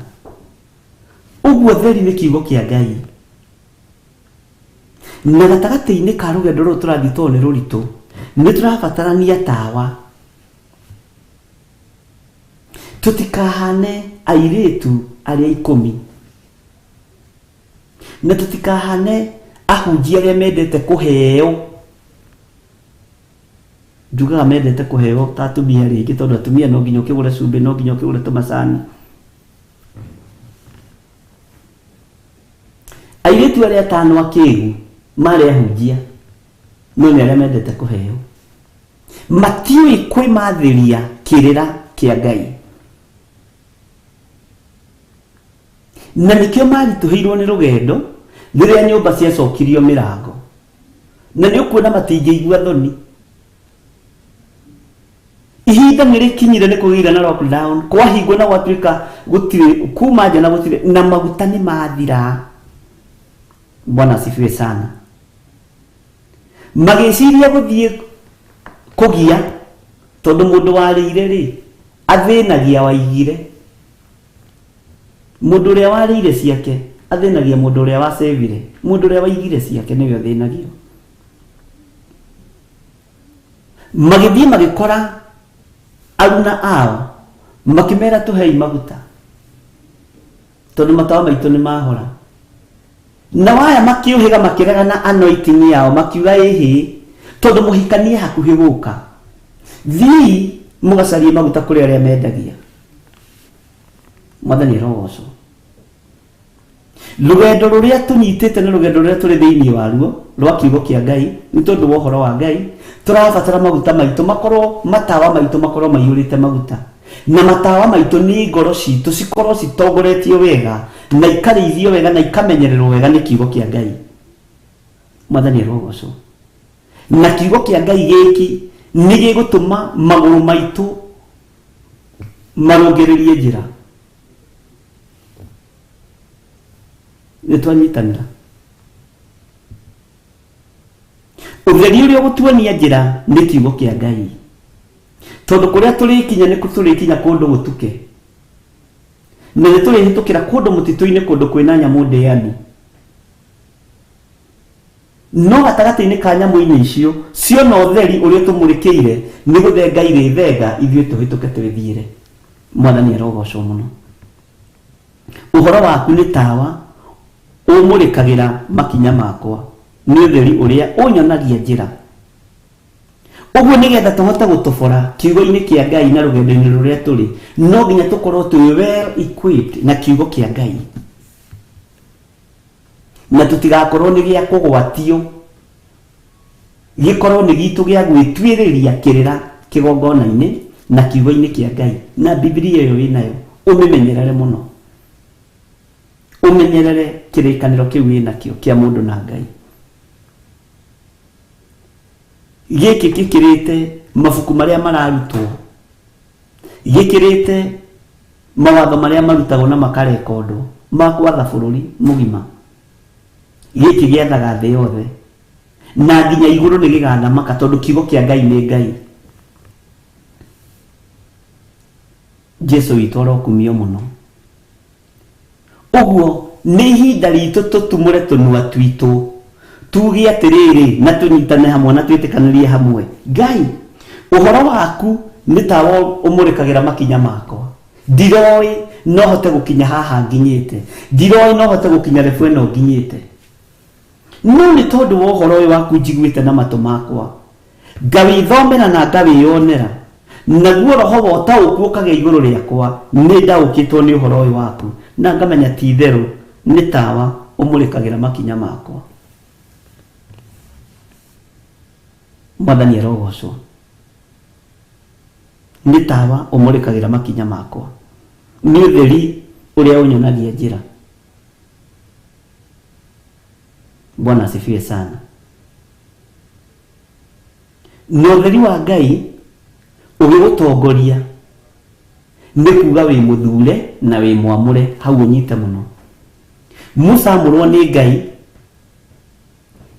Ũguo ũtheri nĩ kiugo kĩa Ngai. Na gatagatĩ-inĩ ka rũgendo rũrũ tũrathiĩ tondũ nĩ rũritũ, nĩ tũrabatarania tawa. Tũtikahane airĩtu arĩa ikũmi. Na tũtikahane ahunjia arĩa mendete kũheo. Njugaga mendete kũheo ta atumia rĩngĩ tondũ atumia no nginya ũkĩgũre cumbĩ, no nginya ũkĩgũre tũmacani. Airĩtu arĩa atano akĩgu marĩ ahunjia, no nĩ arĩa mendete kũheo. Matiũĩ kwĩmathĩria kĩrĩra kĩa Ngai. Na nĩkĩo maritũhĩirwo nĩ rũgendo rĩrĩa nyũmba ciacokirio mĩrango. Na nĩ ũkuona matingĩigua thoni. Ihinda nĩ rĩkinyire nĩ kũgĩire na lockdown, kwahingwo na gwatuĩka gũtirĩ kuma nja na gũtirĩ na maguta nĩ mathira. Bwana asifiwe sana. Magĩciria gũthiĩ kũgia tondũ mũndũ warĩire rĩ athĩnagia waigire. Mũndũ ũrĩa warĩire ciake athĩnagia mũndũ ũrĩa wacĩvire. Mũndũ ũrĩa waigire ciake nĩwe ũthĩnagio. Magĩthiĩ magĩkora aruna ao makĩmera tũhei maguta tondũ matawa maitũ nĩ mahora. Nao aya makĩũhĩga makĩregana anointing yao makiuga ĩhĩ tondũ mũhikania hakuhĩ gũka. Thiĩi mũgacarie maguta kũrĩ arĩa mendagia. Mwathani arogocwo. Rũgendo rũrĩa tũnyitĩte na rũgendo rũrĩa tũrĩ thĩinĩ waruo rwa kiugo kĩa Ngai nĩ tondũ wa ũhoro wa Ngai tũrabatara maguta maitũ makorwo matawa maitũ makorwo maiyũrĩte maguta na matawa maitũ nĩ ngoro citũ cikorwo citongoretio wega na ikarĩithio wega na ikamenyererwo wega nĩ kiugo kĩa Ngai. Mwathani arogocwo. Na kiugo kĩa Ngai gĩkĩ nĩ gĩgũtũma magũrũ maitũ marũngĩrĩrie njĩra. Nĩ twanyitanĩra. Ũtheri ũrĩa ũgũtuonia njĩra nĩ kiugo kĩa Ngai. Tondũ kũrĩa tũrĩkinya nĩ tũrĩkinya kũndũ gũtuke. Na nĩ tũrĩhĩtũkĩra kũndũ mũtitũ-inĩ kũndũ kwĩna nyamũ ndĩani. No gatagatĩ-inĩ ka nyamũ-inĩ icio, ciona ũtheri ũrĩa ũtũmũrĩkĩire, nĩ gũthenga irĩthenga ithuĩ tũhĩtũke twĩthiĩre. Mwathani arogocwo mũno. Ũhoro waku nĩ tawa ũmũrĩkagĩra makinya makwa, nĩ ũtheri ũrĩa ũnyonagia njĩra. Ũguo nĩgetha tũhote gũtobora kiugo-inĩ kĩa Ngai na rũgendo-inĩ rũrĩa tũrĩ, no nginya tũkorwo twĩ well equipped na kiugo kĩa Ngai. Na tũtigakorwo nĩ gĩa kũgwatio, gĩkorwo nĩ gitũ gĩa gwĩtuĩrĩria kĩrĩra kĩgongona-inĩ na kiugo-inĩ kĩa Ngai. Na Bibilia ĩyo wĩnayo ũmĩmenyerere mũno, ũmenyerere kĩrĩkanĩro kĩu wĩnakĩo kĩa mũndũ na Ngai. Gĩkĩ gĩkĩrĩte mabuku marĩa mararutwo, gĩkĩrĩte mawatho marĩa marutagwo na makarekondwo ma gwatha bũrũri mũgima. Gĩkĩ gĩathaga thĩ yothe na nginya igũrũ nĩ gĩgathamaka tondũ kiugo kĩa Ngai nĩ Ngai. Jesu witũ arokumio mũno. Ũguo nĩ ihinda ritũ tũtumũre tũnua twitũ tuge atĩrĩrĩ na tũnyitane hamwe na twĩtĩkanĩrie hamwe, Ngai, ũhoro waku nĩ tawa ũmũrĩkagĩra makinya makwa. Ndiroĩ no hote gũkinya haha nginyĩte, ndiroĩ no hote gũkinya level ĩno nginyĩte, no nĩ tondũ wa ũhoro ũyũ waku njiguĩte na matũ makwa, ngawĩthomera na ngawĩyonera, naguo roho wa ũtaũku ũkagĩa igũrũ rĩakwa, nĩ ndaũkĩtwo nĩ ũhoro ũyũ waku, na ngamenya ti itherũ nĩ tawa Ũmũrĩkagĩra makinya makwa. Mwathani arogocwo. Nĩ tawa ũmũrĩkagĩra makinya makwa. Nĩ ũtheri ũrĩa ũnyonagia njĩra. Bwana asifiwe sana. Na ũtheri wa Ngai ũgĩgũtongoria nĩ kuga wĩ mũthure na wĩ mwamũre. Hau ũnyite mũno. Musa amũrwo nĩ Ngai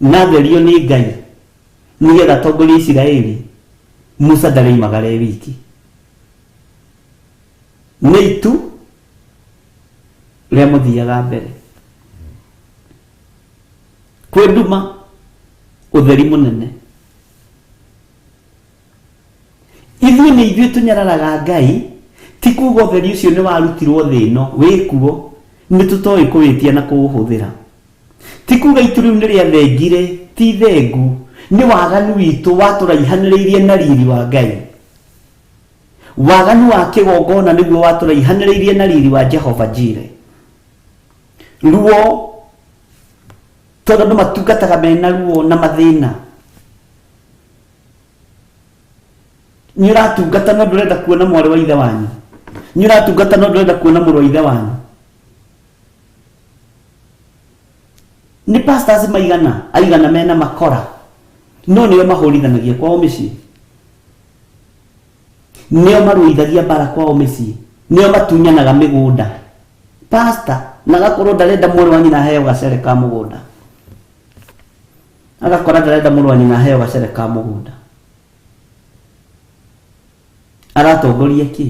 na atherio nĩ Ngai nĩgetha atongorie Isiraeli. Musa ndarĩimagara e wiki. Nĩ itu rĩamũthiaga mbere. Kwĩ nduma, ũtheri mũnene. Ithuĩ nĩ ithuĩ tũnyararaga Ngai, ti kuga ũtheri ũcio nĩ warutirwo thĩ ĩno, wĩ kuo, nĩ tũtoĩ kũwĩtia na kũũhũthĩra. Ti kuga itu rĩu nĩ rĩathengire, ti thengu, nĩ waganu witũ watũraihanĩrĩirie na riri wa Ngai. Waganu wa kĩgongona nĩguo watũraihanĩrĩirie na riri wa Jehova Jire. Ruo, tondũ andũ matungataga mena ruo na mathĩna. Nĩ ũratungata no ndũrenda kuona mwarĩ wa ithe wanyu. Nĩ ũratungata no ndũrenda kuona mũrũ wa ithe wanyu. Nĩ pastors maigana aigana mena makora, no nĩo mahũrithanagia kwao mĩciĩ, nĩo marũithagia mbara kwao mĩciĩ, nĩo matunyanaga mĩgũnda. Pastor na agakorwo ndarenda mwarĩ wa nyina aheo gacere ka mũgũnda, agakora ndarenda mũrũ wa nyina aheo gacere ka mũgũnda. Aratongoria kĩ?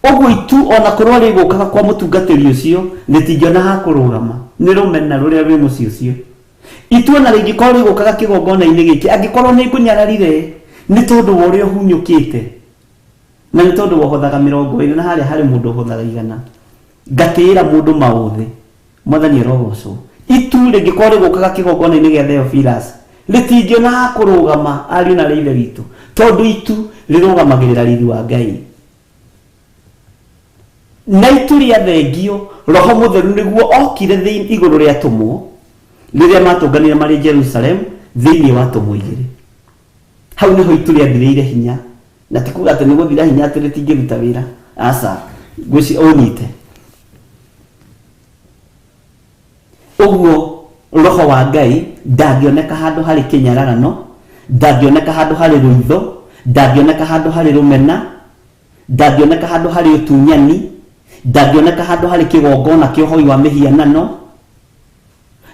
Ũguo itu ona korwo rĩgũkaga kwa mũtungatĩri ũcio rĩtingĩona ha kũrũgama nĩ rũmena rũrĩa rwĩ mũciĩ ũcio. Itu ona rĩngĩkorwo rĩgũkaga kĩgongona-inĩ gĩkĩ, angĩkorwo nĩ ngũnyararire nĩ tondũ wa ũrĩa ũhunyũkĩte na nĩ tondũ wohothaga 20 na harĩa harĩ mũndũ ũhothaga 100, ngatĩĩra mũndũ maũthĩ. Mwathani arogocwo. Itu rĩngĩkorwo rĩgũkaga kĩgongona-inĩ gĩa Theophilus, rĩtingĩona ha kũrũgama, ariũ na aarĩ a Ithe witũ, tondũ itu rĩrũgamagĩrĩra riri wa Ngai. Na itu rĩa thengio, Roho Mũtheru nĩguo okire thĩinĩ igũrũ rĩa atũmwo rĩrĩa matũnganire marĩ Jerusalem thĩinĩ wa atũmwo igĩrĩ. Hau nĩho itu rĩathirĩire hinya, na ti kuga atĩ nĩ gũthira hinya atĩ rĩtingĩruta wĩra, aca, ngwĩci ũnyite. Ũguo Roho wa Ngai ndangĩoneka handũ harĩ kĩnyararano, ndangĩoneka handũ harĩ rũitho, ndangĩoneka handũ harĩ rũmena, ndangĩoneka handũ harĩ ũtunyani, ndangĩoneka handũ harĩ kĩgongona kĩa ũhoi wa mĩhianano,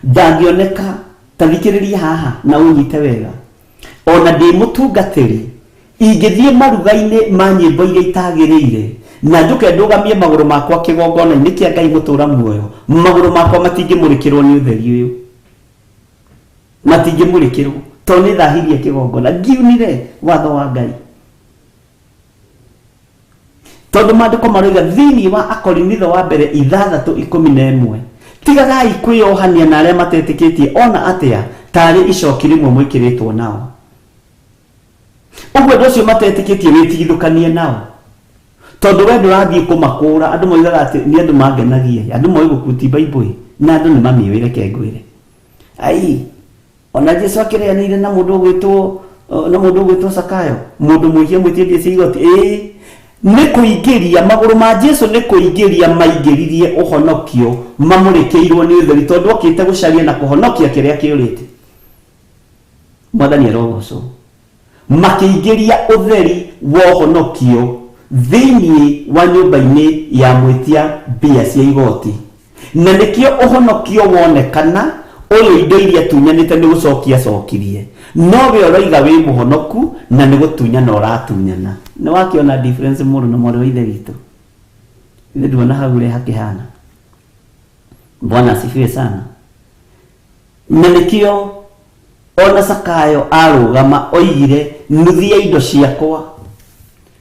ndangĩoneka. Ta thikĩrĩria haha na ũnyite wega. Ona ndĩ mũtungatĩri, ingĩthiĩ maruga-inĩ ma nyĩmbo iria itagĩrĩire na njũke ndũgamie magũrũ makwa kĩgongona-inĩ kĩa Ngai mũtũũra muoyo, magũrũ makwa matingĩmũrĩkĩrwo nĩ ũtheri ũyũ. Matingĩmũrĩkĩrwo tondũ nĩ thahirie kĩgongona, ngiunire watho wa Ngai. Tondũ maandĩko maroiga thĩinĩ wa Akorinitho wa mbere 6:11, tigagai kwĩyohania na arĩa matetĩkĩtie ona atĩa, tarĩ icoki rĩmwe mwĩkĩrĩtwo nao. Ũguo andũ acio matetĩkĩtie wĩtigithũkanie nao, tondũ we ndũrathiĩ kũmakũũra. Andũ moigaga atĩ nĩ andũ mangenagia, andũ moĩ gũkuti Bible, na andũ nĩ mamĩũĩ, reke ngwĩre. Ai, ona Jesu akĩrĩanĩire na mũndũ ũgwĩtwo na mũndũ ũgwĩtwo Sakayo, mũndũ mwĩhia mwĩtie mbia cia igoti. Ĩĩ, nĩ kũingĩria magũrũ ma Jesu, nĩ kũingĩria maingĩririe ũhonokio, mamũrĩkĩirwo nĩ ũtheri, tondũ okĩte gũcaria na kũhonokia kĩrĩa kĩũrĩte. Mwathani arogocwo. Makĩingĩria ũtheri wa ũhonokio thĩinĩ wa nyũmba-inĩ ya mwĩtia mbia cia igoti. Na nĩkĩo ũhonokio wonekana, ũyũ indo iria atunyanĩte nĩ gũcokia acokirie. No we ũroiga wĩ mũhonoku na nĩ gũtunyana ũratunyana. Nĩ wakĩona difference mũrũ na mwarĩ wa Ithe witũ? Ithe nduona hau ũrĩa hakĩhana? Bwana asifiwe sana. Na nĩkĩo ona Sakayo arũgama oigire, nuthu ya indo ciakwa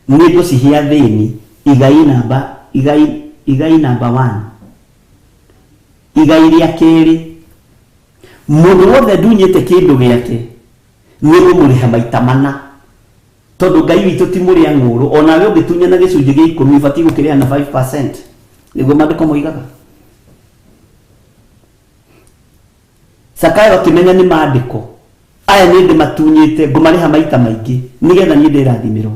nĩ ngũcihe athĩni, igai namba, igai, igai namba 1. Igai rĩa kerĩ, mũndũ wothe ndunyĩte kĩndũ gĩake nĩ ngũmũrĩha maita mana. Tondũ Ngai witũ ti mũrĩa ng'ũrũ, onawe ũngĩtunyana gĩcunjĩ gĩa 10 ũbatiĩ gũkĩrĩha na 5%. Nĩguo maandĩko moigaga. Zakayo akĩmenya nĩ maandĩko aya nĩ ndĩmatunyĩte ngũmarĩha maita maingĩ nĩgetha niĩ ndĩrathimĩrwo.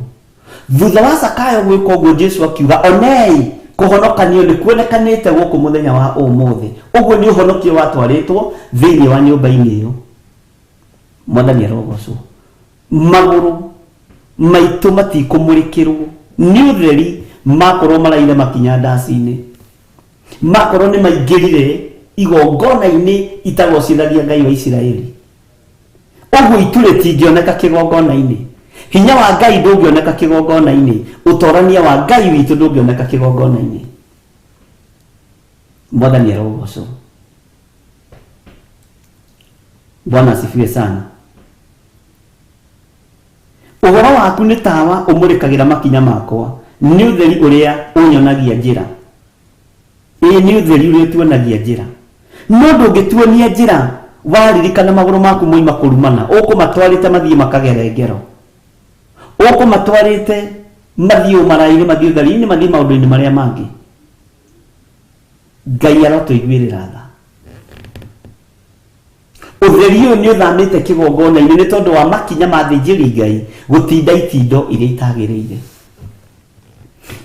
Thutha wa Zakayo gwĩka ũguo Jesu akiuga onei kũhonokanio nĩ kuonekanĩte gũkũ mũthenya wa ũmũthĩ. Ũguo nĩ ũhonokio watwarĩtwo thĩinĩ wa nyũmba-inĩ ĩyo. Mwathani arogocwo. Magũrũ maitũ matikũmũrĩkĩrwo nĩ ũtheri makorwo maraire makinya ndaci-inĩ. Makorwo nĩ maingĩrire igongona-inĩ itagocithagia Ngai wa Isiraeli. Ũguo itu rĩtingĩoneka kĩgongona-inĩ. Hinya wa Ngai ndũngĩoneka kĩgongona-inĩ. Ũtorania wa Ngai witũ ndũngĩoneka kĩgongona-inĩ. Mwathani arogocwo. Bwana asifiwe sana. Ũhoro waku nĩ tawa ũmũrĩkagĩra makinya makwa, nĩ ũtheri ũrĩa ũnyonagia njĩra. Ĩĩ nĩ ũtheri ũrĩa ũtuonagia njĩra. No ndũngĩtuonia njĩra waririkana magũrũ maku moima kũrumana, ũkũmatwarĩte mathiĩ makagere ngero. Ũkũmatwarĩte mathiĩ ũmaraĩ-inĩ, mathiĩ ũtheri-inĩ, mathiĩ maũndũ-inĩ marĩa mangĩ. Ngai arotũiguĩrĩra tha. Ũtheri ũyũ nĩ ũthamĩte kĩgongona-inĩ nĩ tondũ wa makinya ma athĩnjĩri Ngai gũtinda itindo iria itagĩrĩire.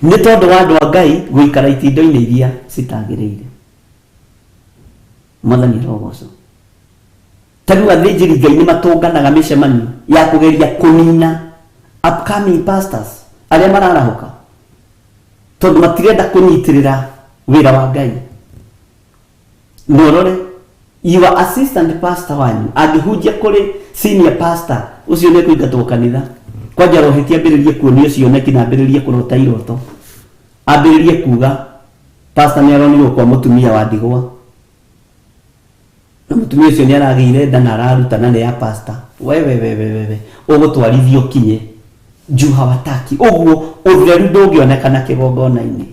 Nĩ tondũ wa andũ a Ngai gũikara itindo-inĩ iria citagĩrĩire. Mwathani arogocwo. Ta rĩu athĩnjĩri Ngai nĩ matũnganaga mĩcemanio ya kũgeria kũnina upcoming pastors arĩa mararahũka tondũ matirenda kũnyitĩrĩra wĩra wa Ngai. Na ũrore your assistant pastor wanyu angĩhunjia kũrĩ senior pastor ũcio nĩ ekũingatwo kanitha. Kwanja roheti ambĩrĩrie kuonio cioneki na ambĩrĩrie kũrota iroto. Ambĩrĩrie kuga pastor nĩ aronirwo kwa mũtumia wa ndigwa. Na mũtumia ũcio nĩ aragĩire nda na araruta na nĩ ya pastor. Wewe wewe wewe ũgũtwarithio kinye juu hawataki. Ũguo ũtheru ndũngĩonekana kĩgongona-inĩ.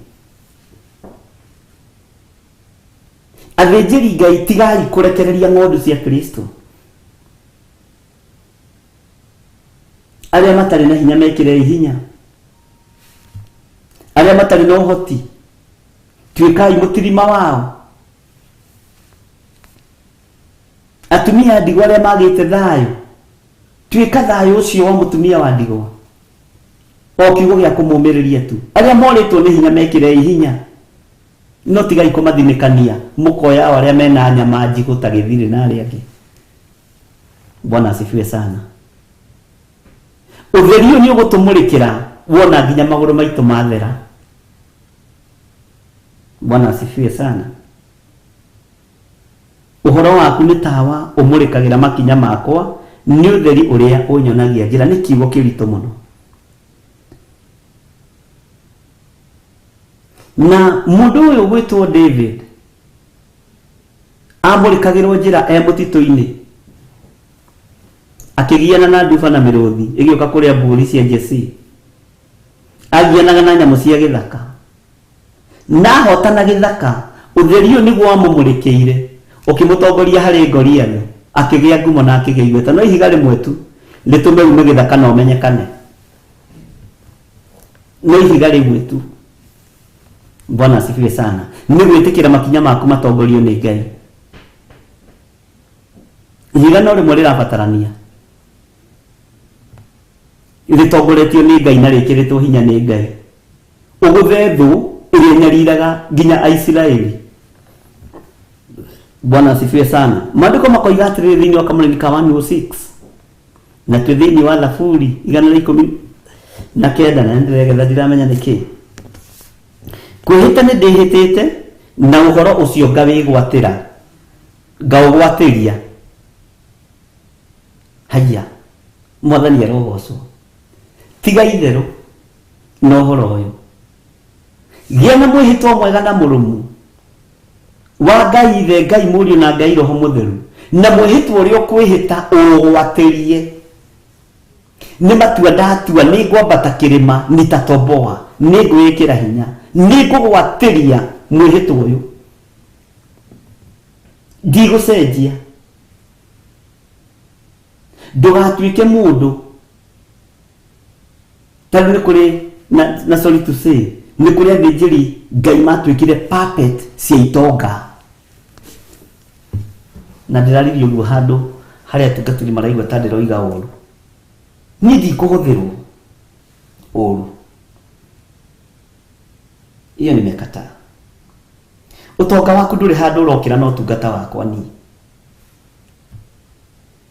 Athĩnjĩri Ngai tigai kũrekereria ng'ondu cia Kristo. Arĩa matarĩ na hinya mekĩrei hinya. Arĩa matarĩ na ũhoti tuĩkai mũtirima wao. Atumia a ndigwa arĩa magĩte thayũ tuĩka thayũ ũcio wa mũtumia wa ndigwa. O kiugo gĩa kũmũmĩrĩria tu. Arĩa morĩtwo nĩ hinya mekĩrei hinya. No tigai kũmathinĩkania mũkoya o arĩa mena nyama njigũ ta gĩthirĩ na arĩa angĩ. Bwana asifiwe sana. Ũtheri ũyũ nĩ ũgũtũmũrĩkĩra wona nginya magũrũ maitũ mathera. Bwana asifiwe sana. Ũhoro waku nĩ tawa ũmũrĩkagĩra makinya makwa, nĩ ũtheri ũrĩa ũnyonagia njĩra. Nĩ kiugo kĩritũ mũno. Na mũndũ ũyũ ũgwĩtwo David amũrĩkagĩrwo njĩra e mũtitũ-inĩ akĩgiana na nduba na mĩrũthi ĩgĩũka kũrĩa mbũri cia Jesse. Agianaga na nyamũ cia gĩthaka. Na ahotana gĩthaka, ũtheri ũyũ nĩguo wamũmũrĩkĩire, ũkĩmũtongoria harĩ Goliathũ, akĩgĩa ngumo na akĩgĩa igweta. No ihiga rĩmwe tu rĩtũme ume gĩthaka na ũmenyekane. No ihiga rĩmwe tu. Bwana asifiwe sana. Nĩ gwĩtĩkĩra makinya maku matongorio nĩ Ngai. Ihiga no rĩmwe rĩrabatarania. Rĩtongoretio nĩ Ngai na rĩkĩrĩtwo hinya nĩ Ngai. Ũgũthe thũ ĩrĩa ĩnyariraga nginya Aisiraeli. Bwana asifiwe sana. Maandĩko makoiga atĩrĩrĩ thĩinĩ wa Kamũrĩri ka 106 na twĩ thĩinĩ wa Thaburi 119 na nĩndĩregetha ndiramenya nĩkĩ. Kwĩhĩta nĩ ndĩhĩtĩte na ũhoro ũcio ngawĩgwatĩra ngaũgwatĩria. Haiya, Mwathani arogocwo. Tiga itherũ na ũhoro ũyũ. Gĩa na mwĩhĩtwa mwega na mũrũmu wa Ngai Ithe, Ngai Mũriũ na Ngai Roho Mũtheru, na mwĩhĩtwa ũrĩa ũkwĩhĩta ũũgwatĩrie. Nĩ matua ndatua, nĩ ngwambata kĩrĩma, nitatoboa, nĩ ngwĩĩkĩra hinya, nĩ ngũgwatĩria mwĩhĩtwa ũyũ. Ndigũcenjia. Ndũgatuĩke mũndũ ta rĩu nĩ kũrĩ na, na sorry to say Nĩ kũrĩ athĩnjĩri Ngai matuĩkire puppet cia itonga. Na ndĩraririe ũguo handũ harĩa atungatĩri maraigua ta ndĩroiga ũru. Niĩ ndikũhũthĩrwo ũru. Hiyo nimekataa. Ũtonga waku ndũrĩ handũ ũrokĩra na ũtungata wakwa niĩ.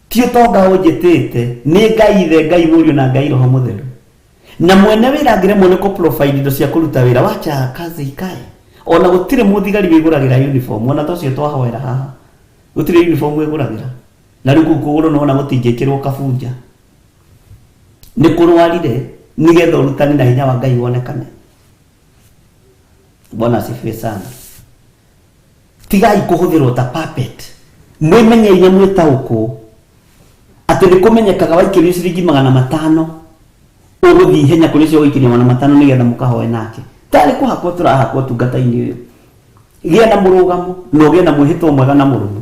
Ti ũtonga ũnjĩtĩte, nĩ Ngai Ithe, Ngai Mũriũ na Ngai Roho Mũtheru. Na mwene wĩra angĩremwo nĩ kũ provide indo cia kũruta wĩra, wacha kazi ikae. Ona gũtirĩ mũthigari wĩgũragĩra uniform, ona ta ũcio twahoera haha. Gũtirĩ uniform wĩgũragĩra. Na rĩu kũu kũgũrũ nĩwona gũtingĩkĩrwo kabunja. Nĩ kũrwarire nĩgetha ũrutani na hinya wa Ngai wonekane. Bwana asifiwe sana. Tigai kũhũthĩrwo ta puppet. Mwĩmenyei na mwĩtaũkwo atĩ nĩ kũmenyekaga waikĩrio ciringi 500 ũgũthiĩ ihenya kũrĩ ũcio ũgũikĩrio 500 nĩgetha mũkahoe nake. Tarĩ kũhakwo tũrahakwo ũtungata-inĩ ũyũ. Gĩa na mũrũgamo na ũgĩe na mwĩhĩtwa mwega na mũrũmu.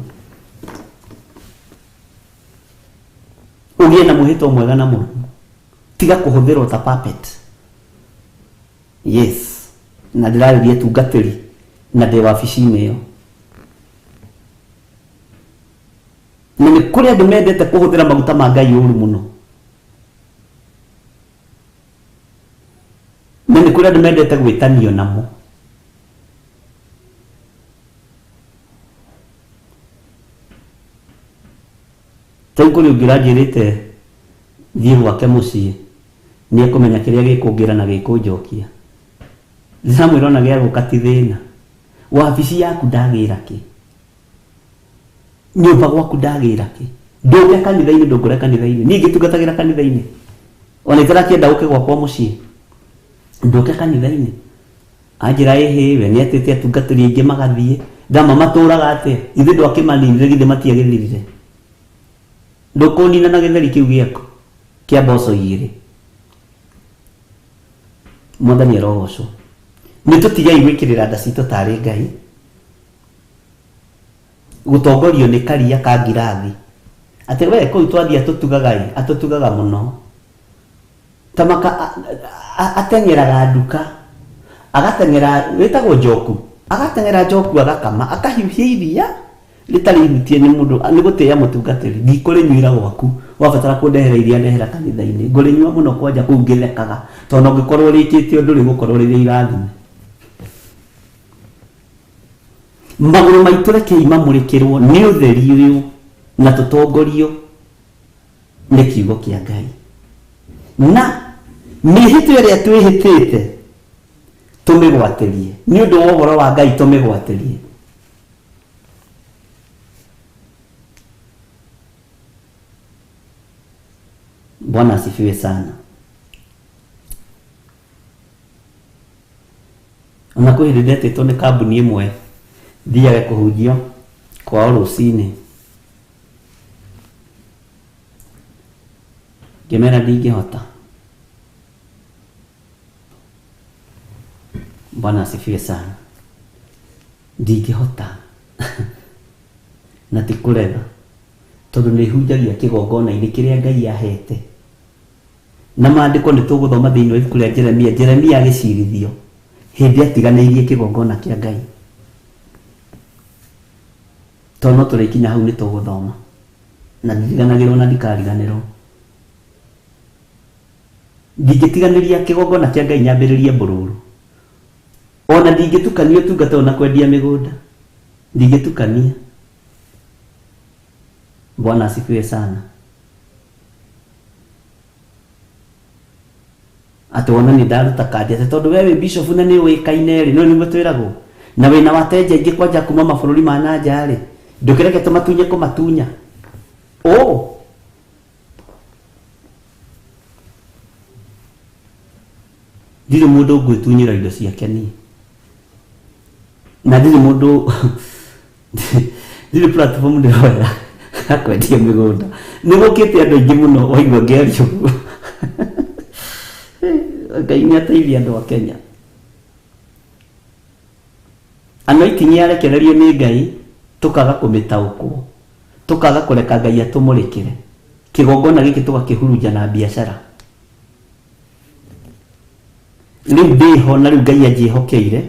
Ũgĩe na mwĩhĩtwa mwega na mũrũmu. Tiga kũhũthĩrwo ta puppet. Yes, na ndĩrarĩria tungatĩri na ndĩ wabici-inĩ ĩyo. Na nĩ kũrĩ andũ mendete kũhũthĩra maguta ma Ngai ũru mũno. Na nĩ kũrĩ andũ mendete gwĩtanio namo. Tarĩu kũrĩ ũngĩ ũranjĩrĩte thiĩ gwake mũciĩ nĩ ekũmenya kĩrĩa gĩkũngĩra na gĩkũnjokia. Ndĩramwĩra ona gĩa gũka ti thĩna. Wabici yaku ndagĩra kĩ? Nyũmba gwaku ndagĩra kĩ? Ndũke kanitha-inĩ ndũngore kanitha-inĩ. Niĩ ngĩtungatagĩra kanitha-inĩ. Ona itarakĩenda ũke gwakwa mũciĩ. Ndũke kanitha-inĩ. Anjĩra ĩhĩ we nĩ atĩte atungatĩri aingĩ magathiĩ. Ndama matũraga atĩa? Ithuĩ ndwakĩmaninire githĩ matiagĩthirire? Ndũkũnina na gĩtheri kĩu gĩaku kĩa mboco igĩrĩ. Mwathani arogocwo. Nĩ tũtigei gwĩkĩrĩra nda citũ tarĩ Ngai. Gũtongorio nĩ karia ka ngirathi. Atĩ we kũu twathiĩ atũtugaga ĩ, atũtugaga mũno. Ta maka ateng'eraga nduka, agateng'era wĩtagwo njoku, agateng'era njoku agakama, akahiũhia iria rĩtarĩ ihutie nĩ mũndũ, nĩ gũtĩĩa mũtungatĩri. Ndikũrĩnyuĩra gwaku, wabatara kũndehera iria ndehera kanitha-inĩ. Ngũrĩnyua mũno kwanja kũu ngĩthekaga, tondũ ona ũngĩkorwo ũrĩkĩte ũndũ rĩgũkorwo rĩrĩ irathime. Magũrũ maitũ rekei mamũrĩkĩrwo nĩ ũtheri ũyũ na tũtongorio nĩ kiugo kĩa Ngai. Na mĩhĩtwa ĩrĩa twĩhĩtĩte tũmĩgwatĩrie nĩ ũndũ wa ũhoro wa Ngai tũmĩgwatĩrie. Bwana asifiwe sana. Ona kwĩ hĩndĩ ndetĩtwo nĩ kambuni ĩmwe thiage kũhunjia kwao rũcinĩ. Ngĩmera ndingĩhota. Bwana asifiwe sana. Ndingĩhota na ti kũrega tondũ nĩ hunjagia kĩgongona-inĩ kĩrĩa Ngai ahete. Na maandĩko nĩ tũgũthoma thĩinĩ wa ibuku rĩa Jeremia, Jeremia agĩcirithio hĩndĩ atiganĩirie kĩgongona kĩa Ngai. Tondũ no tũrĩkinya hau nĩ tũgũthoma. Na ndiriganagĩrwo na ndikariganĩrwo. Ndingĩtiganĩria kĩgongona kĩa Ngai nyambĩrĩrie mbũrũrũ. Ona ndingĩtukania ũtungata ũyũ na kwendia mĩgũnda. Ndingĩtukania. Bwana asifiwe sana. Atĩ wona nĩ ndaruta kandi atĩ tondũ we wĩ bishop na nĩ ũĩkaine rĩ, no nĩguo twĩragwo. Na wĩna wateja aingĩ kwanja kuma mabũrũri ma na nja rĩ, ndũkĩreke tũmatunye kũmatunya. Oh! Ndirĩ mũndũ ngwĩtunyĩra indo ciake niĩ. Na ndirĩ mũndũ ndirĩ platform ndĩroya ya kwendia mĩgũnda. Nĩ gũkĩte andũ aingĩ mũno waigua ngĩaria ũguo. Ngai nĩ ateithie andũ a Kenya. Anointing yarekererio nĩ Ngai tũkaga kũmĩtaũkwo, tũkaga kũreka Ngai atũmũrĩkĩre. Kĩgongona gĩkĩ tũgakĩhurunja na biacara. Rĩu ndĩho na rĩu Ngai anjĩhokeire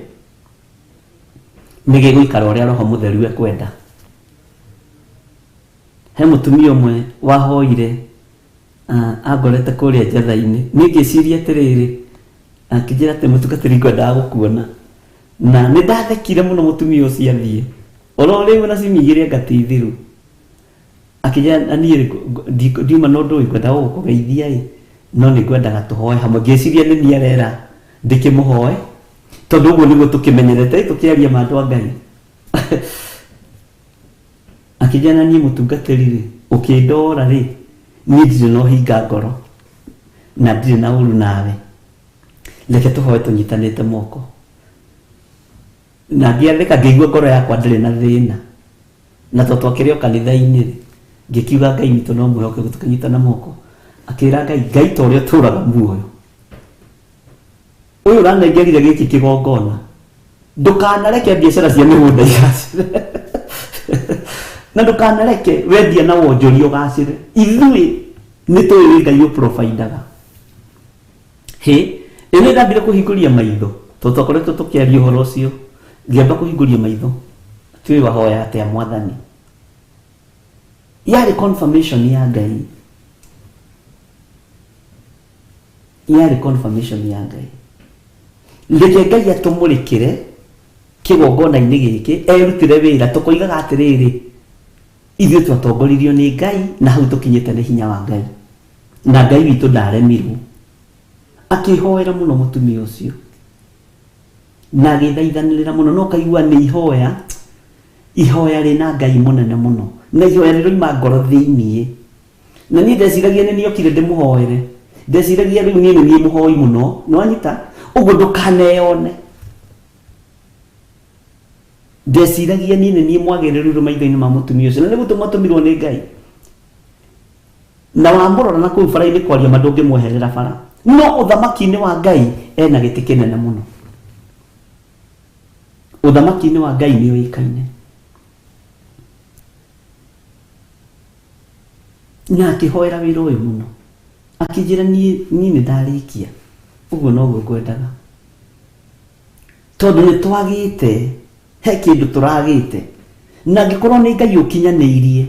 nĩ gĩgũikara ũrĩa Roho Mũtheru ekwenda. He mũtumia ũmwe wahoire angorete kũrĩa njatha-inĩ. Niĩ ngĩciria atĩrĩrĩ, akĩnjĩra atĩ mũtungatĩri ngwendaga gũkuona. Na nĩ ndathekire mũno mũtumia ũcio athiĩ. Oro rĩu na ciumia igĩrĩ anga ti thiru. Akĩnjĩra na niĩ ndiuma na ũndũ ũyũ ngwendaga gũkũgeithia ĩ, no nĩ ngwendaga tũhoe hamwe. Ngĩciria nĩ niĩ arera ndĩkĩmũhoe, tondũ ũguo nĩguo tũkĩmenyerete tũkĩaria ma andũ a Ngai. Akĩnjĩra na niĩ mũtungatĩri rĩ, ũkĩndora rĩ, niĩ ndirĩ na ũhinga ngoro na ndirĩ na ũru nawe. Reke tũhoe tũnyitanĩte moko. Na ngĩathĩka ngĩigua ngoro yakwa ndĩrĩ na thĩna. Na tondũ twakĩrĩ o kanitha-inĩ rĩ, ngĩkiuga Ngai witũ no mwĩhokeku tũkĩnyitana moko. Akĩra Ngai, Ngai ta ũrĩa ũtũraga muoyo, ũyũ ũranengerire gĩkĩ kĩgongona, ndũkanareke biacara cia mĩgũnda igacĩre na ndũkanareke wendia na wonjoria ũgacĩre. Ithuĩ nĩ tũĩ nĩ Ngai ũprovidaga. Hĩ, ĩno ĩrambire kũhingũria maitho tondũ twakoretwo tũkĩaria ũhoro ũcio, ngĩamba kũhingũria maitho tiũĩ wahoya atĩa mwathani. Yarĩ confirmation ya Ngai, yarĩ confirmation ya Ngai. Reke Ngai atũmũrĩkĩre kĩgongona-inĩ gĩkĩ, erutĩre wĩra, tũkoigaga atĩrĩrĩ, ithuĩ twatongoririo nĩ Ngai na hau tũkinyĩte nĩ hinya wa Ngai. Na Ngai witũ ndaremirwo. Akĩhoera mũno mũtumia ũcio na agĩthaithanĩrĩra mũno, no kaigua nĩ ihoya, ihoya rĩna Ngai mũnene mũno, na ihoya rĩroima ngoro thĩiniĩ. Na niĩ ndeciragia nĩ niĩ okire ndĩmũhoere, ndeciragia rĩu niĩ nĩ niĩ mũhoi mũno, nĩwanyita? Ũguo ndũkaneyone. Ndeciragia niĩ nĩ niĩ mwagĩrĩru rĩu maitho-inĩ ma mũtumia ũcio, na nĩ gũtũmwo atũmirwo nĩ Ngai. Na wamũrora na kũu bara-inĩ kwaria ma ndũngĩmweherera bara. No ũthamaki-inĩ wa Ngai ena gĩtĩ kĩnene mũno. Ũthamaki-inĩ wa Ngai nĩ ũĩkaine. Na akĩhoera wĩra ũyũ mũno. Akĩnjĩra niĩ niĩ nĩ ndarĩkia. Ũguo noguo ngwendaga. Tondũ nĩ twagĩte, he kĩndũ tũragĩte. Na angĩkorwo nĩ Ngai ũkinyanĩirie,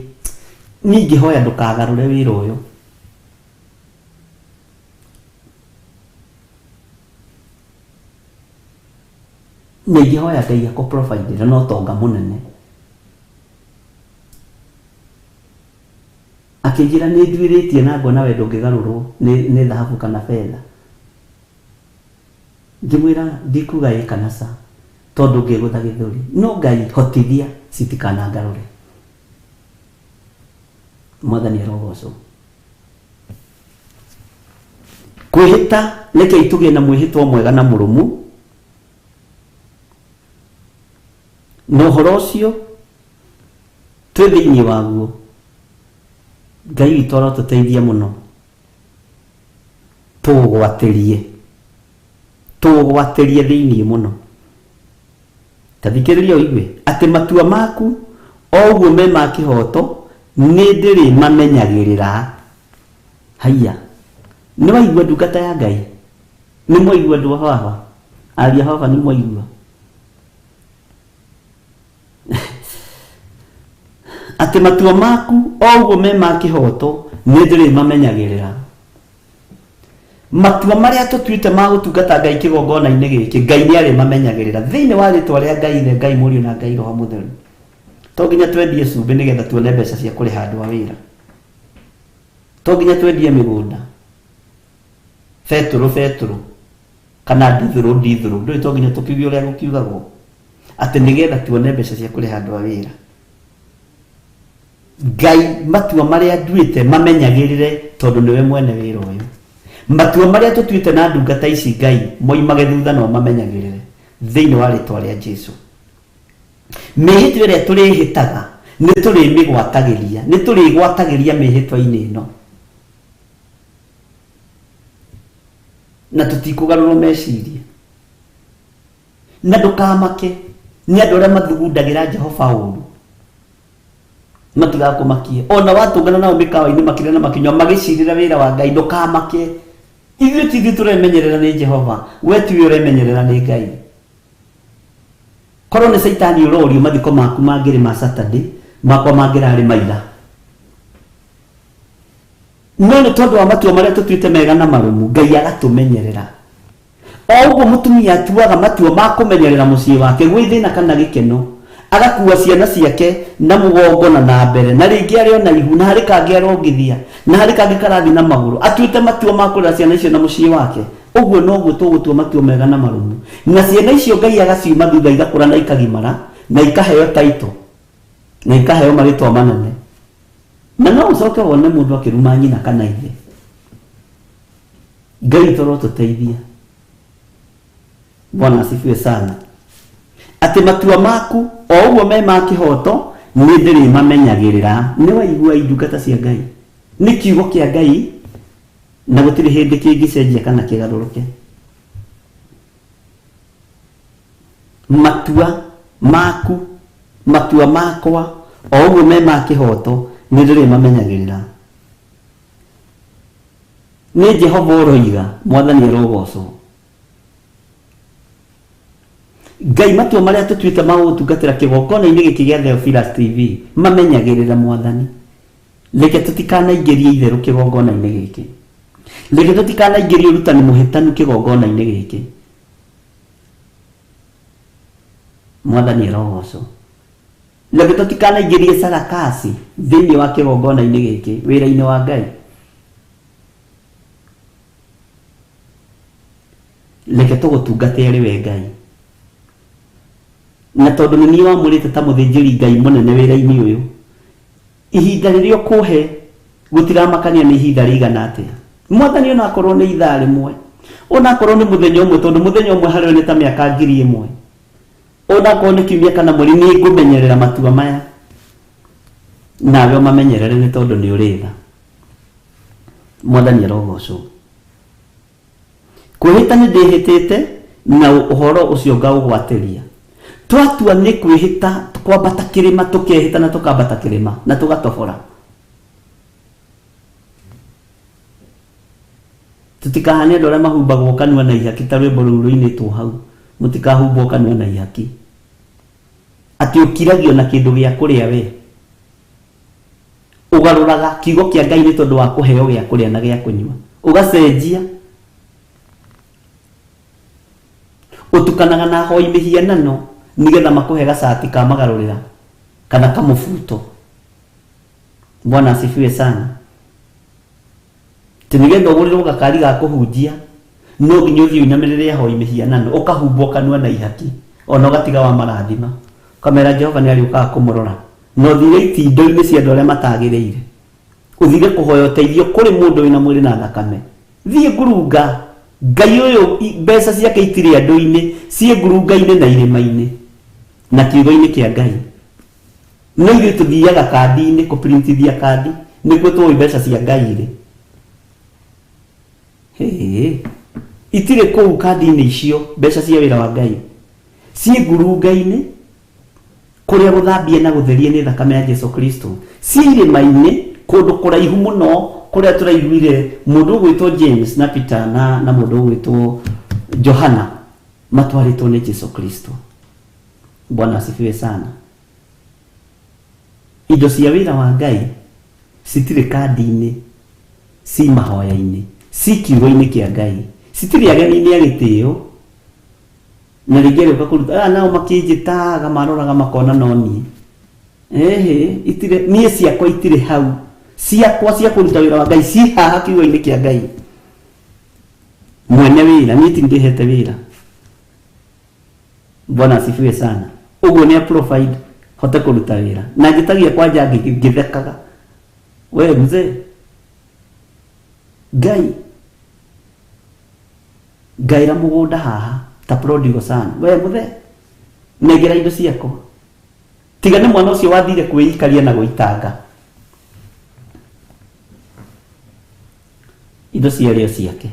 niĩ ingĩhoya ndũkagarũre wĩra ũyũ. Na ingĩhoya Ngai akũ provide na ũtonga mũnene. Akĩnjĩra nĩ nduĩrĩtie na ngona we ndũngĩgarũrwo nĩ thahabu kana betha. Ngĩmwĩra ndikuga ĩ kana ca tondũ ngĩgũtha gĩthũri. No Ngai hotithia citikanangarũre. Mwathani arogocwo. Kwĩhĩta, rekei tũgĩe na mwĩhĩtwa mwega na mũrũmu. Na ũhoro ũcio twĩ thĩinĩ waguo, Ngai witũ arotũteithia mũno. Tũũgwatĩrie, tũũgwatĩrie thĩinĩ mũno. Ta thikĩrĩria ũigue, atĩ matua maku o ũguo me ma kĩhooto, nĩndĩrĩmamenyagĩrĩra. Haiya, nĩwaigua ndungata ya Ngai? Nĩmwaigua andũ a baba? Ariũ a baba nĩmwaigua? Atĩ matua maku o ũguo me ma kĩhooto nĩ ndĩrĩmamenyagĩrĩra. Matua marĩa tũtuĩte ma gũtungata Ngai kĩgongona-inĩ gĩkĩ, Ngai nĩ arĩmamenyagĩrĩra. Thĩinĩ wa rĩtwa rĩa Ngai Ithe, Ngai Mũriũ na Ngai Roho Mũtheru. To nginya twendie cumbĩ nĩgetha tuone mbeca cia kũrĩha andũ a wĩra. To nginya twendie mĩgũnda. Betũrũ betũrũ. Kana ndithũrũ ndithũrũ. Ndũĩ to nginya tũkiuge ũrĩa gũkiugagwo. Atĩ nĩgetha tuone mbeca cia kũrĩha andũ a wĩra. Ngai matua marĩa nduĩte mamenyagĩrĩre tondũ nĩwe mwene wĩra ũyũ. Matua marĩa tũtuĩte na ndungata ici Ngai moimage thutha na ũmamenyagĩrĩre thĩinĩ wa rĩtwa rĩa Jesu. Mĩhĩtwa ĩrĩa tũrĩhĩtaga nĩ tũrĩmĩgwatagĩria, nĩ tũrĩgwatagĩria mĩhĩtwa-inĩ ĩno. Na tũtikũgarũrwo meciria. Na ndũkamake nĩ andũ arĩa mathugundagĩra Jehova ũũru, matigakũmakie. Ona watũngana nao mĩkawa-inĩ makĩrĩa na makĩnyua magĩcirĩra wĩra wa Ngai, ndũkamake. Ithuĩ ti ithuĩ tũremenyerera nĩ Jehova, we tiwe ũremenyerera nĩ Ngai. Korwo nĩ Caitani ũrorio mathiko maku mangĩrĩ ma Saturday, makwa mangĩrarĩ ma ira. No nĩ tondũ wa matua marĩa tũtuĩte mega na marũmu, Ngai agatũmenyerera. O ũguo mũtumia atuaga matua ma kũmenyerera mũciĩ wake gwĩ thĩna kana gĩkeno, agakua ciana ciake na mũgongo na na mbere, na rĩngĩ arĩ o na ihu, na harĩ kangĩ arongithia, na harĩ kangĩ karathiĩ na magũrũ, atuĩte matua ma kũrera ciana icio na mũciĩ wake, ũguo noguo tũgũtua matua mega na marũmu. Na ciana icio Ngai agaciuma thutha igakũra na ikagimara, na ikaheo title, na ikaheo marĩtwa manene. Na no ũcoke wone mũndũ akĩruma nyina kana ithe. Ngai toro tũteithia. Bwana asifiwe sana. Atĩ matua maku o ũguo me ma kĩhoto nĩ ndĩrĩmamenyagĩrĩra. Nĩ waigua indungata cia Ngai. Nĩ kiugo kĩa Ngai na gũtirĩ hĩndĩ kĩngĩcenjia kana kĩgarũrũke. Matua maku, matua makwa o ũguo me ma kĩhoto nĩ ndĩrĩmamenyagĩrĩra. Nĩ Jehova ũroiga, Mwathani arogocwo. Ngai matua marĩa tũtuĩte ma gũgũtungatĩra kĩgongona-inĩ gĩkĩ gĩa Theophilus TV mamenyagĩrĩre Mwathani. Reke tũtikanaingĩrie itherũ kĩgongona-inĩ gĩkĩ. Reke tũtikanaingĩrie ũrutani mũhĩtanu kĩgongona-inĩ gĩkĩ. Mwathani arogocwo. Reke tũtikanaingĩrie sarakasi thĩinĩ wa kĩgongona-inĩ gĩkĩ wĩra-inĩ wa Ngai. Reke tũgũtungate arĩ we Ngai. Na tondũ nĩ niĩ wamũrĩte ta mũthĩnjĩri Ngai mũnene wĩra-inĩ ũyũ, ihinda rĩrĩa ũkũhe gũtiramakania nĩ ihinda rĩigana atĩa. Mwathani ona akorwo nĩ ithaa rĩmwe, ona akorwo nĩ mũthenya ũmwe, tondũ mũthenya ũmwe harĩ we nĩ ta mĩaka 1000. Ona akorwo nĩ kiumia kana mweri, nĩ ngũmenyerera matua maya. Nawe ũmamenyerere nĩ tondũ nĩ ũrĩ tha. Mwathani arogocwo. Kwĩhĩta nĩ ndĩhĩtĩte na ũhoro ũcio ngaũgwatĩria. Twatua nĩ kwĩhĩta kwambata kĩrĩma tũkehĩta na tũkambata kĩrĩma na tũgatobora. Tũtikahane andũ arĩa mahumbagwo kanua na ihaki ta rwĩmbo rũu rũinĩtwo hau. Mũtikahumbwo kanua na ihaki. Atĩ ũkiragio na kĩndũ gĩa kũrĩa we. Ũgarũraga kiugo kĩa Ngai nĩ tondũ wa kũheo gĩa kũrĩa na gĩa kũnyua. Ũgacenjia. Ũtukanaga na ahoi mĩhianano nĩgetha makũhe gacati ka magarũrĩra kana kamũbuto. Bwana asifiwe sana. Atĩ nĩgetha ũgũrĩrwo gakari ga kũhunjia no nginya ũthiĩ ũinamĩrĩre ahoi mĩhianano ũkahumbwo kanua na ihaki ona ũgatiga wa marathima ũkamera Jehova nĩ arĩũkaga kũmũrora na ũthire itindo-inĩ cia andũ arĩa matagĩrĩire ũthire kũhoya ũteithio kũrĩ mũndũ wĩna mwĩrĩ na thakame thiĩ ngurunga Ngai ũyũ mbeca ciake itirĩ andũ-inĩ ciĩ ngurunga-inĩ na irĩma-inĩ na kiugo-inĩ kĩa Ngai No ithuĩ tũthiaga kandi-inĩ kũprintithia kandi nĩkuo tũĩ mbeca cia Ngai irĩ. Hĩĩ. Itirĩ kũu kandi-inĩ icio mbeca cia wĩra wa Ngai. Ciĩ ngurunga-inĩ kũrĩa gũthambie na gũtherie nĩ thakame ya Jesu Kristo. Ciĩ irĩma-inĩ kũndũ kũraihu mũno kũrĩa tũraiguire mũndũ ũgwĩtwo James na Peter na, na mũndũ ũgwĩtwo Johana matwarĩtwo nĩ Jesu Kristo. Bwana asifiwe sana. Indo cia wĩra wa Ngai citirĩ kandi-inĩ, ci mahoya-inĩ, ci kiugo-inĩ kĩa Ngai, citirĩ ageni-inĩ a gĩtĩo, na rĩngĩ arĩũka kũruta aya nao makĩnjĩtaga maroraga makona no niĩ. Ĩhĩ, itirĩ, niĩ ciakwa itirĩ hau, ciakwa cia kũruta wĩra wa Ngai ci haha kiugo-inĩ kĩa Ngai. Mwene wĩra, niĩ ti ndĩhete wĩra. Bwana asifiwe sana. Ũguo nĩ provide hote kũruta wĩra. Na njĩtagia kwanja ngĩthekaga. We mzee. Ngai ngaĩra mũgũnda haha ta prodigal son. We mũthee. Nengera indo ciakwa. Tiga nĩ mwana ũcio wathire kwĩikaria na gũitanga. Indo ciarĩ o ciake.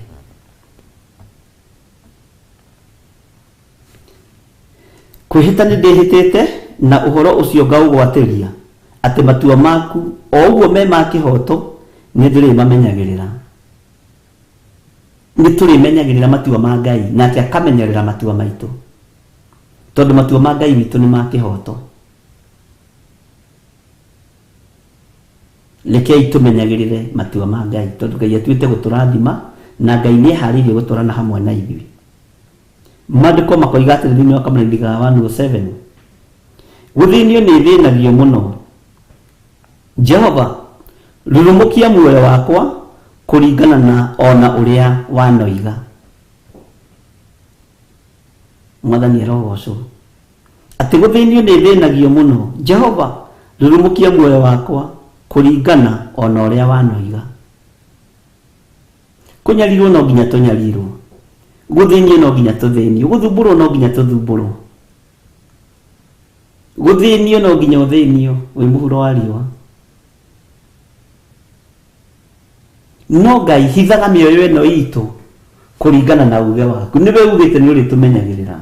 Kwĩhĩta nĩndĩhĩtĩte, na ũhoro ũcio ngaũgwatĩria, atĩ matua maku, o ũguo me ma kĩhooto, nĩndĩrĩmamenyagĩrĩra. Nĩ tũrĩmenyagĩrĩra matua ma Ngai, nake akamenyerera matua maitũ, tondũ matua ma Ngai witũ nĩ ma kĩhooto. Rekei tũmenyagĩrĩre matua ma Ngai, tondũ Ngai atuĩte gũtũrathima, na Ngai nĩ eharĩirie gũtwarana hamwe na ithuĩ. Maandĩko makoiga atĩrĩ thĩinĩ wa Kamũranĩri ga 107, Gũthĩnio nĩ thĩnagio mũno. Jehova, rurumũkia muoyo wakwa kũringana na o na ũrĩa wanoiga. Mwathani arogocwo. Atĩ gũthĩnio nĩ thĩnagio mũno. Jehova, rurumũkia muoyo wakwa kũringana o na ũrĩa wanoiga. Kũnyarirwo no nginya tũnyarirwo. Gũthĩnio no nginya tũthĩnio. Gũthumbũrwo no nginya tũthumbũrwo. Gũthĩnio no nginya ũthĩnio wĩ mũhuro wa riũa. No Ngai hithaga mĩoyo ĩno itũ kũringana na uge waku. Nĩwe ugĩte nĩ ũrĩtũmenyagĩrĩra.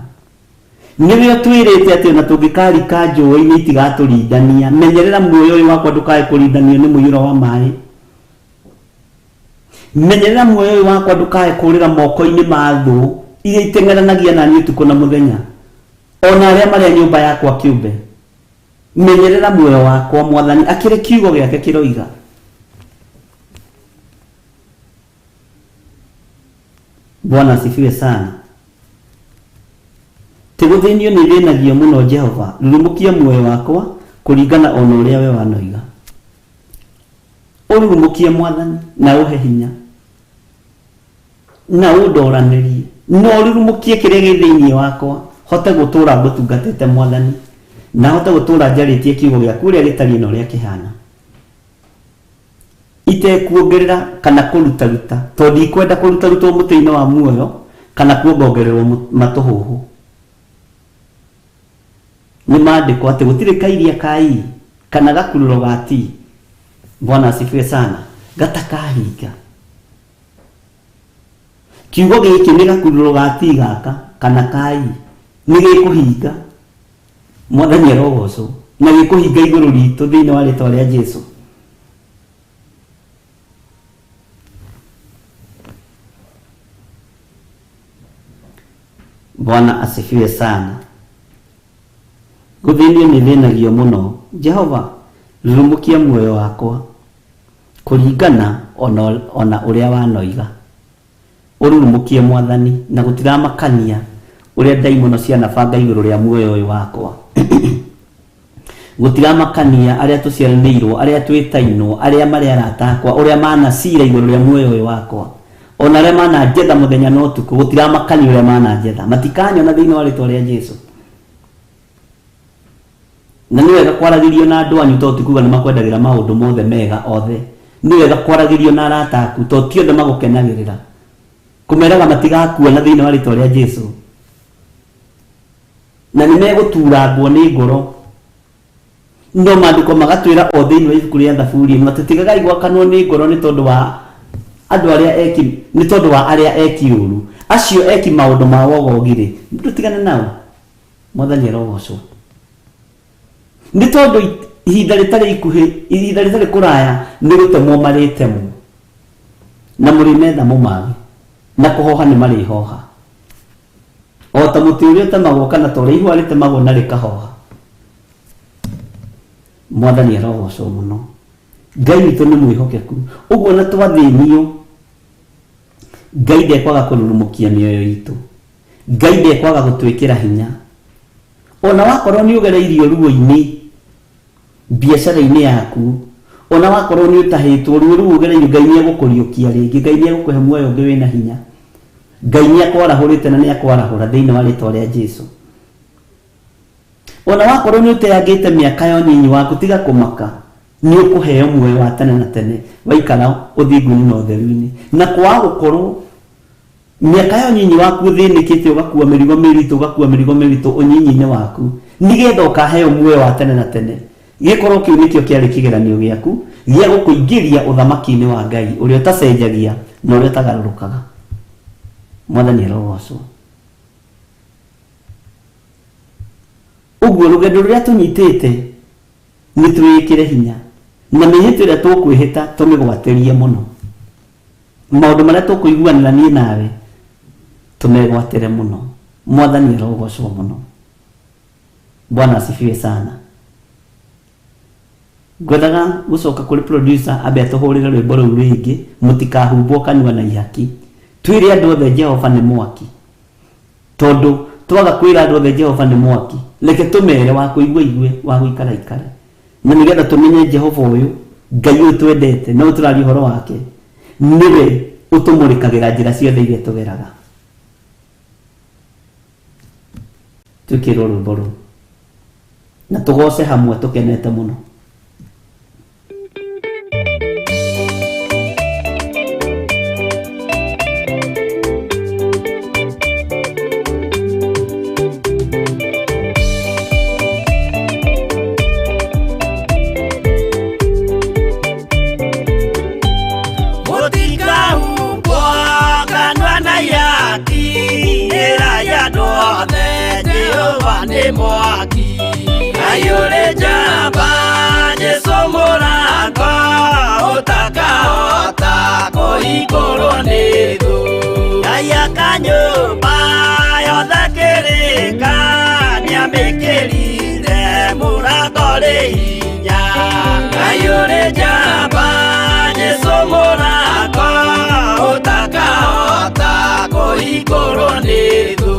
Nĩwe ũtwĩrĩte atĩ ona tũngĩkarika njũĩ-inĩ itigatũrindania. Menyerera muoyo ũyũ wakwa ndũkae kũrindanio nĩ mũiyũro wa maĩ. Menyerera muoyo ũyũ wakwa ndũkae kũrĩra moko-inĩ ma thũ iria iteng'eranagia na niĩ ũtukũ na mũthenya, o na arĩa marĩ a nyũmba yakwa kĩũmbe. Menyerera muoyo wakwa, Mwathani, akĩrĩ kiugo gĩake kĩroiga. Bwana asifiwe sana. Ti gũthĩnio nĩ thĩnagio mũno Jehova, rurumũkia muoyo wakwa kũringana o na ũrĩa we wanoiga. Ũrurumũkie Mwathani na ũhe hinya na ũndoranĩrie na ũrurumũkie kĩrĩa gĩ thĩinĩ wakwa hote gũtũra ngũtungatĩte Mwathani na hote gũtũra njarĩtie kiugo gĩaku ũrĩa gĩtariĩ na ũrĩa kĩhana itekuongerera kana kũrutaruta tondũ ndikwenda kũrutarutwo mũtĩ-inĩ wa muoyo kana kuongongererwo matũhũhũ. Nĩ maandĩko atĩ gũtirĩ kairia ka i kana gakururo ga t, Bwana asifiwe sana, gatakahinga. Kiugo gĩkĩ nĩ gakururo ga t gaka kana ka i, nĩ gĩkũhinga. Mwathani arogocwo. Na gĩkũhinga igũrũ ritũ thĩinĩ wa rĩtwa rĩa Jesu. Bwana asifiwe sana. Gũthĩnio nĩ thĩnagio mũno. Jehova, rurumũkia muoyo wakwa kũringana ona, ona ũrĩa wanoiga. Ũrurumũkie Mwathani, na gũtiramakania ũrĩa ndaimono cianabanga igũrũ rĩa muoyo ũyũ wakwa. Gũtiramakania arĩa tũciaranĩirwo, arĩa twĩtainwo, arĩa marĩ arata akwa, ũrĩa manacira igũrũ rĩa muoyo ũyũ wakwa, o na arĩa mananjetha mũthenya na ũtukũ, gũtiramakania ũrĩa mananjetha. Matikanyona thĩinĩ wa rĩtwa rĩa Jesu. Na nĩ wega kwaragĩrio na andũ anyu tondũ ti kuga nĩ makwendagĩra maũndũ mothe mega othe. Nĩ wega kwaragĩrio na arata aku tondũ ti othe magũkenagĩrĩra. Kũmeraga matigakuona thĩinĩ wa rĩtwa rĩa Jesu. Na nĩ megũturangwo nĩ ngoro. No maandĩko magatwĩra o thĩinĩ wa ibuku rĩa Thaburi ĩno atĩ tigagai gwakanwo nĩ ngoro nĩ tondũ wa andũ arĩa eki nĩ tondũ wa arĩa eki ũru. Acio eki maũndũ ma wogogi-rĩ, ndũtigane nao. Mwathani arogocwo. Nĩ tondũ ihinda rĩtarĩ ikuhĩ, ihinda rĩtarĩ kũraya nĩ gũtemwo marĩtemwo. Na mũrĩmetha mũmage, na kũhoha nĩ marĩhoha. O ta mũtĩ ũrĩa ũtemagwo kana ta ũrĩa ihũa rĩtemagwo na rĩkahoha. Mwathani arogocwo mũno. Ngai witũ nĩ mwĩhokeku. Ũguo na twathĩnio, Ngai ndekwaga kũrurumũkia mĩoyo itũ. Ngai ndekwaga gũtwĩkĩra hinya. Ona wakorwo nĩ ũgereirio ruo-inĩ biacara-inĩ yaku, ona wakorwo nĩ ũtahĩtwo, ruo rũu ũgereirio, Ngai nĩ egũkũriũkia rĩngĩ. Ngai nĩ egũkũhe muoyo ũngĩ wĩna hinya. Ngai nĩ akwarahũrĩte na nĩ akwarahũra thĩinĩ wa rĩtwa rĩa Jesu. Ona wakorwo nĩ ũteangĩte mĩaka ya ũnyinyi waku, tiga kũmaka, nĩ ũkũheo muoyo wa tene na tene waikara ũthingu-inĩ na ũtheru-inĩ. Na kwaga gũkorwo mĩaka ya ũnyinyi waku ũthĩnĩkĩte, ũgakua mĩrigo mĩritũ, ũgakua mĩrigo mĩritũ ũnyinyi-inĩ waku, nĩgetha ũkaheo muoyo wa tene na tene. Gĩkorwo kĩu nĩkĩo kĩarĩ kĩgeranio gĩaku gĩa gũkũingĩria ũthamaki-inĩ wa Ngai ũrĩa ũtacenjagia na ũrĩa ũtagarũrũkaga. Mwathani arogocwo. Ũguo rũgendo rũrĩa tũnyitĩte nĩ twĩĩkĩre hinya na mĩhĩtwa ĩrĩa tũkwĩhĩta tũmĩgwatĩrie mũno. Maũndũ marĩa tũkũiguanĩra niĩ nawe tũmegwatĩre mũno. Mwathani arogocwo mũno. Bwana asifiwe sana. Ngwendaga gũcoka kũrĩ producer ambe atũhũrĩre rwĩmbo rũu rĩngĩ, mũtikahumbwo kanua na ihaki. Twĩre andũ othe Jehova nĩ mwaki, tondũ twaga kwĩra andũ othe Jehova nĩ mwaki, reke tũmere wa kũigua igue, wa gũikara ikare, na nĩgetha tũmenye Jehova ũyũ Ngai ũyũ twendete na ũyũ tũraria ũhoro wake nĩwe ũtũmũrĩkagĩra njĩra ciothe iria tũgeraga. Twĩkĩrwo rwĩmbo rũu na tũgoce hamwe tũkenete mũno. Mũtikahumbwo kanua na ihaki, ĩrai andũ othe Jehova nĩ mwaki. Ngai ũrĩ njamba, Jesũ mũrango, ũtakahota kũhingũrwo nĩ thũ. Ngai aka nyũmba yothe kĩrĩka, nĩamĩkĩrire mũrango rĩ hinya. Ngai ũrĩ njamba, Jesũ mũrango, ũtakahota kũhingũrwo nĩ thũ.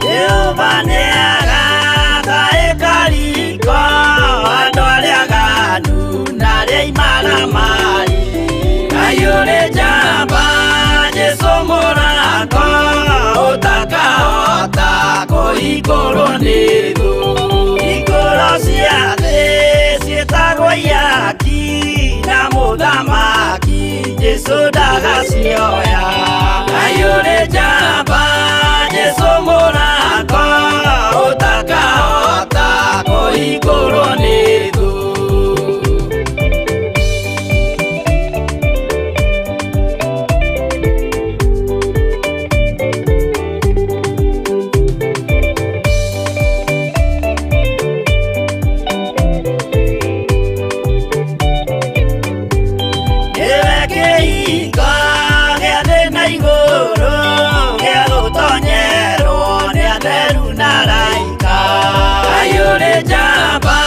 Jehova nĩagaka ĩkariko, andũ arĩa aganu na arĩa imaramari. Ngai ũrĩ njamba, Jesũ mũrango, ũtakahota kũhingũrwo nĩ thũ. Hingũro cia thĩ ciĩtagwo ihaki, na mũthamaki Jesũ ndagacioya. Ngai ũrĩ njamba, Jesũ mũrango, ũtakahota kũhingũrwo nĩ thũ. Nĩwe kĩhingo gĩa thĩ na igũrũ, gĩa gũtonyerwo nĩ atheru na araika. Ngai ũrĩ njamba,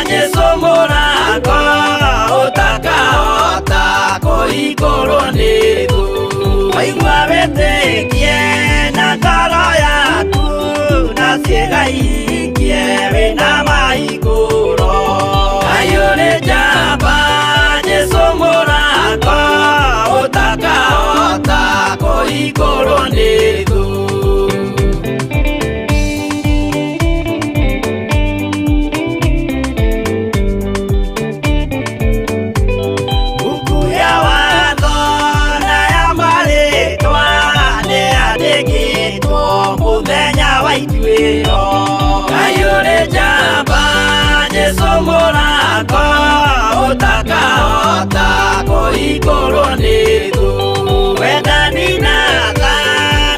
Jesũ mũrango, ũtakahota kũhingũrwo nĩ thũ. Waigua wĩtĩkie na ngoro yaku, na ciĩga ihingie wĩna mahingũro. Ngai ũrĩ njamba, Jesũ mũrango, ũtakahota kũhingũrwo nĩ thũ. Buku ya watho na ya marĩtwa nĩyandĩkĩtwo mũthenya wa ituĩro. Ngai ũrĩ njamba, Jesũ mũrango, ũtakahota kũhingũrwo nĩ thũ. Wendani na tha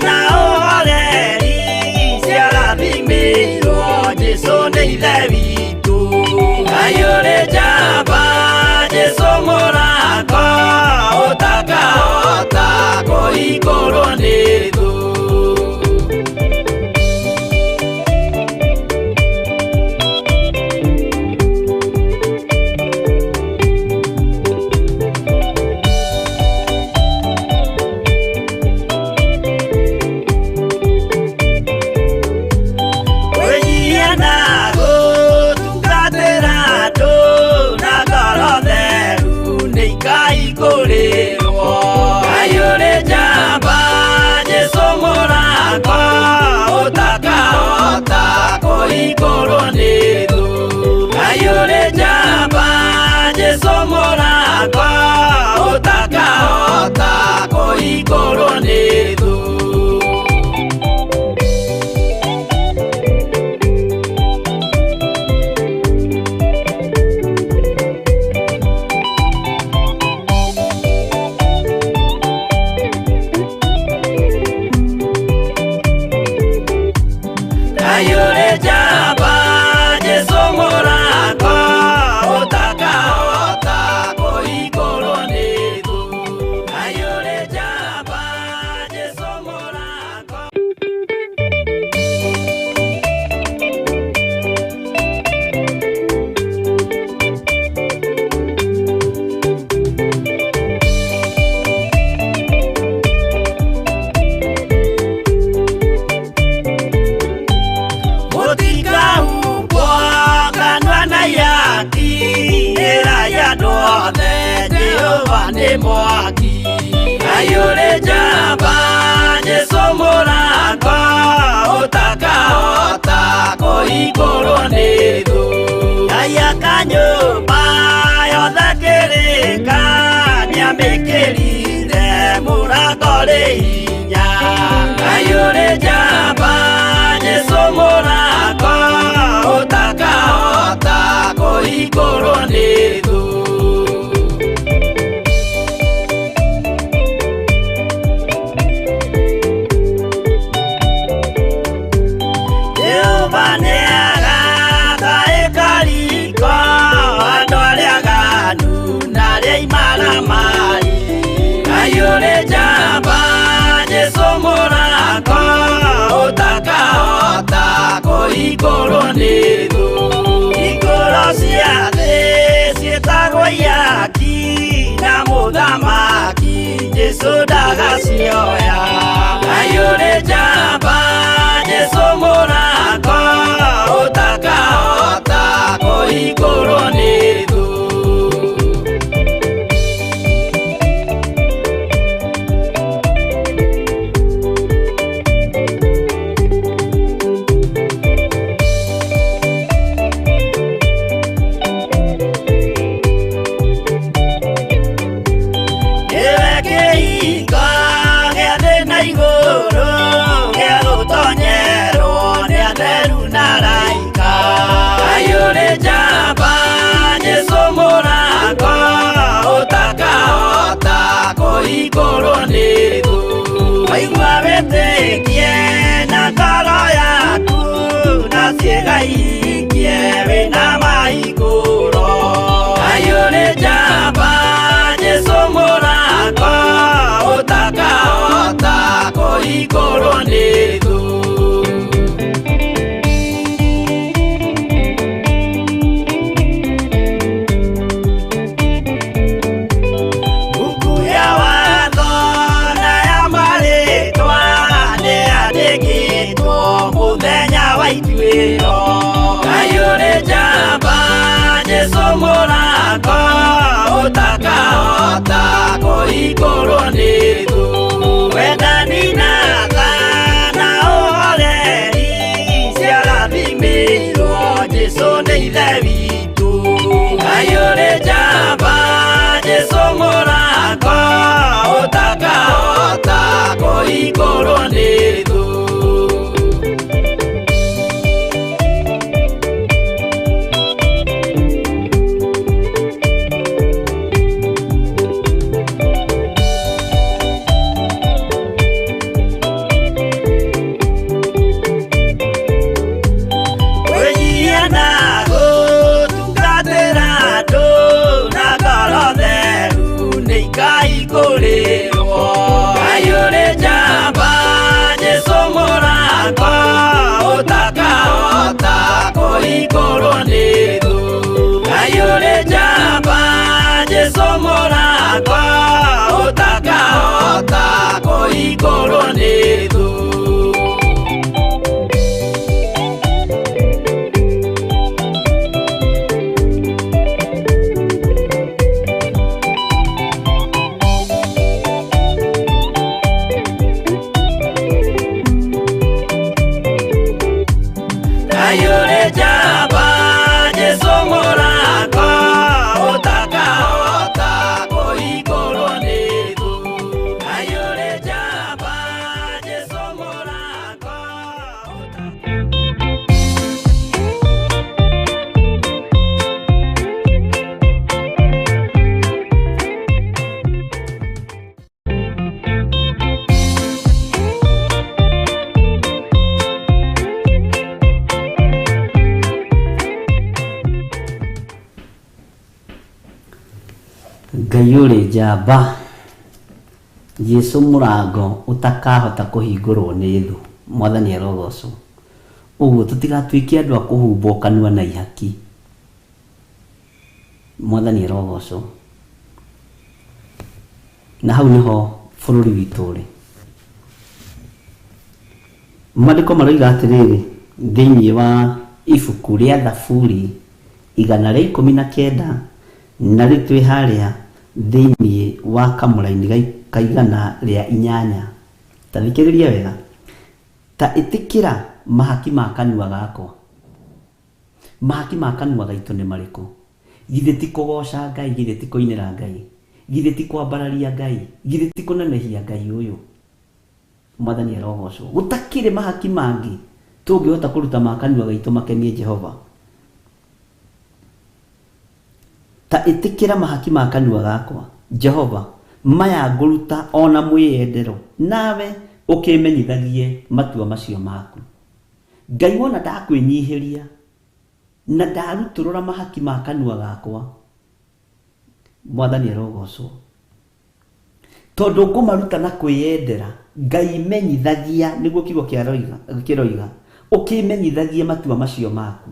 na ũhoreri ciarathimĩirwo Jesũ nĩ Ithe witũ. Ngai ũrĩ njamba, Jesũ mũrango, ũtakahota kũhingũrwo nĩ thũ. Kwĩnyihia na gũtungatĩra andũ na ngoro theru nĩikaihingũrĩrwo. Ngai ũrĩ njamba, Jesũ mũrango, ũtakahota kũhingũrwo nĩ thũ. Ngai ũrĩ njamba, Jesũ mũrango, ũtakahota kũhingũrwo nĩ thũ. Ngai ũrĩ njamba, nĩ mwaki. Ngai ũrĩ njamba, Jesũ mũrango ũtakahota kũhingũrwo nĩ thũ. Ngai aka nyũmba yothe kĩrĩka, nĩamĩkĩrire mũrango rĩ hinya. Ngai ũrĩ njamba, Jesũ mũrango ũtakahota kũhingũrwo nĩ thũ. Jehova nĩagaka ĩkariko andũ arĩa aganu na arĩa imaramari. Ngai ũrĩ njamba, Jesũ mũrango ũtakahota kũhingũrwo nĩ thũ. Hingũro cia thĩ ciĩtagwo ihaki na mũthamaki Jesũ ndagacioya. Ngai ũrĩ njamba, Jesũ mũrango ũtakahota kũhingũrwo nĩ thũ. Nĩwe kĩhingo gĩa thĩ na igũrũ, gĩa gũtonyerwo nĩ atheru na araika. Ngai ũrĩ njamba, Jesũ mũrango ũtakahota kũhingũrwo nĩ thũ. Waigua wĩtĩkie na ngoro yaku, na ciĩga ihingie wĩna mahingũro. Ngai ũrĩ njamba, Jesũ mũrango ũtakahota kũhingũrwo nĩ thũ. Buku ya watho na ya marĩtwa nĩyandĩkĩtwo mũthenya wa ituĩro. Ngai ũrĩ njamba, Jesũ mũrango ũtakahota kũhingũrwo nĩ thũ. Wendani na tha na ũhoreri ciarathimĩirwo Jesũ nĩ Ithe witũ. Ngai ũrĩ njamba, Jesũ mũrango ũtakahota kũhingũrwo nĩ thũ. Wĩnyihia na gũtungatĩra andũ na ngoro theru nĩikahingũrĩrwo. Ngai ũrĩ njamba, Jesũ mũrango ũtakahota kũhingũrwo nĩ thũ. Ngai ũrĩ njamba, Jesũ mũrango ũtakahota kũhingũrwo nĩ thũ. Ngai ũrĩ njamba, Jesũ mũrango ũtakahota kũhingũrwo nĩ thũ. Ngai ũrĩ njamba, Jesũ mũrango ũtakahota. Ngai ũrĩ njamba, Jesũ mũrango ũtakahota kũhingũrwo nĩ thũ. Mwathani arogocwo. Ũguo tũtigatuĩke andũ a kũhumbwo kanua na ihaki. Mwathani arogocwo. Na hau nĩho bũrũri witũ ũrĩ. Maandĩko maroiga atĩrĩrĩ thĩinĩ wa ibuku rĩa Thaburi 119 na rĩu twĩ harĩa Thĩinĩ wa kamũraini ka 108. Ta thikĩrĩria wega. Ta ĩtĩkĩra mahaki ma kanua gakwa. Mahaki ma kanua gaitũ nĩ marĩkũ? Githĩ ti kũgooca Ngai? Githĩ ti kũinĩra Ngai? Githĩ ti kwambararia Ngai? Githĩ ti kũnenehia Ngai ũyũ? Mwathani arogocwo. Gũtakĩrĩ mahaki mangĩ tũngĩhota kũruta ma kanua gaitũ makenie Jehova. Ta ĩtĩkĩra mahaki ma kanua gakwa, Jehova, maya ngũruta o na mwĩyendero, nawe ũkĩmenyithagie matua macio maku. Ngai wona ndakwĩnyihĩria, na ndarutũrũra mahaki ma kanua gakwa, Mwathani arogocwo. Tondũ ngũmaruta na kwĩyendera, Ngai menyithagia, nĩguo kiugo kĩroiga, ũkĩmenyithagie matua macio maku.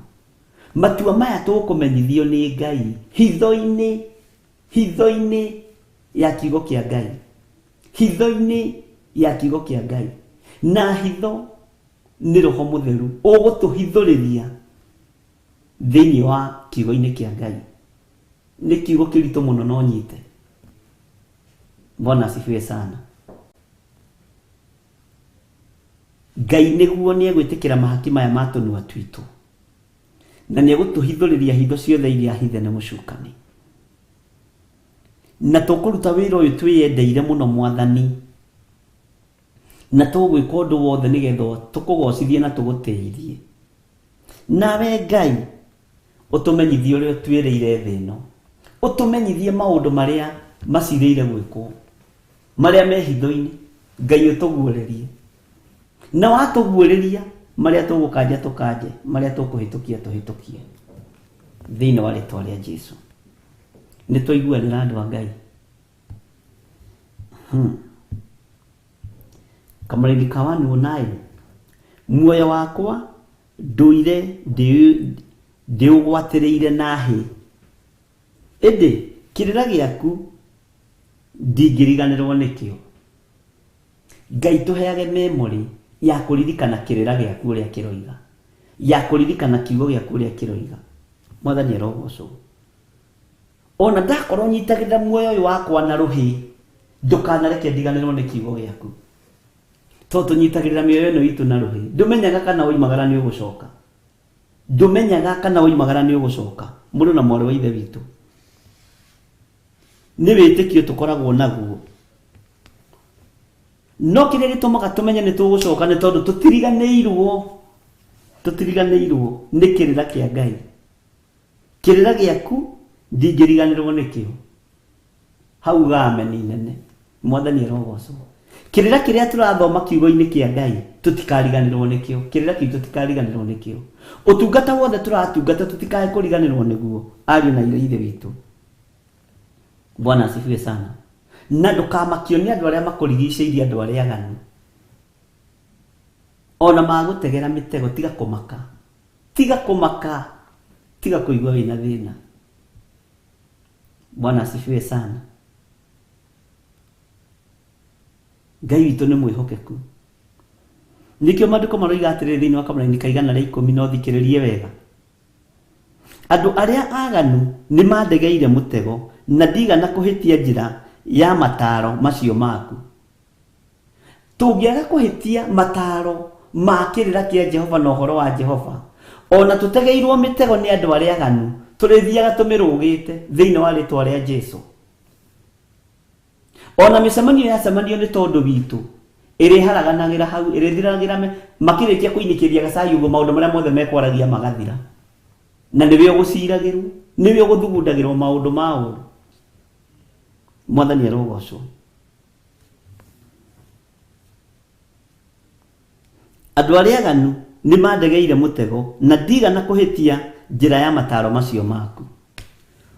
Matua maya tũkũmenyithio nĩ Ngai hitho-inĩ, hitho-inĩ ya kiugo kĩa Ngai, hitho-inĩ ya kiugo kĩa Ngai. Na hitho nĩ Roho Mũtheru ũgũtũhithũrĩria thĩinĩ wa kiugo-inĩ kĩa Ngai. Nĩ kiugo kĩritũ mũno no nyite. Bwana asifiwe sana. Ngai nĩguo nĩ egwĩtĩkĩra mahaki maya ma tũnua twitũ na nĩ egũtũhithũrĩria hitho ciothe iria hithe nĩ mũcukani. Na tũkũruta wĩra ũyũ twĩyendeire mũno Mwathani, na tũgwĩka ũndũ wothe nĩgetha tũkũgocithie na tũgũtĩithie. Nawe Ngai ũtũmenyithie ũrĩa ũtuĩrĩire thĩ ĩno, ũtũmenyithie maũndũ marĩa macirĩire gwĩkwo, marĩa me hitho-inĩ, Ngai ũtũguũrĩrie. Na watũguũrĩria marĩa tũgũkanja tũkanje, marĩa tũkũhĩtũkia tũhĩtũkie. Thĩinĩ wa rĩtwa rĩa Jesu. Nĩ twaiguanĩra andũ a Ngai. Kamũraini ka 109. Muoyo wakwa ndũire ndĩũgwatĩrĩire na hĩ, ĩndĩ kĩrĩra gĩaku ndingĩriganĩrwo nĩkĩo. Ngai tũheage memory ya kũririkana kĩrĩra gĩaku ũrĩa kĩroiga, ya kũririkana kiugo gĩaku ũrĩa kĩroiga. Mwathani arogocwo. Ona ndakorwo nyitagĩrĩra muoyo ũyũ wakwa na rũhĩ, ndũkanareke ndiganĩrwo nĩ kiugo gĩaku. Tondũ tũnyitagĩrĩra mĩoyo ĩno itũ na rũhĩ, ndũmenyaga kana woimagara nĩ ũgũcoka. Ndũmenyaga kana woimagara nĩ ũgũcoka. Mũrũ na mwarĩ wa Ithe witũ, nĩ wĩtĩkio tũkoragwo naguo. No kĩrĩa gĩtũmaga tũmenye nĩ tũgũcoka nĩ tondũ tũtiriganĩirwo nĩ kĩrĩra kĩa Ngai. Kĩrĩra gĩaku ndingĩriganĩrwo nĩkĩo. Hau ugaga ameni nene. Mwathani arogocwo. Kĩrĩra kĩrĩa tũrathoma kiugo-inĩ kĩa Ngai tũtikariganĩrwo nĩkĩo. Kĩrĩra kĩu tũtikariganĩrwo nĩkĩo. Ũtungata wothe tũratungata tũtikae kũriganĩrwo nĩguo, ariũ na airũ a Ithe witũ. Bwana asifiwe sana. Na ndũkamakio nĩ andũ arĩa makũrigicĩirie, andũ arĩa aganu. Ona magũtegera mĩtego, tiga kũmaka. Tiga kũmaka, tiga kũigua wĩna thĩna. Bwana asifiwe sana. Ngai witũ nĩ mwĩhokeku. Nĩkĩo maandĩko maroiga atĩrĩrĩ thĩinĩ wa kamũraini ka 110 no thikĩrĩrie wega. Andũ arĩa aganu nĩ mandegeire mũtego na ndigana kũhĩtia njĩra ya mataaro macio maku. Tũngĩaga kũhĩtia mataaro ma kĩrĩra kĩa Jehova na ũhoro wa Jehova, o na tũtegeirwo mĩtego nĩ andũ arĩa aganu, tũrĩthiaga tũmĩrũgĩte thĩinĩ wa rĩĩtwa rĩa Jesu. O na mĩcemanio yacemanio nĩ tondũ witũ, ĩrĩharaganagĩra hau, ĩrĩthiragĩra makĩrĩkia kũinĩkĩria gacai ũguo maũndũ marĩa mothe mekwaragia magathira. Na nĩwe ũgũciragĩrwo, nĩwe ũgũthugundagĩrwo maũndũ ma ũru. Mwathani arogocwo. Andũ arĩa aganu nĩ mandegeire mũtego, na ndigana kũhĩtia njĩra ya mataaro macio maku.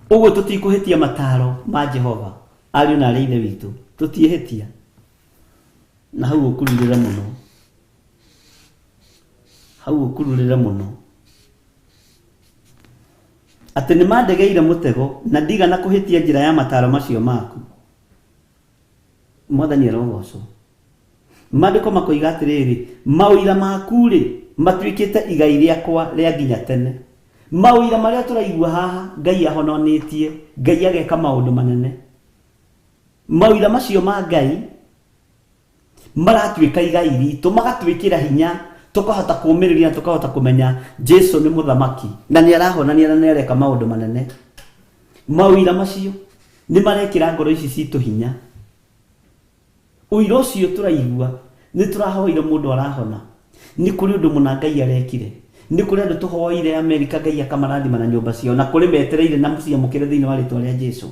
Ũguo tũtikũhĩtia mataaro ma Jehova, ariũ na arĩ Ithe witũ, tũtiĩhĩtia. Na hau ũkururĩre mũno, hau ũkururĩre mũno, atĩ nĩ mandegeire mũtego, na ndigana kũhĩtia njĩra ya mataaro macio maku. Mwathani arogocwo. Maandĩko makoiga atĩrĩrĩ, maũira maku-rĩ, matuĩkĩte igai rĩakwa rĩa nginya tene. Maũira marĩa tũraigua haha, Ngai ahononĩtie, Ngai ageka maũndũ manene. Mawĩra macio ma Ngai maratuĩka igai ritũ, magatwĩkĩra hinya, tũkahota kũũmĩrĩria na tũkahota kũmenya Jesu nĩ mũthamaki na nĩ arahonania na nĩ areka maũndũ manene. Mawĩra macio nĩ marekĩra ngoro ici citũ hinya. Ũira ũcio tũraigua nĩ tũrahoire mũndũ arahona, nĩ kũrĩ ũndũ mũna Ngai arekire, nĩ kũrĩ andũ tũhoeire Amerika Ngai akamarathima na nyũmba ciao, na kũrĩ metereire na mũciamũkĩre thĩinĩ wa rĩtwa rĩa Jesu.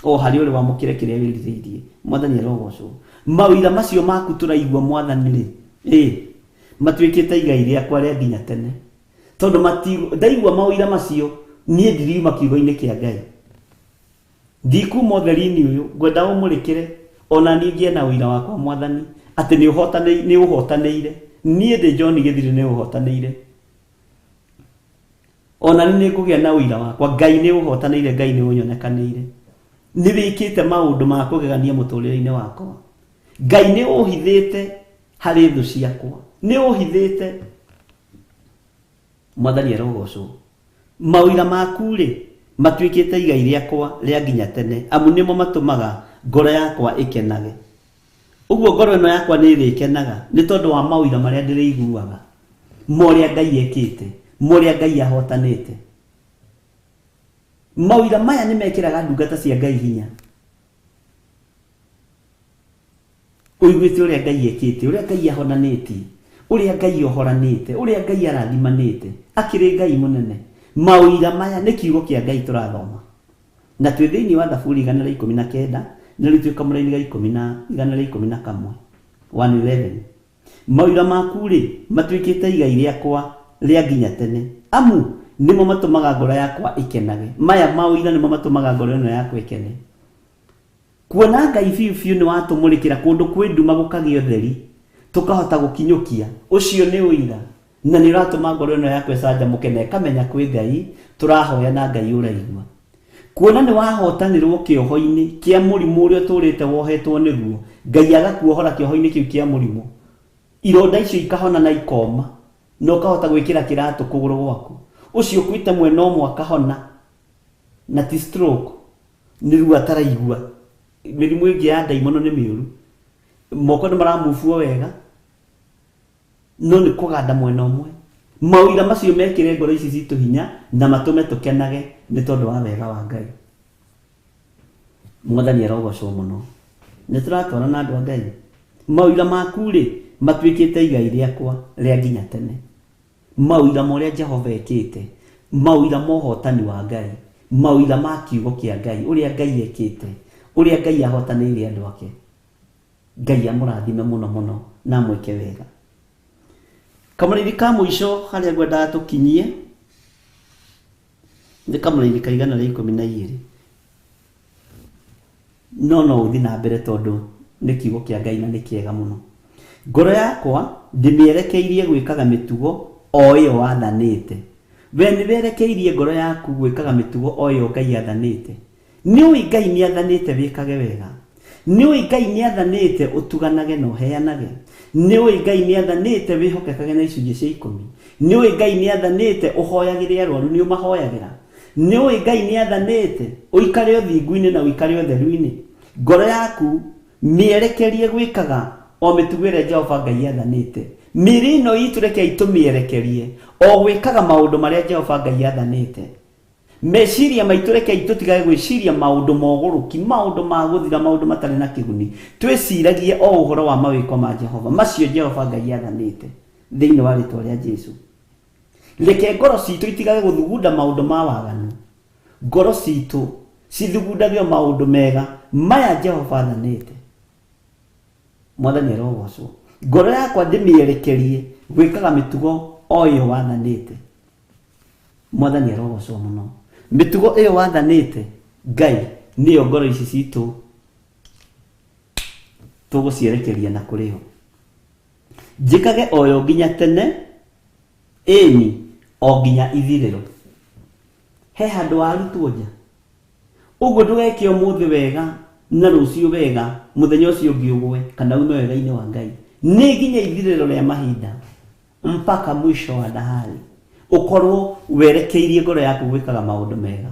O harĩa ũrĩ wamũkĩre kĩrĩa wĩrirĩirie. Mwathani arogocwo. Maũira macio maku tũraigua Mwathani-rĩ, ĩ, matuĩkĩte igai rĩakwa rĩa nginya tene. Tondũ mati, ndaigua maũira macio, niĩ ndiriuma kiugo-inĩ kĩa Ngai. Ndikuma ũtheri-inĩ ũyũ, ngwenda ũmũrĩkĩre, o na niĩ ngĩe na ũira wakwa Mwathani, atĩ nĩ ũhotanĩire. Niĩ ndĩ John Gĩthiri nĩ ũhotanĩire. O na niĩ nĩ ngũgĩa na ũira wakwa, Ngai nĩ ũhotanĩire, Ngai nĩ ũnyonekanĩire. Nĩ wĩkĩte maũndũ ma kũgegania mũtũrĩre-inĩ wakwa. Ngai nĩ ũhithĩte harĩ thũ ciakwa. Nĩ ũhithĩte. Mwathani arogocwo. Maũira maku-rĩ, matuĩkĩte igai rĩakwa rĩa nginya tene, amu nĩmo matũmaga ngoro yakwa ĩkenage. Ũguo ngoro ĩno yakwa nĩ ĩrĩkenaga nĩ tondũ wa maũira marĩa ndĩrĩiguaga, ma ũrĩa Ngai ekĩte, ma ũrĩa Ngai ahotanĩte. Maũira maya nĩ mekĩraga ndungata cia Ngai hinya. Ũiguĩte ũrĩa Ngai ekĩte, ũrĩa Ngai ahonanĩtie, ũrĩa Ngai ohoranĩte, ũrĩa Ngai arathimanĩte. Akĩrĩ Ngai mũnene. Maũira maya nĩ kiugo kĩa Ngai tũrathoma. Na twĩ thĩinĩ wa Thaburi 119, na rĩu twĩ kamũraini ga ikũmi na 111, 111. Maũira maku-rĩ, matuĩkĩte igai rĩakwa rĩa nginya tene, amu nĩmo matũmaga ngoro yakwa ĩkenage. Maya maũira nĩmo matũmaga ngoro ĩno yakwa ĩkene. Kuona Ngai biũ biũ nĩ watũmũrĩkĩra kũndũ kwĩ nduma gũkagĩa ũtheri, tũkahota gũkinyũkia, ũcio nĩ ũira, na nĩ ũratũma ngoro ĩno yakwa ĩcanjamũke na ĩkamenya kwĩ Ngai tũrahoya na Ngai ũraigua. Kuona nĩ wahotanĩrwo kĩoho-inĩ kĩa mũrimũ ũrĩa ũtũrĩte wohetwo nĩguo, Ngai agakuohora kĩoho-inĩ kĩu kĩa mũrimũ, ironda icio ikahona na ikoma, na ũkahota gwĩkĩra kĩratũ kũgũrũ gwaku. Ũcio ũkuĩte mwena ũmwe akahona, na ti stroke. Nĩ ruo ataraigua. Mĩrimũ ĩngĩ ya ndaimono nĩ mĩũru. Moko nĩ maramuvwo wega, no nĩ kũganda mwena ũmwe. Maũira macio mekĩre ngoro ici citũ hinya na matũme tũkenage nĩ tondũ wa wega wa Ngai. Mwathani arogocwo mũno. Nĩ tũratwarana andũ a Ngai? Maũira maku-rĩ, matuĩkĩte igai rĩakwa rĩa nginya tene. Maũira ma ũrĩa Jehova ekĩte, maũira ma ũhotani wa Ngai, maũira ma kiugo kĩa Ngai, ũrĩa Ngai ekĩte, ũrĩa Ngai ahotanĩire andũ ake. Ngai amũrathime mũno mũno na amwĩke wega. Kamũrĩithi ka mũico harĩa ngwendaga tũkinyie nĩ kamũrĩithi ka 112. No no ũthi na mbere tondũ nĩ kiugo kĩa Ngai na nĩ kĩega mũno. Ngoro yakwa ndĩmĩerekeirie gwĩkaga mĩtugo o ĩyo wathanĩte. We nĩ werekeirie ngoro yaku gwĩkaga mĩtugo o ĩyo Ngai athanĩte? Nĩũĩ Ngai nĩathanĩte wĩkage wega? Nĩũĩ Ngai nĩathanĩte ũtuganage na ũheanage? Nĩũĩ Ngai nĩathanĩte wĩhokekage na icunjĩ cia ikũmi? Nĩũĩ Ngai nĩathanĩte ũhoyagĩre arwaru nĩũmahoyagĩra? Nĩũĩ Ngai nĩathanĩte ũikare ũthingu-inĩ na ũikare ũtheru-inĩ? Ngoro yaku mĩerekerie gwĩkaga o mĩtugo ĩrĩa Jehova Ngai athanĩte. Mĩĩrĩ ĩno itũ rekei tũmĩerekerie o gwĩkaga maũndũ marĩa Jehova Ngai athanĩte. Meciria maitũ rekei tũtigage gwĩciria maũndũ ma ũgũrũki, maũndũ ma gũthira, maũndũ matarĩ na kĩguni. Twĩciragie o ũhoro wa mawĩko ma Jehova, macio Jehova Ngai athanĩte thĩinĩ wa rĩtwa rĩa Jesu. Reke ngoro citũ itigage gũthugunda maũndũ ma waganu, ngoro citũ cithugundage o maũndũ mega maya Jehova athanĩte. Mwathani arogocwo. Ngoro yakwa ndĩmĩerekerie gwĩkaga mĩtugo o ĩyo wathanĩte. Mwathani arogocwo mũno. Mĩtugo ĩyo wathanĩte Ngai nĩyo ngoro ici citũ tũgũcierekeria na kũrĩ yo. Njĩkage o yo nginya tene, ĩni, o nginya ithirĩro. He handũ warutwo nja? Ũguo ndũgeke ũmũthĩ wega na rũciũ wega, mũthenya ũcio ũngĩ ũgwe kana ume wega-inĩ wa Ngai. Nĩ nginya ithirĩro rĩa mahinda, mpaka mwisho wa dahari, ũkorwo werekeirie ngoro yaku gwĩkaga maũndũ mega.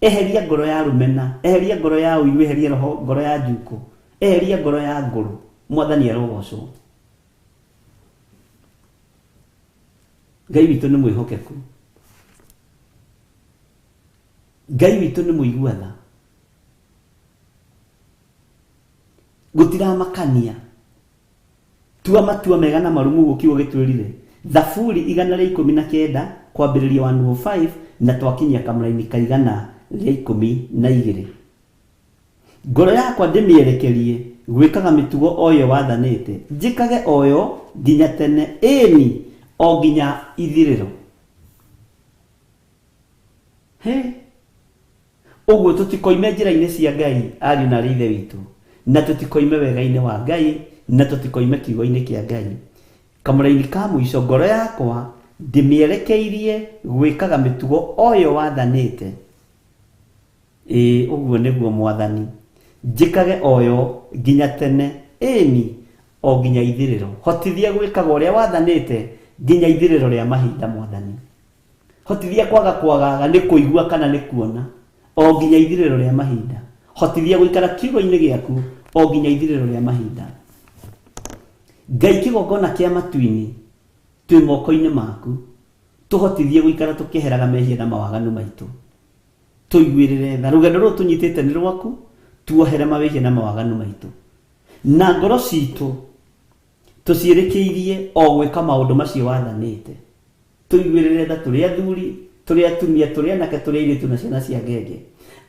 Eheria ngoro ya rũmena, eheria ngoro ya ũiru, eheria roho ngoro ya njukũ, eheria ngoro ya ngũrũ. Mwathani arogocwo. Ngai witũ nĩ mwĩhokeku. Ngai witũ nĩ mũigua tha. Gũtiramakania. Tua matua mega na marũmu ũguo kiugo gĩtwĩrire. Thaburi 119 kwambĩrĩria 105 na twakinyia kamũraini ka 112. Ngoro yakwa ndĩmĩerekerie gwĩkaga mĩtugo o ĩyo wathanĩte, njĩkage o yo nginya tene, ĩĩ-ni, o nginya ithirĩro. Hĩ! Ũguo tũtikoime njĩra-inĩ cia Ngai, ariũ na aarĩ a Ithe witũ, na tũtikoime wega-inĩ wa Ngai, na tũtikoime kiugo-inĩ kĩa Ngai. Kamũraini ka mũico, ngoro yakwa ndĩmĩerekeirie gwĩkaga mĩtugo o ĩyo wathanĩte. Ĩĩ, ũguo nĩguo Mwathani, njĩkage o yo nginya tene, ĩĩ-ni, o nginya ithirĩro. Hotithia gwĩkaga ũrĩa wathanĩte nginya ithirĩro rĩa mahinda, Mwathani. Hotithia kwaga kwagaga nĩ kũigua kana nĩ kuona, o nginya ithirĩro rĩa mahinda. Hotithia gũikara kiugo-inĩ gĩaku o nginya ithirĩro rĩa mahinda. Ngai kĩgongona kĩa matu-inĩ, twĩ moko-inĩ maku. Tũhotithie gũikara tũkĩeheraga mehia na mawaganu maitũ. Tũiguĩrĩre tha. Rũgendo rũrũ tũnyitĩte nĩ rwaku, tuohere mawĩhia na mawaganu maitũ. Na ngoro citũ tũciĩrĩkĩirie o gwĩka maũndũ macio wathanĩte. Tũiguĩrĩre tha tũrĩ athuri, tũrĩ atumia, tũrĩ anake, tũrĩ airĩtu na ciana cia ngenge.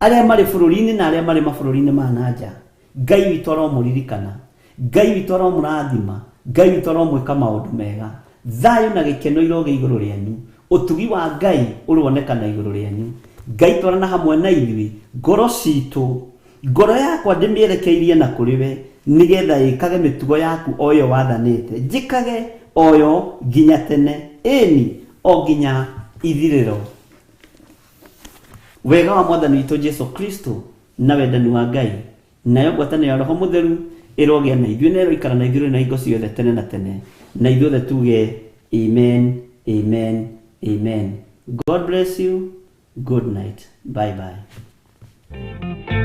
Arĩa marĩ bũrũri-inĩ na arĩa marĩ mabũrũri-inĩ ma na nja. Ngai witũ aromũririkana. Ngai witũ aromũrathima. Ngai witũ aromwĩka maũndũ mega. Thayũ na gĩkeno irogĩa igũrũ rĩanyu. Ũtugi wa Ngai ũroonekana igũrũ rĩanyu. Ngai twarana hamwe na ithuĩ, ngoro citũ Ngoro yakwa ndĩmĩerekeirie na kũrĩ we, nĩ getha ĩkage mĩtugo yaku o ĩyo wathanĩte, njĩkage o yo nginya tene, ĩĩ-ni, o nginya ithirĩro. Wega wa Mwathani witũ Jesu Kristo, na wendani wa Ngai, nayo ngwatanĩro ya Roho Mũtheru ĩrogĩa na ithuĩ na ĩroikara na ithuĩ rĩu na hingo ciothe tene na tene. Na ithuothe tuge amen, amen, amen. God bless you. Good night. Bye bye.